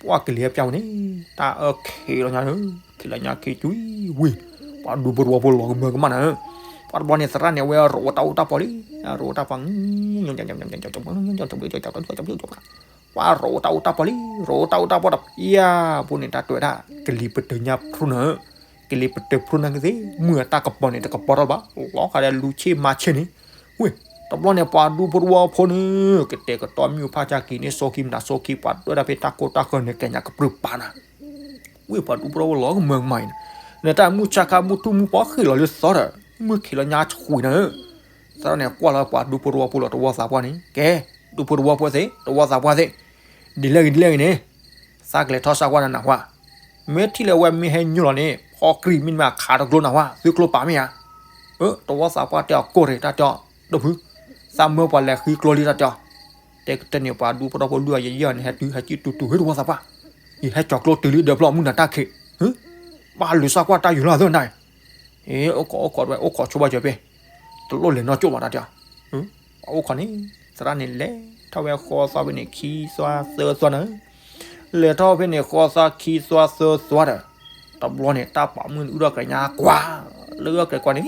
ပှၢ်ကလံၤဟဲပျၢ်ဝဲန့ၣ် တၢ်အၢခံးလီၤညါဧၢ, ခံးလီၤညါခံးကွံာ်ဝံၤ, ပှၤဒူဖိတဝီဖိလီၤကမၢကမၣ်နၤဧၢ, ပှၤတဘျီန့ၣ် သရၣ်န့ၣ် အဝဲရိးတၢ်အူတၢ်ပီလံ, အရိးတၢ်ပီ ပှၤရိးတၢ်အူတၢ်ပီလံ, ရိးတၢ်အူတၢ်ပီဒီး ပျၢ်ဖိန့ၣ် တၢ်တဲဝဲဒၣ် ကလံၤပတၢၢ်ညါဖရူနၤဧၢ, ကလံၤပတၢၢ်ဖရူနၤကသ့, မုၢ်အတၢ်ကပီၤန့ၣ် တကပီၤထီၣ်ဘၣ်, လီၤခါဒီးလူၤဆ့မၤဆ့န့ၣ်, ဝ့ၢ်, တဘျီန့ၣ် ပှၤဒူဖိတဝီဖိန့ၣ် ကတဲာ်ကတီၤမုၢ်ဖးကၢ်က့ၤန့ၣ် စိခံမနၤစိခံ ပှၤဒွဲၣ်တၢ်ဖဲတၢ်ကိၢ်တၢ်ဃၢၤန့ၣ် ကညးကပြုၢ်ပာ်နၤ ဝ့ၢ် ပှၤဒူဖိတဝီဖိလီၤကမၢကမၣ်အံၤန့ၣ်, နတၢ်မုၢ်ဆါခါမုၢ်ထူၣ်မုၢ်ပီၢ်ဃ့ၢ်လီၤလၢသီဒီး မုၢ်ခံးလီၤညါဆှံနၤဧၢ, သရၣ်န့ၣ်ကွၢ်လီၤပှၤဒူဖိတဝီဖိလီၤတဝီသးပှၢ်န့ၣ် ကဲ, ဒူဖိတဝီဖိသ့ၣ် တဝီသးပှၢ်သ့ၣ်, ဒ်လဲၣ်ဂ့ၤဒ်လဲၣ်ဂ့ၤန့ၣ်, သးကလဲၤထီၣ်စၢ်ကွၢ်နၤနၢ်ဟူဧါ, မ့ၢ်ထံၣ်လၢဝဲမ့ၢ်ဟဲညိလီၤန့ၣ် ဖီကြံၢ်မ့တမ့ၢ်ခးတကျိနၢ်ဟူဧါ, သုကျိပာ်မ့ၢ်ဧါ, အၢ တဝီသးပှၢ်တဲအီၤကိၢ်ရ့ၣ်တၢ်တဲအီၤ, ဒိၣ်ဖု, သးမၢပှၤလဲၤဃံကျိလံတၢ်တဲအီၤ, တဲကတၢၢ်န့ၣ် ပှၤဒူဖိတဝီဖိလွံၢ်အယဲၢ်ယဲၢ်န့ၣ် ဟဲတုၤဟဲကံၣ်တူၤတူၤ ဟ့ၣ်တဝီသးပှၢ်, ယဟဲကၠီၤကျိတုၤလံဒီးဖျီၣ်မုၢ်နၤတၢ်ခံး, ဘၣ်လုၢ်စၢ်ကွၢ်တၢ်ယူၤလီၤသၢနၤ, အ့ အိၣ်ခိးအိၣ်ခိးတဝဲ အိၣ်ခိးဆိဘၣ်ကၠီၤဖဲ, တလိၣ်လဲၤနီၢ်ကၠိဘၣ်တၢ်တဲအီၤ, ပှၤအိၣ်ခိးန့ၣ်, သရၣ်န့ၣ်လဲၤထီၣ်ဝဲဃီသီဖဲန့ၣ် ခံသွါသၢသွါနၤ, လဲၤထီၣ်ဖဲန့ၣ်ဃီသီခံသွါသၢသွါဒီး, တဘျီန့ၣ် တၢ်ပိာ်မုၣ်န့ၣ် အုၣ်ထီၣ်ကြဲးညါကွၢ်, လၢအုၣ်ကြဲးကွၢ်န့ၣ်,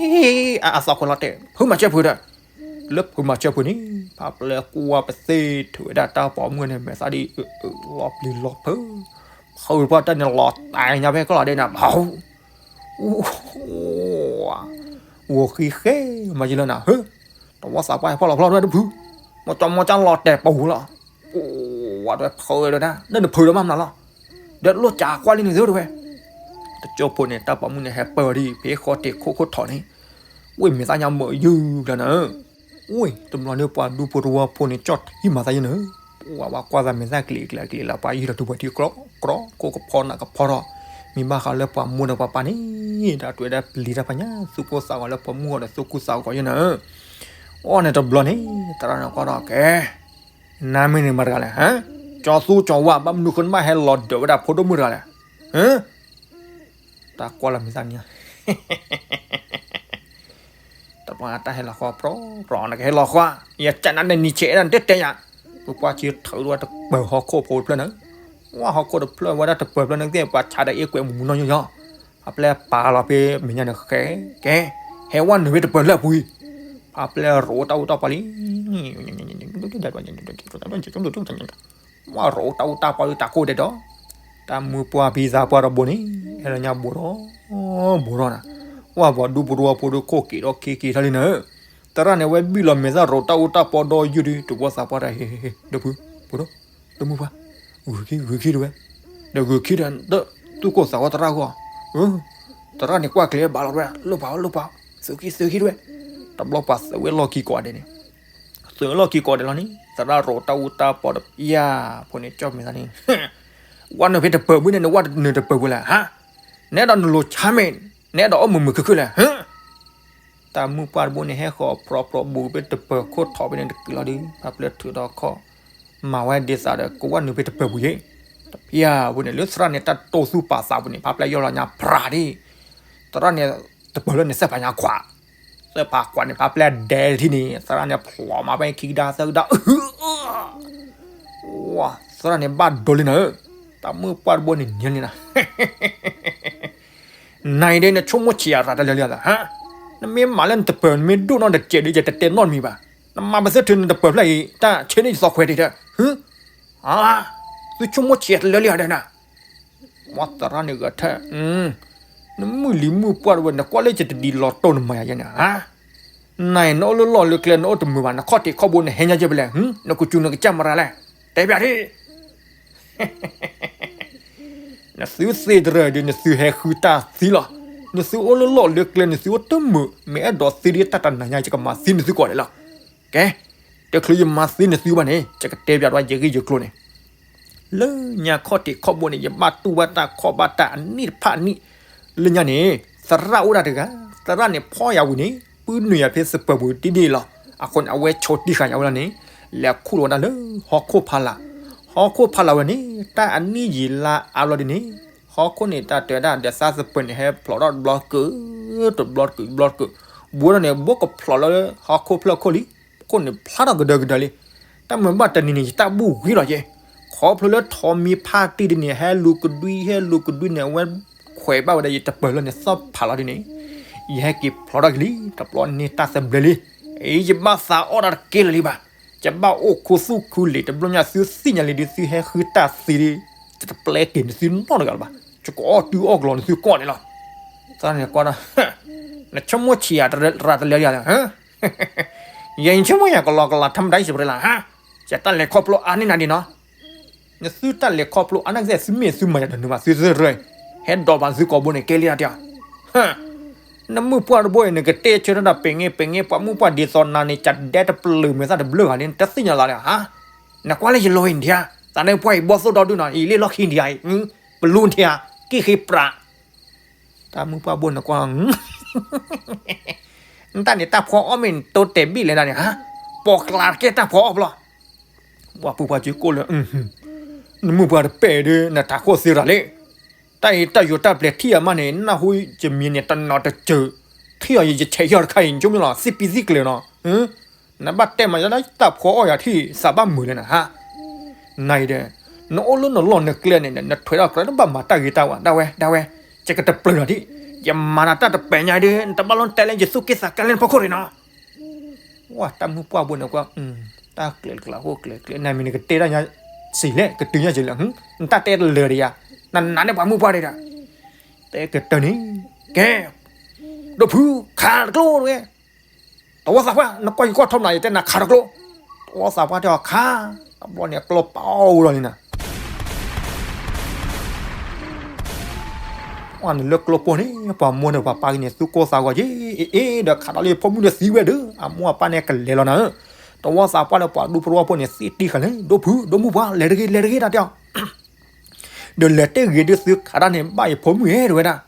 အသးခွဲးလီၤတဲာ် ဖုမၤဆၢဖုဒီး, လၢဖုမၤဆၢဖုန့ၣ် ဖးပျဲၢ်ကွၢ်ပသ့ၣ်ထုးဝဲဒၣ်တၢ်ပိာ်မုၣ်န့ၣ် မဲာ်သၣ်ဒ်အၢ လီၤပျံၤလီၤဖုး, ဖုပှၢ်တၢ်န့ၣ်လီၤတဲာ်ညါဖဲကလီၤဒဲးနၤ, ဂီၤဃံဃဲ မၤယံၤလၢနၤ ဟၢ, တဝီသးပှၢ်ဟဲဖီၣ်လီၤဖျီၣ်တဝဲတဖု, မၤကၠီမီၤကၠီလီၤတဲာ်ပူၤလီၤ, အိၣ်ဝဲတဝဲဖုးဝဲဒၣ် လၢနဖုးဒီးမၤမနုၤလီၤ, ဒီးလိၣ်ကးကွၢ်လံန့ၣ်သ့တဝဲ, တကၠိဖိန့ၣ် တၢ်ပိာ်မုၣ်န့ၣ် ဟဲပၢၢ်ဝဲဒ်ဖဲဃီတ့ၢ်ခိၣ်ခိၣ်ထီၣ်န့ၣ်, ဝ့ၢ်မဲာ်သၣ်ညါမၢယုၢ်ကျါနၤ, ဝ့ၢ် တဘျီန့ၣ် ပှၤဒူဖိတဝီဖိန့ၣ် ကၠီၣ်ထံမၤသးယဲၢ်နၤ, ပှၤကွၢ်သးမဲာ်သၣ်ကျ့ၤကျါကျ့ၤလၢပှၤယံၤဒီးထူပှၤထံကျီကျီ ခိၣ်ကဖီနးကဖီထီၣ်, မ့ၢ်ဘၣ်ဃးလၢပှၤမိၢ်ဒီးပှၤပၢ်န့ၣ် ဒီးတွဲဒၣ်ပျံၤတၢ်ဖးညါ သူၣ်ကိၢ်သးဂီၤလၢပှၤမုၣ်ဂီၤဒီးသူၣ်ကိၢ်သးဂီၤယဲၢ်နၤဧၢ. အီၣ်န့ၣ်တဘျီန့ၣ် သရၣ်န့ၣ်ကွၢ်ဒီးကဲ နမ့ၢ်န့ၣ်မၤတဂၤလဲၣ်, ကၠီသူကၠီဝါ ဘၣ်မနုၤဃိနဘၣ်ဟဲလီၤဒၢးဝဲဒၣ်ဖိဒိၣ်မုၣ်တဂၤလဲၣ်. တၢ်ကွၢ်လီၤမံၤသၣ်န့ၣ် တပှၢ်တၢ်ဟဲလီၤဃီ ပြီပြီ နကဟဲလီၤဃီ ယကနၣ်နနံၤဆဲးဒၣ်နတဲတဲယၤ, ပပှၢ်ဆံထၢၣ်ဝဲတပၢၤဟီၣ်ခိၣ်ဖိတဖျၢၣ်န့ၣ်, ဝဲဟီၣ်ခိၣ်တဖျၢၣ်ဝဲဒၣ်တပၢၤဖျၢၣ်န့ၣ်သ့ၣ် ပှၤဆါဒီးအ့ၣ်ကွဲးမူနီၢ်ညီညီ, ဖါပျဲၢ်ပာ်လီၤဖဲမဲာ်ညါန့ၣ်ဃဲကဲ, ဟဲဝဲနုာ်ဖဲတပၢၤဖျၢၣ်ပူၤ, ဖါပျဲၢ်ရိးတၢ်အူတၢ်ပီလံ ဝဲရိးတၢ်အူတၢ်ပီလံတၢ်ကိၢ်ဒဲးဒီး, တၢ်မုၢ်ပှၢ်ဖံသးပှၢ်တဘိန့ၣ် ဟဲလီၤညါဘူးဒီး ဘူးဒီးနၤ, ဝဲပှၤဒူပရူဖိဒိၣ်ခိၣ်က့ၤဒီးခ့က့ၤထီၣ်လံနၤဧၢ, သရၣ်န့ၣ် ဝဲဘံၣ်လီၤမဲာ်သၣ်ရိးတၢ်အူတၢ်ပီဒီးယုၢ်ဒီး တဝီသးပှၢ်တၢ်ဟ့ ဟ့ ဟ့ ဒီပုၢ် ဒီပုၢ် ဒီမုၢ်ပှၢ်, ဂုာ်ခံ ဂုာ်ခံတဝဲ, ဒီးဂုာ်ခံဒီး သူၣ်ကိၢ်သးဂီၤသရၣ်ဂီၢ်, သရၣ်န့ၣ်ကွၢ်ကျဲဘၣ်လီၤတဝဲ လိၣ်ပာ်အီၤ လိၣ်ပာ်အီၤ သုးခံ သုးခံတဝဲ, တဘျီပှၤသုးဝဲလီၢ်ခံကိးဂၤဒဲးန့ၣ် သုးလီၢ်ခံကိးဂၤဒဲးလီၤန့ၣ် သရၣ်ရိးတၢ်အူတၢ်ပီဒီး ယၤဖိန့ၣ် ကၠီၣ်မဲာ်သၣ်န့ၣ် ဝဲနုာ်ဖဲတပၢၤမုၢ်န့ၣ် နဝဲနုာ်တပၢၤပူၤလဲၣ်ဟါ, နအဲၣ်ဒိးနလိၤဆါမ့ၢ် နအဲၣ်ဒိးအီၣ်မုာ်မုာ်ခုၣ်ခုၣ်လဲၣ် တၢ်မုၢ်ပှၢ်တဘိန့ၣ် ဟဲဃီၤဖြီဖြီဘူးဖဲတပၢၤခိၣ်ထီၣ်ဖဲန့ၣ် တကုာ်လီၤဒုး ဖါပျဲၢ်ထုးထီၣ်ခီၣ် မၤဝဲဒ်သိးဒီး ကဝဲနုာ်ဖဲတပၢၤပူၤယဲၢ်, တဖၣ်အံၤဖိန့ၣ် လၢသရၣ်န့ၣ်တၢ်တိၢ်သူၣ်ပာ်သးပူၤန့ၣ် ဖါပျဲၢ်ယီၢ်လီၤညါဖြးဒ်, သရၣ်န့ၣ် တပၢၤလၢန့ၣ် သ့ၣ်ဖးညါခွး, သ့ၣ်ဖးခွးန့ၣ် ဖါပျဲၢ်ဒဲးတထံၣ်န့ၣ် သရၣ်န့ၣ်ဖျိးမၤဖဲခံကဒါသၢကဒါ ဝဲ သရၣ်န့ၣ်ဘၣ်ဒိလံနၤဧၢ, တၢ်မုၢ်ပှၢ်တဘိန့ၣ်န့ၣ်နၤ နၤအံၤဒ်နဆိကမိၣ်ဆံးအရၤတလၢလံဧါ, နမ့ၢ်မၤလၢနတပၢၤ နမ့ၢ်ဒိၣ်နီၢ်တစဲးဒီး ယတတဲနီတမံၤဘၣ်, နမၤပသ့ထုးနတပၢၤဖျၢၣ်အံၤ တၢ်ဆၢန့ၢ်ယသီခွဲးတံၢ်ထဲ, သုဆိကမိၣ်ဆံးအတလၢလံဧါဒီးနၤ, ဝဲသရၣ်န့ၣ်ဂဲၤထၢၣ် နမုၢ်လံၤမုၢ်ပှၢ်တဘိ နကွၢ်လၢယတဒ်လီၤတိၢ်နမၤယၤယဲၢ်န့ၣ်ဧါ, နၤအံၤ နအိၣ်လၢလီၢ်လၢကျဲ နအိၣ်တမုာ်ဘၣ် နခီၣ်ထံးခီၣ်ဘိ နဟဲညါယဲၢ်ဖဲလဲၣ်, နကစူၤနကစၢ်မရၤလဲၣ်, တဲဘၣ်ဒ် နသုသ့တရၢဒီး နသုဟဲဃုတၢ်သံလီၤ, နသုအိၣ်လၢလီၢ်လၢကျဲ နသုအိၣ်တမုာ် မ့ၢ်အဲၣ်ဒိးသ့ဒ်တၢ်တနၤညါ ယကမၤသံနသုကိးဂၤဒဲးလီၤ, ကဲ, တချုးယမၤသံနသုဘၣ်န့ၣ် ယကတဲပၠးဒွးယဂ့ၢ်ယကျိၤန့ၣ် လၢညါခီၣ်ထံးခီၣ်ဘိန့ၣ် ယဘၣ်တူၢ်ဘၣ်တၢ်ခီၣ်ဘၣ်တၢ်အနံၣ်တဖၣ်နံၣ်, လၢညါန့ၣ် သရၣ်အိၣ်ဒၣ်တဂၤ, သရၣ်န့ၣ်ဖီၣ်ယၤဝံၤန့ၣ် ပုၢ်နုာ်ယၤဖဲသပၢၤပူၤဒ်န့ၣ်လီၤ, အဃိန့ၣ် အဝဲဆိးတံၢ်ဃာ်ယၤဝဲလီၤန့ၣ်, လဲၤခူၣ်လီၤဝဲဒၣ်လၢဟီၣ်ခိၣ်ဖီလာ်, ဟီၣ်ခိၣ်ဖီလာ်ဝဲန့ၣ် တၢ်အနံၣ်ယံာ်လါအါဘျီဒ်န့ၣ်, ဟီၣ်ခိၣ်န့ၣ်တၢ်တဲဝဲဒၣ်ဒီးသးသပၢၤန့ၣ် ဟဲဖျိးထီၣ်တဘျီတကုာ်, တဘျီတကုာ်တဘျီတကုာ်, ဘူးဒီးန့ၣ် ဘူးကဖျိးလၢဟီၣ်ခိၣ်ဖျၢၣ်ခိၣ်လံ, ခိၣ်န့ၣ်ဖျါထီၣ်ကဒၢကဒၢလံ, တၢ်မုာ်ဘၣ်တနံၤန့ၣ် ယတၢ်ဘူၣ်ဝံၤလီၤယဲၢ်, ခီဖျိလၢထိးမံဖါတံၢ်ဒ်န့ၣ် ဟဲလူၤကဒွံ ဟဲလူၤကဒွံန့ၣ် အဝဲခွဲးဘၣ်ဝဲဒၣ်ယတပၢၤလၢန့ၣ် သီၣ်ဖးလီၤဒ်န့ၣ်, ယဟဲက့ၤဖျိးထီၣ်က့ၤလံ တဘျီန့ၣ်တၢ်သဘျ့လံ, အံၤယဘၣ်သးအီၣ်တၢ်တကဲလၢာ်လံဘၣ်, ယဘၣ်အိၣ်ခူသူၣ်ခူလံာ်တဘျီညါ သုသ့ၣ်ညါလံဒီး သုဟဲဃုတၢ်သံဒီး, ယတပျဲက့ၤနသုနီတဂၤလၢၤဘၣ်, ယကအီၣ်တုၤအီၣ်ကလီနသုကိးဂၤဒဲးလီၤ, သရၣ်န့ၣ်ကွၢ်ဒီး, နဆိကမိၣ်ဆံးယၤရၤတလၢလံဧါ, ယဆိကမိၣ်ယၤကလီကလီ ထီမတၤအံၤစပရ့လးဟါ, ယတၢ်လဲၤခီဖျိအါန့ၢ်နၤဒံးနီၤ, နသုတၢ်လဲၤခီဖျိအါန့ၢ်ကသ့ၣ် သုမ့ၢ်သုမၤယၤတနုာ်ဘၣ် သုသရၢ, ဟဲဒိးဘၣ်သုကိာ်ဘိန့ၣ် ကဲလံတၢ်တဲ, နမုၢ်ပှၢ်တဘိအံၤ နကတဲဆၢထၢၣ်တၢ်ပှဲၤငဲပှဲၤငဲ ပှၤမုၢ်ပှၢ်ဒ်သိးနၤန့ၣ် ကဒဲတပျုာ်မဲာ်သၣ်တဘျုးဂၤန့ၣ် နတသ့ၣ်ညါလီၤလံဧါ, နကွၢ်လၢယလီၤအံၤနထံဧါ, သးန့ၣ်ပှၢ်အံၤဘီၣ်သိၣ်ဒီဒုနီၤ အံၤလၢလီၢ်ခံနထံဧါ, ပလူနထံဧါ, က့ၢ်ဃ့ပြး တၢ်မုၢ်ပှၢ်ဘိန့ၣ်ကွၢ်, နတၢ်န့ၣ်တၢ်ဖီအီၣ်မ့ၢ်နတိတဲာ်ဘံၣ်လဲၣ်ဒၣ်န့ၣ်, ပိာ်ကျးတကဲတၢ်ဖီအီၣ်ဘျီ, ပှၤပုၢ်ပှၤကၠိကိၣ်လၢ, နမုၢ်ပှၢ်တပဲာ်ဒုး နထးခိၣ်သ့ရၤလံ, တၢ်အံၤတၢ်ယိၤတၢ်ပျဲၤထံၣ်အမးန့ၣ် နၢ်ဟူယမံၤန့ၣ်တနီၤတစၢၤ, ထံၣ်အီၤယဆဲးယီၢ်တခါအံၤ ဆိကမိၣ်လီၤ သ့ၣ်ပံသံကျၢၤနီၤ နဘၣ်တဲမးယါလၢတၢ်ဖီအီၣ်ယၤထံၣ် သးဘၣ်မုာ်လဲၣ်နဟါ, နအံၤဒီး, နအိၣ်လၢနလီၢ်နကျဲန့ၣ် နထွဲးထီၣ်ကြၢးနဘၣ်မၤတၢ်ဂ့ၤတၢ်ဝါ ဒၣ်ဝဲ ဒၣ်ဝဲ, ယကတပျုာ်လီၤဒံး, ယမၤနၤတၢ်တပဲာ်ညါဒုး နတဘၣ်လီၤတဲလၢယသူၣ်က့သးကါလဲၣ်နဖီခိၣ်ရံၣ်နီၤ ဝဲတၢ်မုၢ်ပှၢ်ဘိန့ၣ်ကွၢ်, တၢ်ကျဲၤတကျးအိၣ်ကျဲၤကျဲၤ နမံၤနကတဲတၢ်ညါစံးလဲၣ် ကတုၤညါစံးလဲၣ်, နတၢ်တဲတလၢာ်ဒီးယၤ, နနာ်န့ၢ်ပှၤမုၢ်ပှၢ်ဒံးဒီး, တဲကတၢၢ်န့ၣ်, ကဲ, ဒိၣ်ဖု, ခးတကျိတဝဲ, တဝီသးပှၢ် နကွၢ်ယကွၢ်ထီမနုၤ ယတဲနၤခးတကျိ, တဝီသးပှၢ်တဲအီၤခး, တဘျီန့ၣ်အကျိပာ်အီၣ်ဝဲလီၤန့ၣ်နၤ အီၣ်န့ၣ်လၢကျိပိၢ်န့ၣ် ပှၤမိၢ်ဒီးပှၤပၢ်ဂ့ၤန့ၣ် သူၣ်ကိၢ်သးဂီၤယ့ၢ်အ့ၣ်အ့ၣ်ဒီး ခးဒီးလၢဖိမုၣ်ဒီးသံဝဲဒီး အမိၢ်အပၢ်န့ၣ်ကလဲၤလီၤနၤဧၢ, တဝီသးပှၢ်လၢပှၤဒူပရီဖိန့ၣ် သ့ၣ်တံၢ်ဃာ်န့ၣ် ဒိၣ်ဖု ဒိၣ်မုၢ်ပှၢ် လဲၤတဂ့ၤ လဲၤတဂ့ၤ တၢ်တဲအီၤ ဒီးလဲၤတ့ၢ်ဂ့ၤဒုးသုခးတၢ်န့ၣ် ဘၣ်ယဖိမုၣ်ဧါ တဲဝဲဒၣ်.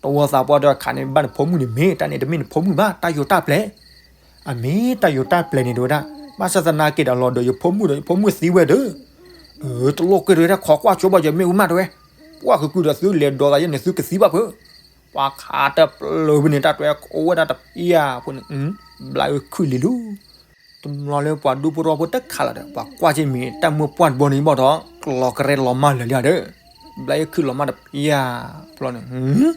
တဝီသးပှၢ်ဒီးခးန့ၣ် ဘၣ်နဖိမုၣ်န့ၣ်မ့ၢ် တၢ်န့ၣ်တမ့ၢ်နဖိမုၣ်ဘၣ် တၢ်ယိၤတၢ်ပျဲၢ်. အမ့ၢ်တၢ်ယိၤတၢ်ပျဲၢ်န့ၣ် တဲဝဲဒၣ်. ဘၣ်ဆၣ်သနာ်က့ဒီးလီၤဒီးယဖိမုၣ်ဒီး ယဖိမုၣ်သံဝဲဒီး တလိၣ်က့ၤတဲဝဲဒၣ် ခိးကွၢ်ဆိဘၣ်ယမ့ၣ်အူမးတဲဝဲ. ပှၢ်ဃုာ်ကုဒီးသုလဲၤဒိးသးယဲန့ၣ် သုကသံဘၣ်ဖုး. ပှၤခးတပျၢၤဖဲန့ၣ် တၢ်တဲအိၣ်ဝဲဒၣ်တဖၣ်ဖိန့ၣ် ဘျးအုခုၣ်လံၤလူၤ. တဘျီလၢပှၤဒူဖိတဝီဖိတခးလီၤဒီး ပှၤကွၢ်က့ၤမ့ၢ်တၢ်မိၢ်ပှၢ်တဘိန့ၣ်ဘၣ်ဒီး လီၤကရဲလီၤမၢ်လၢာ်လံဒီး ဘျးအုခုၣ်လီၤမၢ်တဖၣ်ဖိန့ၣ်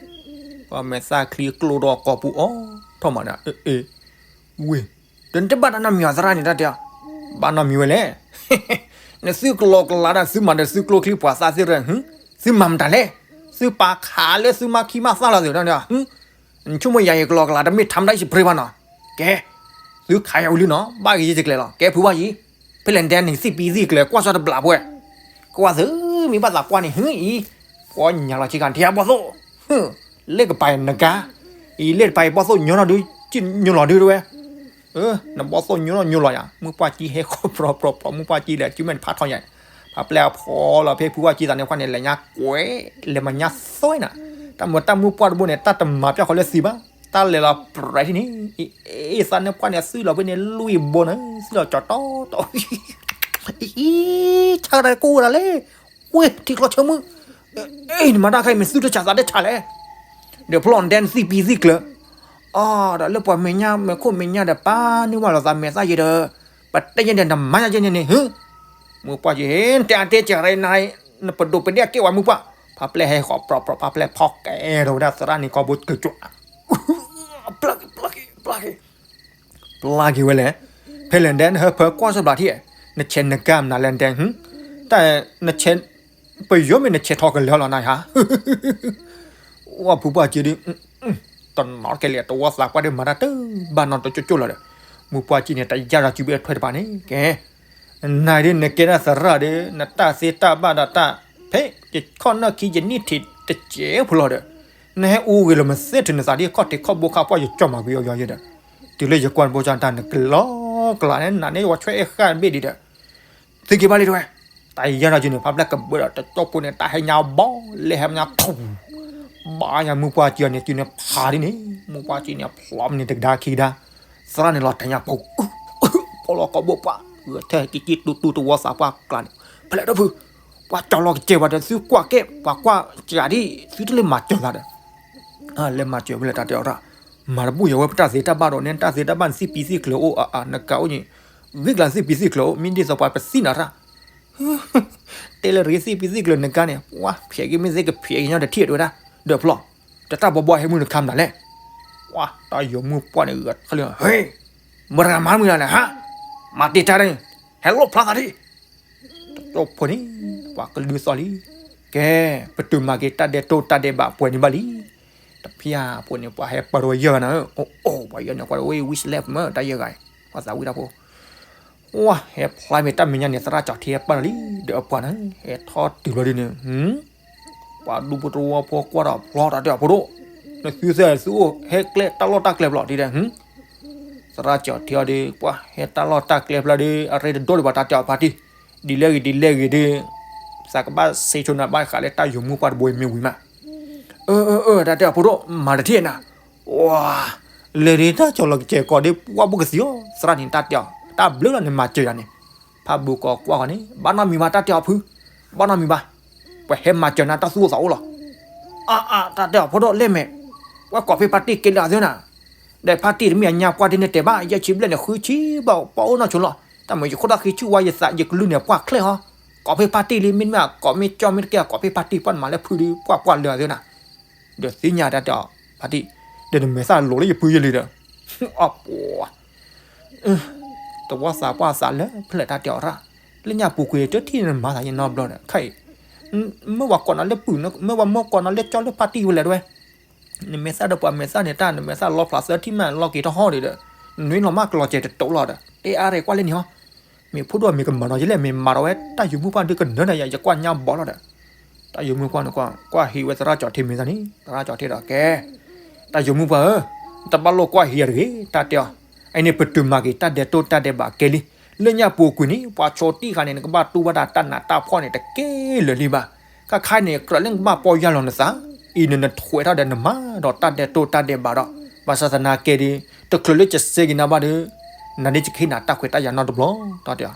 ပှၤမဲာ်သၣ်ချံကျိဒီးကိာ်ပူၤအီၤထီၣ်မးဒီး အ့ ဝ့ၢ် ဒီးနတဘၣ်တၢ်နီတမံၤအီၤသရၣ်န့ၣ် တၢ်တဲအီၤ. ဘၣ်နီတမံၤဝဲလဲၣ်. နသုကလီကလးဒၣ်သုမၤဒီးသုကျိချံပှၤသၣ်သ့ၣ်ရၢ သုမၤမတၤလဲၣ်. သုပာ်ခးလၢသုမါခံမါသၣ်လီၤသ့ၣ်တၢ်န့ၣ် နဆိကမိၣ်ယၤယကလီကလးတမ့ၢ်ထါမတၤအံၤစပရ့ဘၣ်နီၤ. ကဲ သုခးယၤဝံၤလံနီၤ ဘၣ်ဂ့ၤယတကျဲၤလီၤ ကဲဖုဘၣ်ယံၤ. ဖဲလဲၣ်ဒဲန့ၣ် သံၣ်ပံသံၣ်ကျၢၤ ကွၢ်စီတဘျးဖိဝဲ ကွၢ်သု မ့ၢ်ဘၣ်သးကွၢ်န့ၣ် ဟ့ၣ်အံၤ ပှၤညါလီၤဆ့ကၤ ထံၣ်ဘီၣ်သိၣ် လ့ၣ်ကပၤနကါ အံၤလ့ၣ်တပၤအံၤဘီၣ်သိၣ်ညိနီၢ်ဒု ညိလီၤဒုတဝဲ နဘီၣ်သိၣ်ညိနီၢ်ညိလီၤယၤ မုၢ်ပှၢ်ကံဟဲဃီပြီပြီပြီ မုၢ်ပှၢ်ကံလဲၤစုမဲာ်တဖးထီၣ်ယၤ ဖးပျဲၢ်အဖီလီၤ ဖဲဖုဝါကံသးန့ၣ် ကွၢ်န့ၣ် လဲၤညါကွဲး လဲၤမၤညါသွဲနၤ တၢ်မတၢ်မုၢ်ပှၢ်တဘိန့ၣ် တၢ်တမၤပျၢ်ဃီလၢသံဘၣ် တၢ်လဲၤလီၤပြဲးထံၣ်န့ၣ် အ့ သးန့ၣ်ပှၢ်န့ၣ် သွံၣ်လီၤဖဲန့ၣ် လွံၢ်ဘိန့ၣ် သွံၣ်လီၤကၠီၤတီတီ အံ ဆၢကဒါကိးဝဲဒၣ်လဲၣ် ဝ့ၢ် ထံချီဆၢမုၢ် အ့ နမၤတၢ်ခဲအံၤ မ့ၢ်သူၣ်တဆးသးတဆးလဲၣ် ဒီးဖျီၣ်ဒဲနသံၣ်ပံသံၣ်ကျၢၤ အီ ဒီးလၢပှၤမဲာ်ညါ မဲာ်ခိၣ်မဲာ်ညါဒီး ပာ်န့ၢ်ဝဲလိာ်သးမဲာ်သၣ်ယဲဒီး ပတဲယဲဒီး နမၤညါယဲန့ၣ်န့ၣ် ဟ့ မုၢ်ပှၢ်ကံ ဟ့ နတဲအါတဲကဲရနၤ နပဒိၣ်ပဒ့ၣ်အကဲဝဲမုၢ်ပှၢ် ဖးပျဲၢ်ဟဲဃီၤပြီပြီ ဖးပျဲၢ်ဖီကဲထီၣ်ဝဲဒၣ်သရၣ်န့ၣ် ကီဘိကၠွး ပျၢ်က့ၤ ပျၢ်က့ၤ ပျၢ်က့ၤ ပျၢ်က့ၤဝဲလဲၣ် ဖဲလဲၣ်ဒဲ နဟၢဖၢကွၢ်စၢ်ဘျးထံၣ် နဆဲးနကါမနုၤလဲၣ်ဒဲ တၢ်နဆဲး ပယီၤမ့ၢ်နဆဲးထီၣ်ကလဲၤလီၤနၤဧါ ဝဲဖုပှၢ်ကံဒုး တနီၤကဲလဲၣ် တဝီသးပှၢ်ဒုးမၤတၢ်တဘၣ်နီတကၠိကၠိလီၤဒီး မုၢ်ပှၢ်ကံန့ၣ် တယါဒီးစုဘ့ၣ်ထွဲတပၤန့ၣ် ကဲ နၤဒ်နကဲဒၣ်သရၣ်ဒီး နတၢ်သ့တၢ်ဘၣ်ဒီးတၢ် ဖဲယခီၣ်နၢၢ်ခံယနံၣ်ထံးတစဲးဖိလီၤဒီး နဟဲအူဂ့ၤလီၤမ့ၢ်သ့ထုးနသးဒ်ခီၣ်ထံးခီၣ်ဘိခါပှၢ်ယကၠီၣ်မၤကွံာ်ယီၤယဲဒီး တုၤလၢယကွၢ်ဘိကၠီၣ်တၢ်နကလီကလးန့ၣ် နၤန့ၣ် ယဝဲဆွဲအဲၣ်ဃာ်ဘ့ၣ်ဒံးဒီး သုက့ၤဘၣ်လံတဝဲ တၢ်ယါဒီးက့ၤန့ၣ် ဖးဖျဲၣ်ကဘၢဒီးတကၠီၣ်ဖိန့ၣ် တၢ်ဟဲညါဘီ လဲၤဟဲမညါထူ ဘၣ်ညါမုၢ်ပှၢ်ကံအီၤန့ၣ် တုၤန့ၣ်ဖးဒ်န့ၣ် မုၢ်ပှၢ်ကံန့ၣ် ဖျီမန့ၣ်တကဒါခံကဒါ သရၣ်န့ၣ်လီၤတဲာ်ညါပူၤ ဖီလီၤကိာ်ဘိပှၢ် ဂဲၤထၢၣ်ကံကံတူတူတဝီသးပှၢ်ကျါန့ၣ် ဖဲလဲၣ်ဒီးဖု ပှၤကၠီၤလီၤကစဲးဝဲဒီးသုကွၢ်ကဲ ပှၤကွၢ်စှၤဒ် သုတလၢမၤစၢၤသးဒီး လဲၤမၤစၢၤဝဲလၢတၢ်တဲအီၤရၣ် မၤတဘူၣ်ယဝဲပတၢ်သ့တၢ်ဘၣ်ဒီးန့ၣ် တၢ်သ့တၢ်ဘၣ်န့ၣ် သံၣ်ပံသံၣ်ကျၢၤအိၣ်အါအါ နကးအိၣ်န့ၣ် ဂ့ၢ်ကျါသံၣ်ပံသံၣ်ကျၢၤအိၣ် မ့ၢ်ဒ်သိးပှၤပသံၣ်နၤရၣ် တဲလၢရ့သံၣ်ပံသံၣ်ကျၢၤနကါန့ၣ် ပှၤဖျဲးက့ၤမ့ၢ်သ့ကဖျဲးက့ၤညီတထံၣ်တဲဝဲဒၣ် ဒီးဖျီၣ် တၢ်ဘီဘီဟဲမုၢ်နခါမနုၤလဲၣ် ပှၤတၢ်ယိၤမုၢ်ပှၢ်န့ၣ် ဂၤတခါလၢ ဟ့ မတၤမၤမုၢ်နၤလဲၣ်ဟါ မၤတ့ၢ်တၢ်ဒ်န့ၣ် ဟဲလိၣ်ဖျါသးဒ် တကၠိၣ်ဖိန့ၣ် ပှၤကလုၢ်သီၣ်လံ ကဲ ပတုာ်မၤက့ၤတၢ်ဒဲးတိၢ်တၢ်ဒဲးဘးပှဲၤန့ၣ်ဘၣ်လံ တဖၣ်ဖိန့ၣ် ပှၤဟဲပၢၢ်ထီၣ်ဝဲယဲၢ်ဂၤန့ၣ် အိၣ်အိၣ် ပှၤယဲၢ်န့ၣ် ကွၢ်ဝဲ ဝံၣ်စလဲၣ်မၢ တၢ်ယဲၢ်ဂၤ ပှၤသးဝံၣ်တၢ်ဖိ ဝါ ဟဲဖျါမ့ၢ်တၢ်မဲာ်ညါန့ၣ် သရၣ်ကၠီၤထံဟဲပၢၢ်ထီၣ်လံ ဒီးအပှၤန့ၣ် ဟဲထီၣ်တုၤလီၤဒ်န့ၣ် ပှၤဒူဖိတဝီဖိကွၢ်ဒီးဖျီတၢ်တဲအီၤဖိဒိၣ် နသုသ့ၣ်သုအိၣ်ဟဲကျဲတၢ်လီၢ်တၢ်ကျဲဖျီဒ်ဒီး သရၣ်ကၠီၤထံအီၤဒီး ပှၤဟဲတၢ်လီၢ်တၢ်ကျဲဖျီဒီး အရ့တဒိၣ်လၢၤဘၣ်တၢ်တဲအီၤဖါတံၢ် ဒ်လဲၣ်ဂ့ၤဒ်လဲၣ်ဂ့ၤဒီး သးကဘၣ်စ့ဆိနၤဘၣ်ဃးလၢတၢ်ယိၤမုၢ်ပှၢ်တဘိအံၤမ့ၢ်ဝံၤမး အၢ အၢ အၢ တၢ်တဲအီၤဖိဒိၣ် မၤတထံၣ်နၤ ဝါ လဲၤဒ်တၢ်ကၠီၤလီၤကစဲးကိးဒ်ပှၢ်ဘိၣ်ကသံၣ်အီၤ သရၣ်န့ၣ်တၢ်တဲအီၤ တၢ်ဘျုးလီၤန့ၣ်မၤစၢၤယၤန့ၣ် ဖးဘူးကိးကွၢ်ဃီန့ၣ် ဘၣ်နီတမံၤဘၣ်တၢ်တဲအီၤဖု ဘၣ်နီတမံၤဘၣ် ပှၤဟဲမၤစၢၤနၤတၢ်သူၣ်အိၣ်သးအိၣ်လီၤ အါအါ တၢ်တဲအီၤဖိဒိၣ်လဲၣ်မဲာ် ပှၤကိးဖဲဖါတံၢ်ကဲလၢအသ့နၤ ဒီးဖါတံၢ်တမ့ၢ်အညါပှၢ်ဒ်န့ၣ်တဲဘၣ် ယဲၢ်ဆံဘျဲၣ်န့ၣ် ဃုဆံဘၣ်ပှၢ်အိၣ်နီၢ်ဆိလီၤ တၢ်မ့ၢ်ယခိၣ်တၢ်ဃံဆူၣ်ဝါယသးယကလုၢ်န့ၣ် ပှၢ်ချဲၣ်ဟီ ကိးဖဲဖါတံၢ်လံ မ့တမ့ၢ်ကိးမ့ၢ်ကၠီမ့ၢ်တကဲ ကိးဖဲဖါတံၢ်ပှၢ်နမၤလၢဖုဒုး ပှၢ်ပှၢ်လၢအသ့နၤ ဒီးသ့ၣ်ညါတၢ်တဲအီၤ ဖါတံၢ် ဒီးနမဲာ်သၣ်လိၤလၢယဖုယလံဒီး အပှၤ တဝီသးပှၢ်သးလၢဖဲလဲၣ်တၢ်တဲအီၤရၣ် လၢညါပူၤကွံာ်တထံၣ်နမၤသးယဲၢ်နီတဘျီဒီး ခဲအံၤ မ့ၢ်ဝဲကိးနၤလၢပုၢ် မ့ၢ်ဝဲမ့ၢ်ကိးနၤလၢကၠီလၢဖါတံၢ်ဝဲလဲၣ်တဝဲ နမဲာ်သၣ်ဒီးပှၤမဲာ်သၣ်န့ၣ်တၢ် နမဲာ်သၣ်လီဖျးသၢထံၣ်မးလီက့ၤထီၣ်ဟီၣ်ဒီး နွံလီၤမးကလီၤစဲးတတိာ်လီၤဒီး တဲအါရဲၣ်ကွၢ်လၢန့ၣ်ဟီ မ့ၢ်ဖိဒိၣ်မ့ၢ်ကမၤဒီးယလဲၣ် မ့ၢ်မၤဒီးဝဲတၢ်ယိၤမုၢ်ပှၢ်ဒုးကနၢၤဒီးယၤ ယကွၢ်ညါဘီလီၤဒီး တၢ်ယိၤမုၢ်ပှၢ်န့ၣ်ကွၢ် ကွၢ်ဟံးဝဲသရၣ်ကၠီၤထံမ့ၢ်သးန့ၣ် သရၣ်ကၠီၤထံဒီးကဲ တၢ်ယိၤမုၢ်ပှၢ်ဧၢ, တဘၣ်လိာ်ကွၢ်ဟံးအတဂ့ၤ, တၢ်တဲအီၤ, အံၤန့ၣ် ပတုာ်မၤက့ၤတၢ်ဒဲးတိၢ်တၢ်ဒဲးဘးကဲလံ. လၢညါပူၤကွံာ်န့ၣ် ပှၤဆိးတံၢ်ဃာ်န့ၣ် နကဘၣ်တူၢ်ဘၣ်တၢ်တၢ်နးတၢ်ဖှီၣ်န့ၣ် တကဲလၢာ်လံဘၣ်. ခါခါန့ၣ် ကြၢးလၢနကဘၣ်ပီၢ်ယၢ်လီၤနသး, အံၤန့ၣ်နထွဲးထီၣ်ဒီးနမၤဒီးတၢ်ဒဲးတိၢ်တၢ်ဒဲးဘးဒီး, ဘၣ်ဆၣ်သနာ်က့ဒီး တချုးလၢကစဲက့ၤနၤဘၣ်ဒီး, နၤဒ်ယကဟ့ၣ်နၤတၢ်ခွဲးတၢ်ယာ်နီတဘျီ, တၢ်တဲ,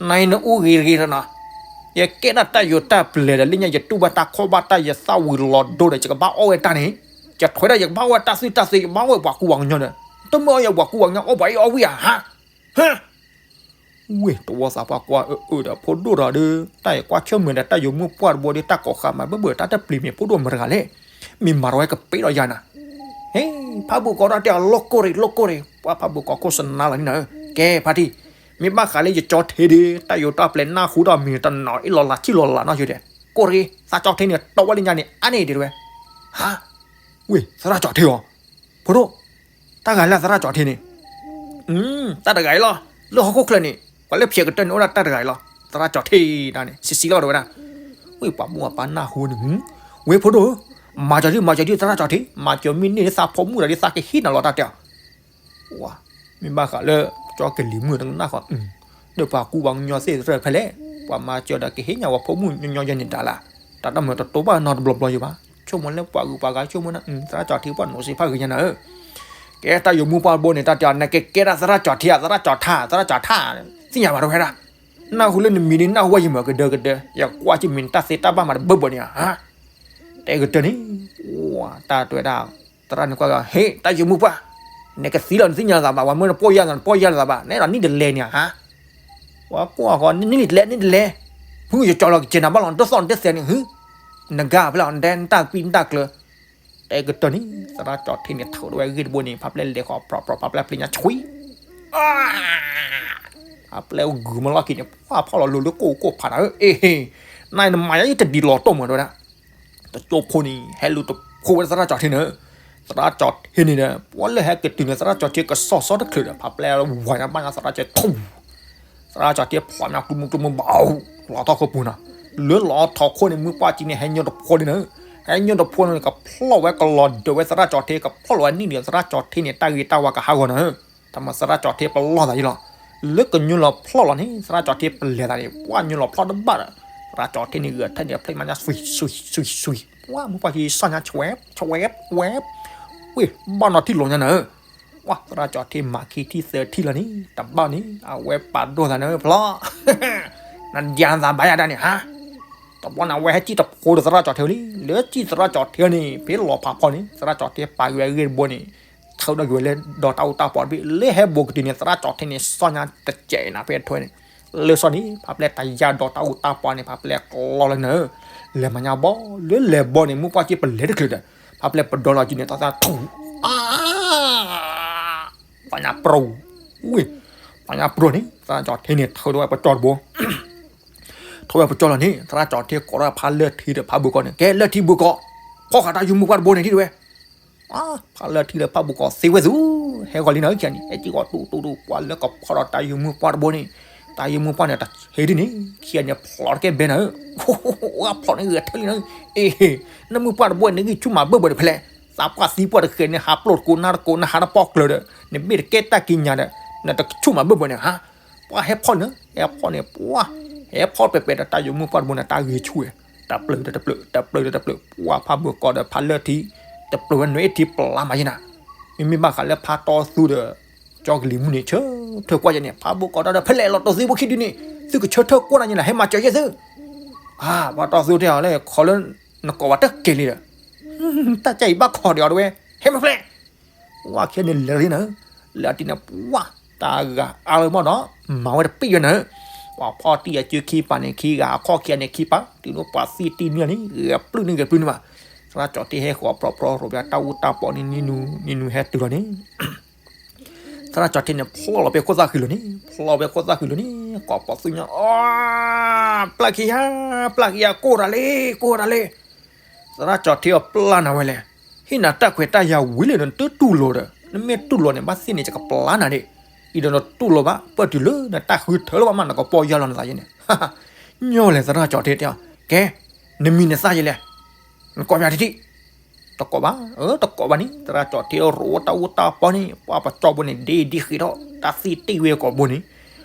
နအံၤနအူဂ့ၤဂ့ၤလီၤနီၤ, ယကဲဒၣ်တၢ်ယိၤတၢ်ပျဲၤဒီး လၢညါယတူၢ်ဘၣ်တၢ်ခီၣ်ဘၣ်တၢ် ယသၣ်ဝံၤလီၤဒိဒီး ယကဘၣ်အီၣ်ဝဲတၢ်န့ၣ်, ယထွဲးဒၣ်ယကဘၣ်အီၣ်ဝဲတၢ်သွံၣ်တၢ်သ့ ယကဘၣ်အီၣ်ဝဲပှၤကူပှၤကညီဒီး, တမ့ၢ်အီၣ်ယပှၤကူပှၤကညီ အီၣ်ပှၤအံၣ်အီၣ်ဝံၣ်ဧါ, ဟါ, ဟါ ဝ့ၢ်တဝီသးပှၢ်ကွၢ်အၢအၢဒီး ဖိဒိၣ်ဒီးဒီး တၢ်အံၤကွၢ်ဆၢၣ်မဲာ်ဒီးတၢ်ယိၤမုၣ်ပှၢ်တဘိဒီး တၢ်ကိးဃာ်မၤဘၢၣ်ဘၢၣ်တၢ်တပျံၤမ့ၢ်ဖိဒိၣ်မတၤတဂၤလဲၣ်, မ့ၢ်မၤထီၣ်ဝဲကပ့းဒီးယၤနၤ, ဟ့, ဖးဘိၣ်ကီးတၢ်တဲအီၤ လိၣ်ကိၢ်ရ့ၣ် လိၣ်ကိၢ်ရ့ၣ် ပှၢ်ဖးဘိၣ်ကီးခိၣ်စနါလီၤန့ၣ်နၤဧၢ, ကဲဖါတံၢ်, မ့ၢ်ဘၣ်ဃးလၢယကၠီထ့ဒီး တၢ်ယိၤတၢ်ပျဲၤနၢ်ဟူဒီးမံၤတနီၤအ့ၣ်လီၤလးဆံၣ်လီၤလးနီၢ်ယိၤဒဲး, ကိၢ်ရ့ၣ် သးကၠီထ့န့ၣ် တီဝဲလၢညါန့ၣ် အါန့ၢ်ဒံးတဝဲ, ဟါ, ဝ့ၢ် သရၣ်ကၠီထ့ဧါ, ဖိဒိၣ် တၢ်ဂၤလၢသရၣ်ကၠီထ့န့ၣ်, တၢ်တဂၤအံၤလီၤ, လၢဟီၣ်ခိၣ်ချၢန့ၣ် ပှၤလၢဖျဲးကတၢၢ်န့ၣ် အိၣ်ဒၣ်တၢ်တဂၤအံၤလီၤ, သရၣ်ကၠီထ့ဒၣ်န့ၣ် စံးစံးလီၤဝဲဒၣ်, ဝ့ၢ်ပှၤမိၢ်ပှၤပၢ်နၢ်ဟူန့ၣ်, ဝ့ၢ်ဖိဒိၣ်, မၤကၠီဒု မၤကၠီဒု သရၣ်ကၠီထ့ မၤကၠီမ့ၢ်န့ၢ်သးဖိမုၣ်ဒီး သးကဟ့ၣ်နၤလီၤတၢ်တဲအီၤ ဝါ, မ့ၢ်ဘၣ်ဃးလၢ ကၠီကလံၤမုၣ်တနၢ်ဃီ, ဒီးပှၤကူပှၤကညီသ့ၣ်တဖၣ်ဖဲလဲၣ်, ပှၤမၤစၢၤဒီးကဟ့ၣ်ညါဝဲဖိမုၣ်ညီညီယဲန့ၣ်တၢ်လၢ, တၢ်တမၤတတိၤဘၣ်နီတဘျီဘျီယဘၣ်, ဆိကမိၣ်လၢပှၤဂုၤပှၤဂၤဆိကမိၣ်နၤ, သရၣ်ကၠီထ့ပှၢ်နီၢ်စံးဖးဂ့ၤညါနၤဧၢ, ကဲတၢ်ယိၤမုၣ်ပှၢ်တဘိန့ၣ် တၢ်တဲအီၤ နကကဲဒၣ်သရၣ်ကၠီထ့ဧါ သရၣ်ကၠီထါ, သရၣ်ကၠီထါ, သ့ၣ်ညါဘၣ်တဝဲဒၣ်, နၢ်ဟူလၢနမံၤန့ၣ် နၢ်ဟူဝဲယမၤကဒၢကဒၢ, ယကွၢ်က့ၤမ့ၢ်နတၢ်သ့တၢ်ဘၣ်မၤတဘၢဘၢန့ၣ်ဧါ, တဲကတၢၢ်န့ၣ်, တၢ်တဲဝဲဒၣ် သရၣ်န့ၣ်ကွၢ်က့ၤ ဟ့ၣ် တၢ်ယိၤမုၣ်ပှၢ်, နကသံလီၤနသ့ၣ်ညါသးဘၣ်, ပှၤမၢနပီၢ်ယၢ်နၤ နပီၢ်ယၢ်လီၤသးဘၣ်, နဲဒၣ်နံၣ်တလဲန့ၣ်ဧါ, ပှၤကွၢ်ဃီ နံၣ်တလဲ နံၣ်တလဲ, ဖုယကၠီလီၤကစဲးနၤဘၣ်လီၤ နတသီၣ်နတသဲးန့ၣ် နဂၤဖဲလဲၣ် နတဲနတၢ်သံနတၢ်ကျၢၤ, တဲကတၢၢ်န့ၣ် သရၣ်ကၠီထ့န့ၣ် ထုးထီၣ်ဝဲအဂ့ၢ်တဘိန့ၣ် ဖးပျဲၢ်လဲၤဃီ ပြီပြီ ဖးပျဲၢ်ပျ့ၤညါဆွံ, ဖးပျဲၢ်ဂုၤမၤလီၢ်ခံန့ၣ် ပှၢ်ဖီၣ်လီၤလိၤလၢကိၢ်ကိၢ်ဖးနၤဧၢ, အ့ၣ်, နနမၤယၤယတဒ်လီၤတိၢ်မးတဝဲဒၣ် တကၠိဖိန့ၣ် ဟဲလူၤတဖိဝဲသရၣ်ကၠီထ့န့ၣ်, သရၣ်ကၠီထ့န့ၣ်ဒီး ပှၤလၢဟဲကတုၤန့ၣ် သရၣ်ကၠီထ့ကစီၣ်စီတချုးဒီး ဖးပျဲၢ်ဝၤညါဘၣ်ညါသရၣ်ကၠီထူ, သရၣ်ကၠီထ့ဖျိးညါကျူမူကျူမူဘၣ်, လီၤထီၣ်ခိၣ်ပူၤနီၤ, လၢလီၤထီၣ်ခိၣ်န့ၣ် မုၢ်ပှၢ်ကံန့ၣ် ဟဲညိတဖိန့ၣ်ဧၢ, ဟဲညိတဖိန့ၣ် ကဖျီၣ်ဝဲကလီၤဒၢးဝဲသရၣ်ကၠီထ့ ကဖျီၣ်လီၤဝဲနံၣ်ဒီးသရၣ်ကၠီထ့န့ၣ် တၢ်ဂ့ၤတၢ်ဝါကဟးဂီၤနၤဧၢ, တၢ်မၤသရၣ်ကၠီထ့ပလီၢ်သးယံလီၤ, လၢကညိလီၤဖျီၣ်လီၤန့ၣ် သရၣ်ကၠီထ့ပလဲၤသးန့ၣ် ပှၢ်ညိလီၤဖျီၣ်တဘၣ်ဒီး သရၣ်ကၠီထ့န့ၣ် ဂဲၤထၢၣ်န့ၣ် အဖျဲၣ်မၤညါ ဆွံ ဆွံ ဆွံ ဆွံ, ပှၢ်မုၢ်ပှၢ်ကံစီၣ်ညါ ဆွဲ ဆွဲ ဝဲ, ဝ့ၢ် ဘၣ်နီၢ်ထံၣ်လိာ်ညါနၤဧၢ, ပှၢ်သရၣ်ကၠီထ့မၤခံထံၣ်သၢထံၣ်လီၤန့ၣ် တဘၣ်န့ၣ် အဝဲပာ်ဒိၣ်သးနၤဧၢဖျီၣ်, နယၤသးဘၣ်ယၤဒၣ်န့ၣ်ဟါ, တဘျီန့ၣ် အဝဲဟဲစံၣ်တဖိဒီးသရၣ်ကၠီထ့လံ, လၢစံၣ်သရၣ်ကၠီထ့န့ၣ် ဖဲလီၤဖးဖီန့ၣ် သရၣ်ကၠီထ့ပာ်က့ၤဝဲအဂ့ၢ်တဘိန့ၣ် ထုးထီၣ်က့ၤဝဲလၢဒီးတၢ်အူတၢ်ပီတဘ့ၣ် လၢဟဲဘိးကတုၤန့ၣ် သရၣ်ကၠီထ့န့ၣ် စီၣ်ညါတစဲးနၤဖဲအထွဲန့ၣ်, လၢစီၤန့ၣ် ဖးပျဲၢ်တယါဒီးတၢ်အူတၢ်ပီန့ၣ် ဖးပျဲၢ်ကျီလီၤနၤဧၢ, လဲၤမၤညါဘီ လၢလဲၤဘီန့ၣ် မုၢ်ပှၢ်ကံပလဲၤတချုးဒီး ဖးပျဲၢ်ပဒီလီၤကံန့ၣ် တၢ်သၣ်ထူ အါ ပှၤညါပြိ, ဝ့ၢ်, ပှၤညါပြိန့ၣ် သရၣ်ကၠီထ့န့ၣ် ထုးထီၣ်ဝဲပကၠီတဘိ, ထုးဝဲပကၠီလီၤန့ၣ် သရၣ်ကၠီထ့ကိးထီၣ် ဖးလၢထံဒီးဖးဘိကီးန့ၣ် ကဲလၢထံဘိကီး, ဖီၣ်ဃာ်တၢ်ယိၤမုၣ်ပှၢ်တဘိန့ၣ်ထံၣ်တဝဲ, ဖးလၢထံဒီးဖးဘိကီးသ့ဝဲသူ, ဟဲဂီၤလံနၤဧၢခံဂၤန့ၣ် ဟဲက့ၤဂီၤတူတူတူ ပှၢ်လၢကဖီၣ်ဒီးတၢ်ယိၤမုၣ်ပှၢ်တဘိန့ၣ်, တၢ်ယိၤမုၣ်ပှၢ်န့ၣ် တဟ့ၣ်ဒ်န့ၣ် ခံဂၤန့ၣ် ဖျိးတကဲဘဲနၤဧၢ, ဝဲဖျိးန့ၣ်ဂဲၤထၢၣ်လံနၤဧၢ, အ့ၣ်, နမုၣ်ပှၢ်တဘိန့ၣ် နဂံၢ်ဆူၣ်မၤဘၢၣ်ဘၢၣ်န့ၣ်ဖဲလဲၣ်, သးပှၢ်သံပှၢ်တဃဲၤန့ၣ် ဟးပျိၢ်တကိးနါတကိး နဟးတပီၢ်ကျၢၤဒီး နဘ့ၣ်တကဲတၢ်ကံးညာ်ဒီး နတဆူၣ်မၤဘၢၣ်ဘၢၣ်န့ၣ်ဟါ, ပှၢ်ဟဲဖီၣ်န့ၣ် ဟဲဖီၣ်န့ၣ် ပှၢ်, ဟဲဖီၣ်ပဲာ်ပဲာ်ဒီးတၢ်ယိၤမုၣ်ပှၢ်တဘိန့ၣ် တၢ်ဂ့ၤဆူၣ်ဝဲ, တပျၢၤဒီးတပျၢၤ တပျၢၤဒီးတပျၢၤ ပှၢ်ဖးဘိကီးဒီးဖးလၢထံ, တပျၢၤဝဲနွံအ့ၣ်ထံပျၢ်မးယဲနၤ, မ့မ့ၢ်ဘၣ်ဃးလၢဖးတီသူဒီး ကၠီကလံၤမုၣ်န့ၣ် ဆၢထၢၣ်ကွၢ်ယဲန့ၣ် ဖးဘိကီးဒီးဖဲလဲၣ်လီၤတိၢ်သံဖိခံဒုန့ၣ် သုကဆၢထၢၣ်ကွၢ်နၤယဲနၤ ဟဲမၤစၢၤယဲသု, ဖးတီသူတဲအီၤလၢ ခီလၢ နကိးဝဲတကဲလံဒီး တၢ်ကဲအံၤဘၣ်ခီဒံးအီၤတဝဲ ဟဲမၤဖျဲၣ် ဝဲခံဂၤန့ၣ်လဲၤလံနၤ, လဲၤတံၢ်န့ၣ် ပှၢ် တၢ်ဂၤအါလၢမီၢ်ဒီး မၤဝဲတပ့ၢ်ယဲနၤ, ပှၤဖီၣ်တံၢ်အစုခံပၤန့ၣ်ခံဂၤ အခီၣ်ခံဂၤန့ၣ်ခံပၤ တုၤလၢပှၤသံတံၢ်နုာ်လံ ဂဲၤပျုၢ်န့ၣ်ဂဲၤပျုၢ်န့ၣ်ဘၣ်, သရၣ်ကၠီထ့ဟဲဃီၤပြီပြီရိၤဘၣ်တၢ်အူတၢ်ပီန့ၣ် နံၤနူနံၤနူဟဲတုၤလီၤန့ၣ် သရၣ်ကၠီထ့န့ၣ် ဖျိလီၤဖဲခိၣ်သၣ်ဃံလိၤန့ၣ် ဖျိဖဲခိၣ်သၣ်ဃံလိၤန့ၣ် ကိးပှၤသူညါ အီ ပျၢ်ခံယၤ ပျၢ်ခံယၤ ကိၢ်တၢ်လံ ကိၢ်တၢ်လံ, သရၣ်ကၠီထ့အီၤပျၢ်နၤဝဲလဲၣ်, ဟ့ၣ်နၤတၢ်ခွဲးတၢ်ယာ်ဝံၤလံ နတတူၢ်လိာ်ဒီး နမ့ၢ်တူၢ်လိာ်န့ၣ် ဘၣ်သ့ၣ်န့ၣ် ယကပျၢ်နၤဒၣ်, အံၤဒီးနတူၢ်လိာ်ဘၣ် ပၢၢ်တုၤလၢနတၢ်ဃုထၢလၢၤဘၣ်မး နကပီၢ်ယၢ်လီၤနသးယဲန့ၣ်, ညီလဲၣ် သရၣ်ကၠီထ့တဲအီၤ ကဲ နမံၤနသၣ်ယဲလဲၣ်, နကိးပှၤတထံၣ် တကိးဘၣ်, အၢ တကိးဘၣ်န့ၣ် သရၣ်ကၠီထ့ရိၤတၢ်အူတၢ်ပီန့ၣ် ပှၤပကၠီဘိန့ၣ် ဒ့ဒ့ဃ့ထီၣ် တၢ်သံတ့ၢ်ဝဲကိးဘိန့ၣ်,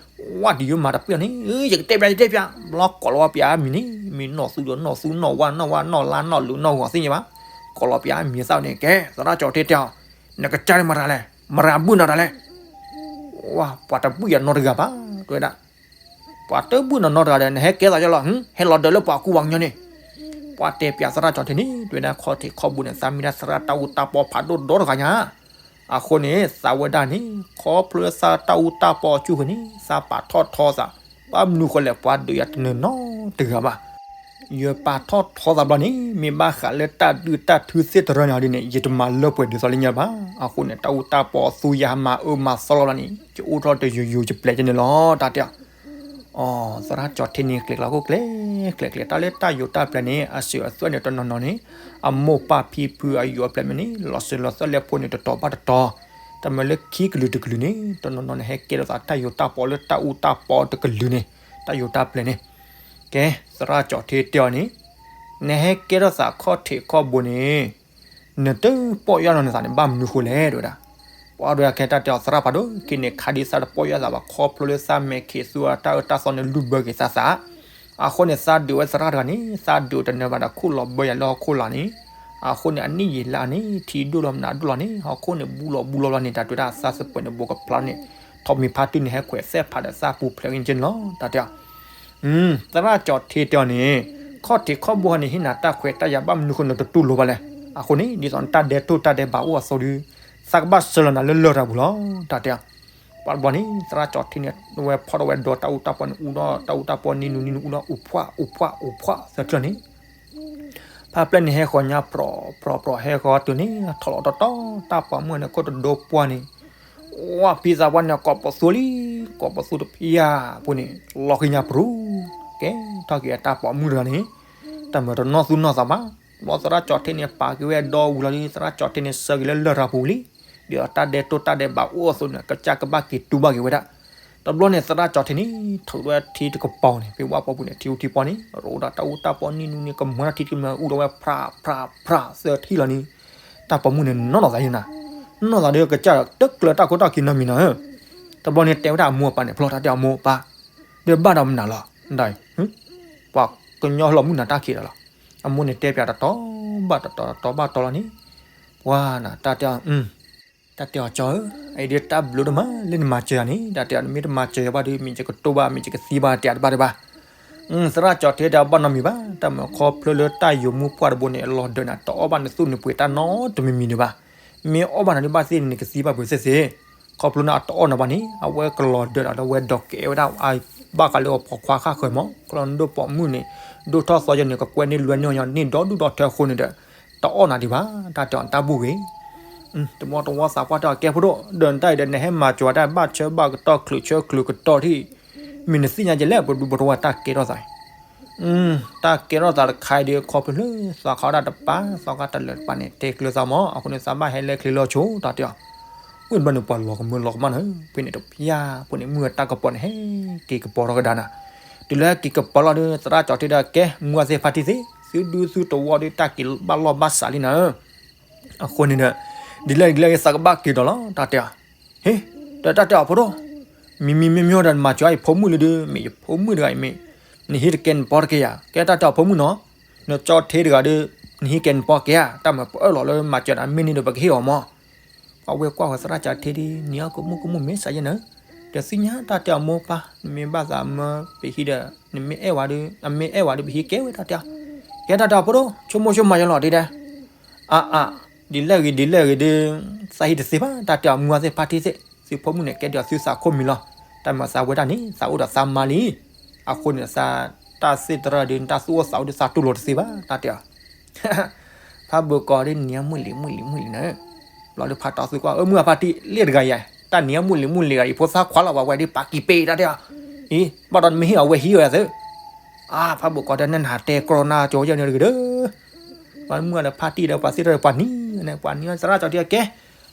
ဝဲဒုးယိမၤတပှဲၤအီၤန့ၣ်, ယကတဲပျး ယတဲပျး, ဘျီကိးလီၤဝဲပျးမံၤန့ၣ်, မ့ၢ်နီၢ်သူဒီးနီၢ်သူ နီၢ်ဝါ နီၢ်ဝါ နီၢ်လါ နီၢ်လူၤ နီၢ်ဂီၤသ့ၣ်ညါဘၣ်, ကိးလီၤပျးမံၤသၣ်န့ၣ်, ကဲ သရၣ်ကၠီၣ်ထ့တဲအီၤ, နကစၢ်န့ၣ်မတၤလဲၣ်, မတၤဘုၣ်နၤတၢ်လဲၣ်, ဝဲ ပှၤတဘုၣ်ယၤနီတဂၤဘၣ်, တဲဝဲဒၣ် ပှၤတဘုၣ်နီတဂၤဒီး နဟဲကဲသးယီၤလီၤ, ဟဲလီၤဒၢးလၢပှၤကူပှၤကညီန့ၣ်, ပှၤတဲပျးသရၣ်ကၠီၣ်ထ့န့ၣ်, တဲဝဲဒၣ်ခီၣ်ထံးခီၣ်ဘိန့ၣ် သးမ့ၢ်ဒၣ်သရၣ်တၢ်အူတၢ်ပီဖးဒိၣ်ဒီတဂၤညါ, အဃိန့ၣ် သးဝဲဒၣ်န့ၣ် ခီဖျိသးတၢ်အူတၢ်ပီအစုဃုာ်န့ၣ် သးပာ်ထီၣ်ထီသး, ဘၣ်မနုၤဃိလဲၣ် ပှၤဒုးယၤတနၢၤနီတဂၤဘၣ် ယပာ်ထီၣ်ထီသးဘျီန့ၣ် မ့ၢ်ဘၣ်ဃးလၢတၢ်ဒုၣ်တၢ်ထုသ့ၣ်တရၢန့ၣ်ဒ်န့ၣ် ယတမၤလၢပှဲၤဒ်သိးလၢညါဘၣ်. အဃိန့ၣ် တၢ်အူတၢ်ပီအသူယၤမၤအၢမၤသီလီၤဘျီန့ၣ် ယအိၣ်ထီၣ်တယိယိယပျဲၢ်ကန့ၣ်လီၤ တၢ်တဲအီၤ. အီ, သရၣ်ကၠီၣ်ထ့န့ၣ် ကျဲၤကျဲၤခိၣ်ကျဲၤကျဲၤ တၢ်လၢတၢ်ယိၤတၢ်ပျဲၢ်န့ၣ် အစၢၤအသွဲၣ်န့ၣ် တနီၤနီၤန့ၣ် အမိၢ်ပၢ်ဖံဖုအယိၤအပျဲၢ်မ့ၢ်န့ၣ် လီၤစၢၤလီၤသွဲၣ်လၢဖိန့ၣ် တတီၤဘၣ်တတီၤ, တၢ်မၤလၢခံကလုာ်တကလုာ်န့ၣ် တနီၤနီၤန့ၣ်ဟဲကဲထီၣ်သးတၢ်ယိၤတၢ်ပီလၢတၢ်အူတၢ်ပီတကလုာ်န့ၣ် တၢ်ယိၤတၢ်ပျဲၢ်န့ၣ်. ကဲ, သရၣ်ကၠီၣ်ထ့တဲအီၤန့ၣ်, နဟဲကဲထီၣ်သးခီၣ်ထံးခီၣ်ဘိန့ၣ် နတပီၢ်ယၢ်နီၤနသးန့ၣ် ဘၣ်မနုၤဃိလဲၣ် တဲဝဲဒၣ်. ပှၤဒိကဲတၢ်တဲအီၤ သရၣ်ဖးဒိၣ် ခဲန့ၣ် ခါဒ်သးတပီၢ်ယၢ်သးဘၣ် ခီဖျိလၢသးမဲာ်ခံးသူအတၢ်အၢတၢ်သီန့ၣ် လုၢ်ဘၢက့ၤသးသး, အဃိန့ၣ် သးဒုးဝဲသရၣ်တဂၤန့ၣ် သးဒုးတနၢၤဘၣ်ဒီး ခိၣ်လီၤဘၢယၤလၢဟီၣ်ခိၣ်လာ်န့ၣ်, အဃိန့ၣ် အနံၣ်ယံာ်လါန့ၣ် ထံဒိၣ်လီၤမနုၤဒိၣ်လီၤန့ၣ် ဟီၣ်ခိၣ်န့ၣ် ဘူးလီၤဘူးလီၤလီၤန့ၣ် တၢ်တဲဝဲဒၣ် သးစပၢၤန့ၣ် ဘိးကဖျါန့ၣ် ထီးမံၤဖါတံၢ်န့ၣ် ဟဲခွဲးသဲၣ်ဖးဒီးသးပူၤဖျဲးက့ၤကန့ၣ်လီၤ တၢ်တဲအီၤ. သရၣ်ကၠီၣ်ထ့တဲအီၤန့ၣ်, ခီၣ်ထံးခီၣ်ဘိန့ၣ် ဟ့ၣ်နၤတၢ်ခွဲးတၢ်ယာ်ဘၣ်မနုၤဃိနတတူၢ်လိာ်ဘၣ်လဲၣ်. အဃိန့ၣ် ဒ်သိးနတၢ်ဒဲးတိၢ်တၢ်ဒဲးဘးအိၣ်အသိးဒီး သးကဘၣ်ဆှၢလီၤနၤလၢလရာ်ပူၤလီၤ တၢ်တဲအီၤ. ပှၤတဘျီန့ၣ် သရၣ်ကၠီၣ်ထ့န့ၣ် ဝဲဖီၣ်ထီၣ်ဝဲဒီးတၢ်အူတၢ်ပီန့ၣ် အူဒီးတၢ်အူတၢ်ပီနံၤနုၤနံၤနုၤ အူဒီးအူးဖှးအူးဖှးအူးဖှး သၢထၢၣ်န့ၣ် ဖါပျဲၢ်န့ၣ် ဟဲဃီၤညါပြီၤပြီၤပြီၤ ဟဲဃီၤတုၤန့ၣ် ထီၣ်လီၤတီတီ တၢ်ပိာ်မုၣ်န့ၣ် ခိၣ်တဒိပှၢ်န့ၣ်, ဝဲဖံသးပှၢ်န့ၣ် ကိးပသူလံ, ကိးပသူတဖျၢၣ်ဖိန့ၣ် လီၤဃံၤညါပရူၤ, ကဲထီၣ်က့ၤအတၢ်ပိာ်မုၣ်တဂၤန့ၣ်, တၢ်မၤတနီၢ်သူၣ်နီၢ်သးဘၣ်, ဘျီသရၣ်ကၠီၣ်ထ့န့ၣ် ပာ်က့ၤဝဲဒီဝံၤလီၤဒီး သရၣ်ကၠီၣ်ထ့န့ၣ် ဆှၢက့ၤလၢလရာ်ပူၤလံ, ဒ်သိးတၢ်ဒဲးတိၢ်တၢ်ဒဲးဘးအိၣ်အသိးန့ၣ် ကစၢ်ကဘၣ်က့ၤတူၢ်ဘၣ်က့ၤဝဲဒၣ်. တဘျီန့ၣ် သရၣ်ကၠီၣ်ထ့န့ၣ် ထုးဝဲထံတကပၤန့ၣ် ဖဲဝၣ်ပီပူၤန့ၣ် ထံအူထံပီန့ၣ် ရိးဒီးတၢ်အူတၢ်ပီနံၤနုၤန့ၣ် ကမၤထံတမၤအူဒီးဝဲ ဖြးဖြးဖြး သၢထံၣ်လီၤန့ၣ်, တၢ်ပိာ်မုၣ်န့ၣ် နီၢ်နီၢ်သးယဲနၤ, နီၢ်သးဒီးကစၢ်တကျၢၤတၢ်ခိတၢ်ခံနီတမံၤနီၤ. တဘျီန့ၣ် တဲဝဲဒၣ်အမိၢ်အပၢ်န့ၣ် ဖျီတၢ်တဲအီၤ မိၢ်ပၢ်, ဒီးဘၣ်ဒီးမနုၤလီၤ, ဒ်အံၤ, ပှၤကညီလီၤမုၢ်နၤတၢ်ခံးဒီးလီၤ. အမိၢ်န့ၣ်တဲပျးတတီၤဘၣ်တတီၤ တတီၤဘၣ်တတီၤလီၤန့ၣ်, ပှၤနၤ တၢ်တဲအီၤ တၢ်တဲအီၤ ကၠီဧၢ, အအံၤဒီးတၢ်ဘျုးဒိၣ်မးလၢနမၤစၢၤယၤန့ၣ်, တၢ်တဲအီၤ နမ့ၢ်တမၤစၢၤယၤဘၣ်ဒီး မ့ၢ်ယကတိၢ်ဘၣ် မ့ၢ်ယကသံဘၣ် တဲတဘၣ်တဘၣ်. သရၣ်ကၠီၣ်ထ့တဲအီၤ ဘၣ်နီတမံၤဘၣ်, တၢ်မၤခီဖျိလၢတၢ်ယိာ်မူပှၢ်တဘိန့ၣ် အလီၤဒၢးနၤ တအီၣ်ဘၣ်နသူၣ်နပှ့ၤတၢ်နီတမံၤမံၤဒံးဘၣ်. မ့ၢ်အီၣ်ဘၣ်နၤဒ်ဘၣ်သ့ၣ်န့ၣ် နကသံဘၣ်ပှ့ၤသ့ၣ်သ့ၣ်. ခီဖျိန့ၣ်အတအီၣ်နၤဘၣ်န့ၣ် အဝဲကလီၤဒၢးနၤဒီးဝဲဒီးကဲဝဲဒၣ် ဘၣ်ဃးလၢအဖိခွါဃၣ်ဃၢၤမး ကလီၤဒိၣ်ပိာ်မုၣ်န့ၣ် ဒိၣ်ထီၣ်သီယဲန့ၣ် ကကွဲန့ၢ်လွဲန့ၢ်အီၤန့ၢ်ဒီဒူၣ်ဒီထၢအဃိန့ၣ်ဒီး တအီၣ်နၤဒံးဘၣ်, တၢ်တဲအီၤ တၢ်ဘူၣ်ဂ့ၤ တမီတဝီသးပှၢ်တဲအီၤ ကဲဖိဒိၣ် ဒီးနတၢ်အံၤဒီး နဟဲမၤစၢၤတၢ်ဘၣ်ဆၢဘၣ်ကတီၢ်ချုးဆၢချုးကတီၢ်ထံၣ်, မ့ၢ်နသ့ၣ်ညါကဲလဲၣ် ပဒူပတဝီတၢ်ကဲထီၣ်သးအံၤ, တၢ်ကဲထီၣ်သးတခါအံၤဒီး ခီဖျိလၢသးခးဒၣ်တပၤ သီခါတလၢာ်တပၤန့ၣ် တဲကျၢၤသးမး အဃိန့ၣ် သးဘၣ်ဟဲလၢချ့လၢာ်ဆိ တၢ်တဲအီၤ. ဝံၤဘျီန့ၣ် ပှၤလီၤကမၢလီၤကမၣ်န့ၣ် ဖဲန့ၣ်တဖျၢၣ်ဖိန့ၣ် မုၢ်အတၢ်ကပီၤန့ၣ် ဟဲက့ၤကပီၤထီၣ်ကဒါနၤ, တုၤလၢဟဲက့ၤကပီၤလီၤဒီး သရၣ်ကၠီၣ်ထ့ဒီး ကဲ မူအသ့ၣ်ဖါတံၢ်သ့ၣ် သုဒူသုတဝီဒီး တၢ်က့ၤဘၣ်လီၢ်ဘၣ်စးလံနၤဧၢ အဃိန့ၣ်ဒီး ဒ်လဲၣ်ဒ်လဲၣ်ဂ့ၤ သးကဘၣ်က့ၤဒီးလီၤ တၢ်တဲအီၤ. ဟ့ၣ်, ဒီးတၢ်တဲအီၤ ဖိဒိၣ်, မံမံမ့ၢ်မ့ၢ်ဒီး နမၤစၢၤအံၤဖိမုၣ်လံဒီး မ့ၢ်ယဖိမုၣ်တဂၤအံၤမ့ၢ်, နဟံးတကဲနပီတကဲယၤ, ကဲတၢ်တဲအီၤဖိမုၣ်နီၤ, နကၠီၣ်ထ့တဂၤဒီး နဟံးကဲနပီကဲဧါ, တၢ်မၤပအၢၣ်လီၤလၢမၤစၢၤနၤမ့ၢ်န့ၢ်ဒီး ပကဟ့ၣ်အီၤမး ပှၤဝဲကွၢ်ဃီၤသရၣ်ကၠီၣ်ထ့ဒီး နံၤအီၣ်ကမူၣ်ကမူၣ်မ့ၢ်စးယဲနၤ, ဒီးသ့ၣ်ညါတၢ်တဲအီၤ မိၢ်ပၢ် နမ့ၢ်ဘၣ်သးမၢပဟံးဒီး နမ့ၢ်အဲၣ်ဝဲဒီး အမ့ၢ်အဲၣ်ဝဲဒီး ပဟံးကဲဝဲတၢ်တဲအီၤ, ကဲတၢ်တဲအီၤဖိဒိၣ် ဆိကမိၣ်ဆိကမးယလီၤဒ်ဒဲး, အါအါ, ဒ်လဲၣ်ဂ့ၤဒ်လဲၣ်ဂ့ၤဒီး သးဟံးတသ့ဘၣ် တၢ်တဲအီၤ မူအသ့ၣ်ဖါတံၢ်သ့ၣ် သုဖိမုၣ်န့ၣ် ကဲဒ်အီၤသုသးခိၣ်မံၤလီၤ, တၢ်မၤသးဝဲဒၣ်န့ၣ် သးအိၣ်ဒီးသးမါလံ, အဃိန့ၣ်သး တၢ်သ့ၣ်တရၢဒီး နတၢ်သူၣ်အိၣ်သးအိၣ်ဒီး သးတူၢ်လိာ်တသ့ဘၣ် တၢ်တဲအီၤ ဖးဘိးကီးဒီး နံၤအမုၢ်လံၤမုၢ်လံၤမုၢ်လံၤနၤ, ဘျီဒီးဖးတီသုကွၢ် အၢ မုၢ်အဖါတံၢ်လ့ၣ်တဂၤယၤ, တၢ်နံၤအမုၢ်လံၤမုၢ်လံၤဂၤ ယဖိသၣ်ခွါလီၤ ပှၤဝဲဒ်ပာ်ကံၤပ့ၤ တၢ်တဲအီၤ, အံၤ ဘၣ်ဒီးနမ့ၢ်ဟ့ၣ်အီၤဝဲဟံးဝဲသ့, အါ ဖးဘိးကီးဒီး နနၤတဲကြီနၤကၠီယဲန့ၣ်တဂ့ၤဒီး, ပှၤမုၢ်အဖါတံၢ်ဒီး ပှၤသ့ၣ်တရၢဒီး ပှၤနံၤန့ၣ် ပှၤနံၤသရၣ်ကၠီၣ်ထ့ကဲ,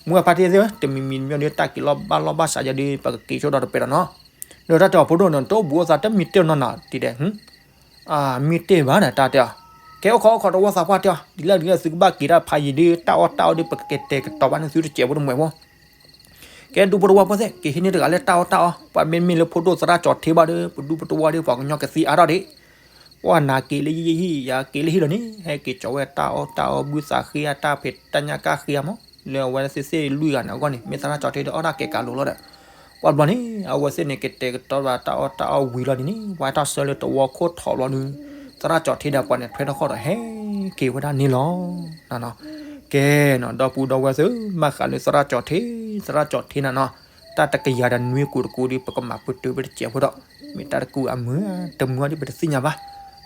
မုၢ်အဖါတံၢ်သ့ၣ်ဧၢ တမံၤမံၤမ့ၢ်ဒီး တၢ်က့ၤလီၤဘၣ်လီၣ်ဘၣ်စးယဲဒီး ပကက့ၤဆိဒီးတပဲာ်ဒီးနီၤ, ဒီးတၢ်တဲအီၤဖိဒိၣ်န့ၣ် တအိၣ်ဘူးအိၣ်သး တမံၤတ့ၢ်နီၢ်နၤဒ်ဒဲး အါ မ့ၢ်တ့ၢ်ဘၣ်ဒီး တၢ်တဲအီၤ, ကဲအိၣ်ခိးအိၣ်ခိးတဝီသးပှၢ်တဲအီၤ ဒ်လဲၣ်ဒ်လဲၣ် သုကဘၣ်က့ၤတၢ်ဖးယံၤဒီး တၢ်အီၣ်တၢ်အီဒီး ပကကတဲာ်ကတီၤဘၣ်န့ၢ်သုတစဲးဖိတမှဲးဖိ, က ကဲဒူပတဝီဖိသ့ၣ် က့ၤဟံးန့ၢ်တဂၤလၢတၢ်အီၣ်တၢ်အီ, ပှၤမ့မ့ၢ်လၢဖိဒိၣ်သရၣ်ကၠီၤထ့ဘၣ်ဒီး ပဒူပတဝီဒီးပှၤကညီကသံအါထီၣ်ဒံး, ပှၤနၤက့ၤလၢယဟံၣ် ယၤက့ၤလၢဟံၣ်လီၤန့ၣ် ဟဲက့ၤကၠီၤဝဲ တၢ်အီၣ်တၢ်အီဘုသးဃ့အတၢ်ဖံးတၢ်ညၣ်ကၢ်ဃ့အမး, လၢအဝဲသ့ၣ်သ့ၣ်လွံၢ်ဂၤန့ၣ်အဂီၢ်န့ၣ် မ့ၢ်သရၣ်ကၠီၤထ့ဒီးအီၣ်တၢ်ကဲကးလိာ်လီၤဒီး, ပှၤဘျီန့ၣ် အဝဲသ့ၣ်န့ၣ် ကတဲာ်ကတီၤဘၣ်တၢ်အီၣ်တၢ်အီဝံၤလီၤန့ၣ်န့ၣ် ပှၤဟဲထီၣ်ဆှၢလၢတဝီခိၣ်ထီးဘျီဒီး သရၣ်ကၠီၤထ့ဒီးပှၤန့ၣ် ထွဲထီၣ်ဃီဒီးဟဲက့ၤဝဲဒၣ်န့ၣ်လီၤ. ကဲနီၤ ဒီပုၢ်ဒီဝဲၢ်သ့ၣ် ဘၣ်ဃးလၢသရၣ်ကၠီၤထ့, သရၣ်ကၠီၤထ့နၤနီၤ, တၢ်တကယၤဒီးနွံကူာ်တကူာ်ဒီး ပကမၤပတုာ်ဝဲတစဲးဖိဒီး မ့ၢ်တၢ်တကူာ်အမုာ်တမုာ်အီၤဒီး ပတသ့ၣ်ညါဘၣ်.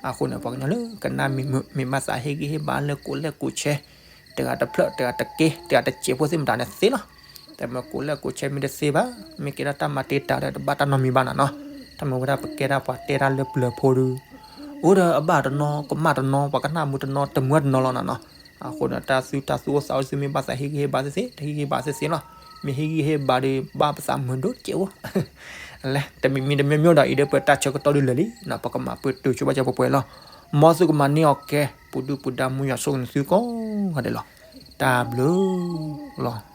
အဃိန့ၣ် ပှၤကညီလၢကနၣ်မ့ၢ်မုာ် မ့ၢ်ဘၣ်သးဟ့ၣ်ဂံၢ်ဟ့ၣ်ဘါလၢကိးလဲၣ်ကိးဆဲး, တဂၤတဖျၢၣ် တဂၤတက့ တဂၤတစဲးဖိသ့ၣ်မတၤန့ၣ်သ့လီၤ. တမ့ၢ်ကိးလဲၣ်ကိးဆဲးမ့ၢ်တသ့ဘၣ်, မ့ၢ်ကဲထီၣ်တၢ်မၤတ့တၢ်ဒီး တဘၣ်တၢ်နီတမံၤဘၣ်နၤနီၤ. တၢ်မ့ၢ်ဝဲဒၣ်ပကဲဒၣ်ပှၤတဲတၢ်လၢပျၢၤဖိဒီး အိၣ်ဒီးအဘၣ်တနီၤ ကမၣ်တနီၤ ပှၤကနၣ်မုာ်တနီၤ တမုာ်တနီၤလီၤနၤနီၤ. အဃိန့ၣ် တၢ်သူတၢ်သူအိၣ်သးအိၣ်စုမ့ၢ်ဘၣ်သးဟ့ၣ်ဂံၢ်ဟ့ၣ်ဘါသ့သ့ တဟ့ၣ်ဂံၢ်ဟ့ၣ်ဘါသ့သ့လီၤ. မ့ၢ်ဟ့ၣ်ဂံၢ်ဟ့ၣ်ဘါဒီး ဘၣ်ပသးမုာ်ဒိၣ်စဲးအိၣ် လဲၤ တမံၤမံၤတမံၤမံၤဒီး အံၤဒီးပတၢ်ဆၢကတီၢ်ဒုးလၢာ်လံနီၤ ပကမၤပတုာ်ဆိဘၣ်ကၠီပှဲၤပှဲၤလီၤ. မ်သုကမၤန့ၢ်အီၤကဲ ပူၤဒုၣ်ပူၤဒါမူယွၤဆိၣ်ဂ့ၤနသုကိးဂၤဒဲးလီၤ. တၢ်ဘျုးလီၤ.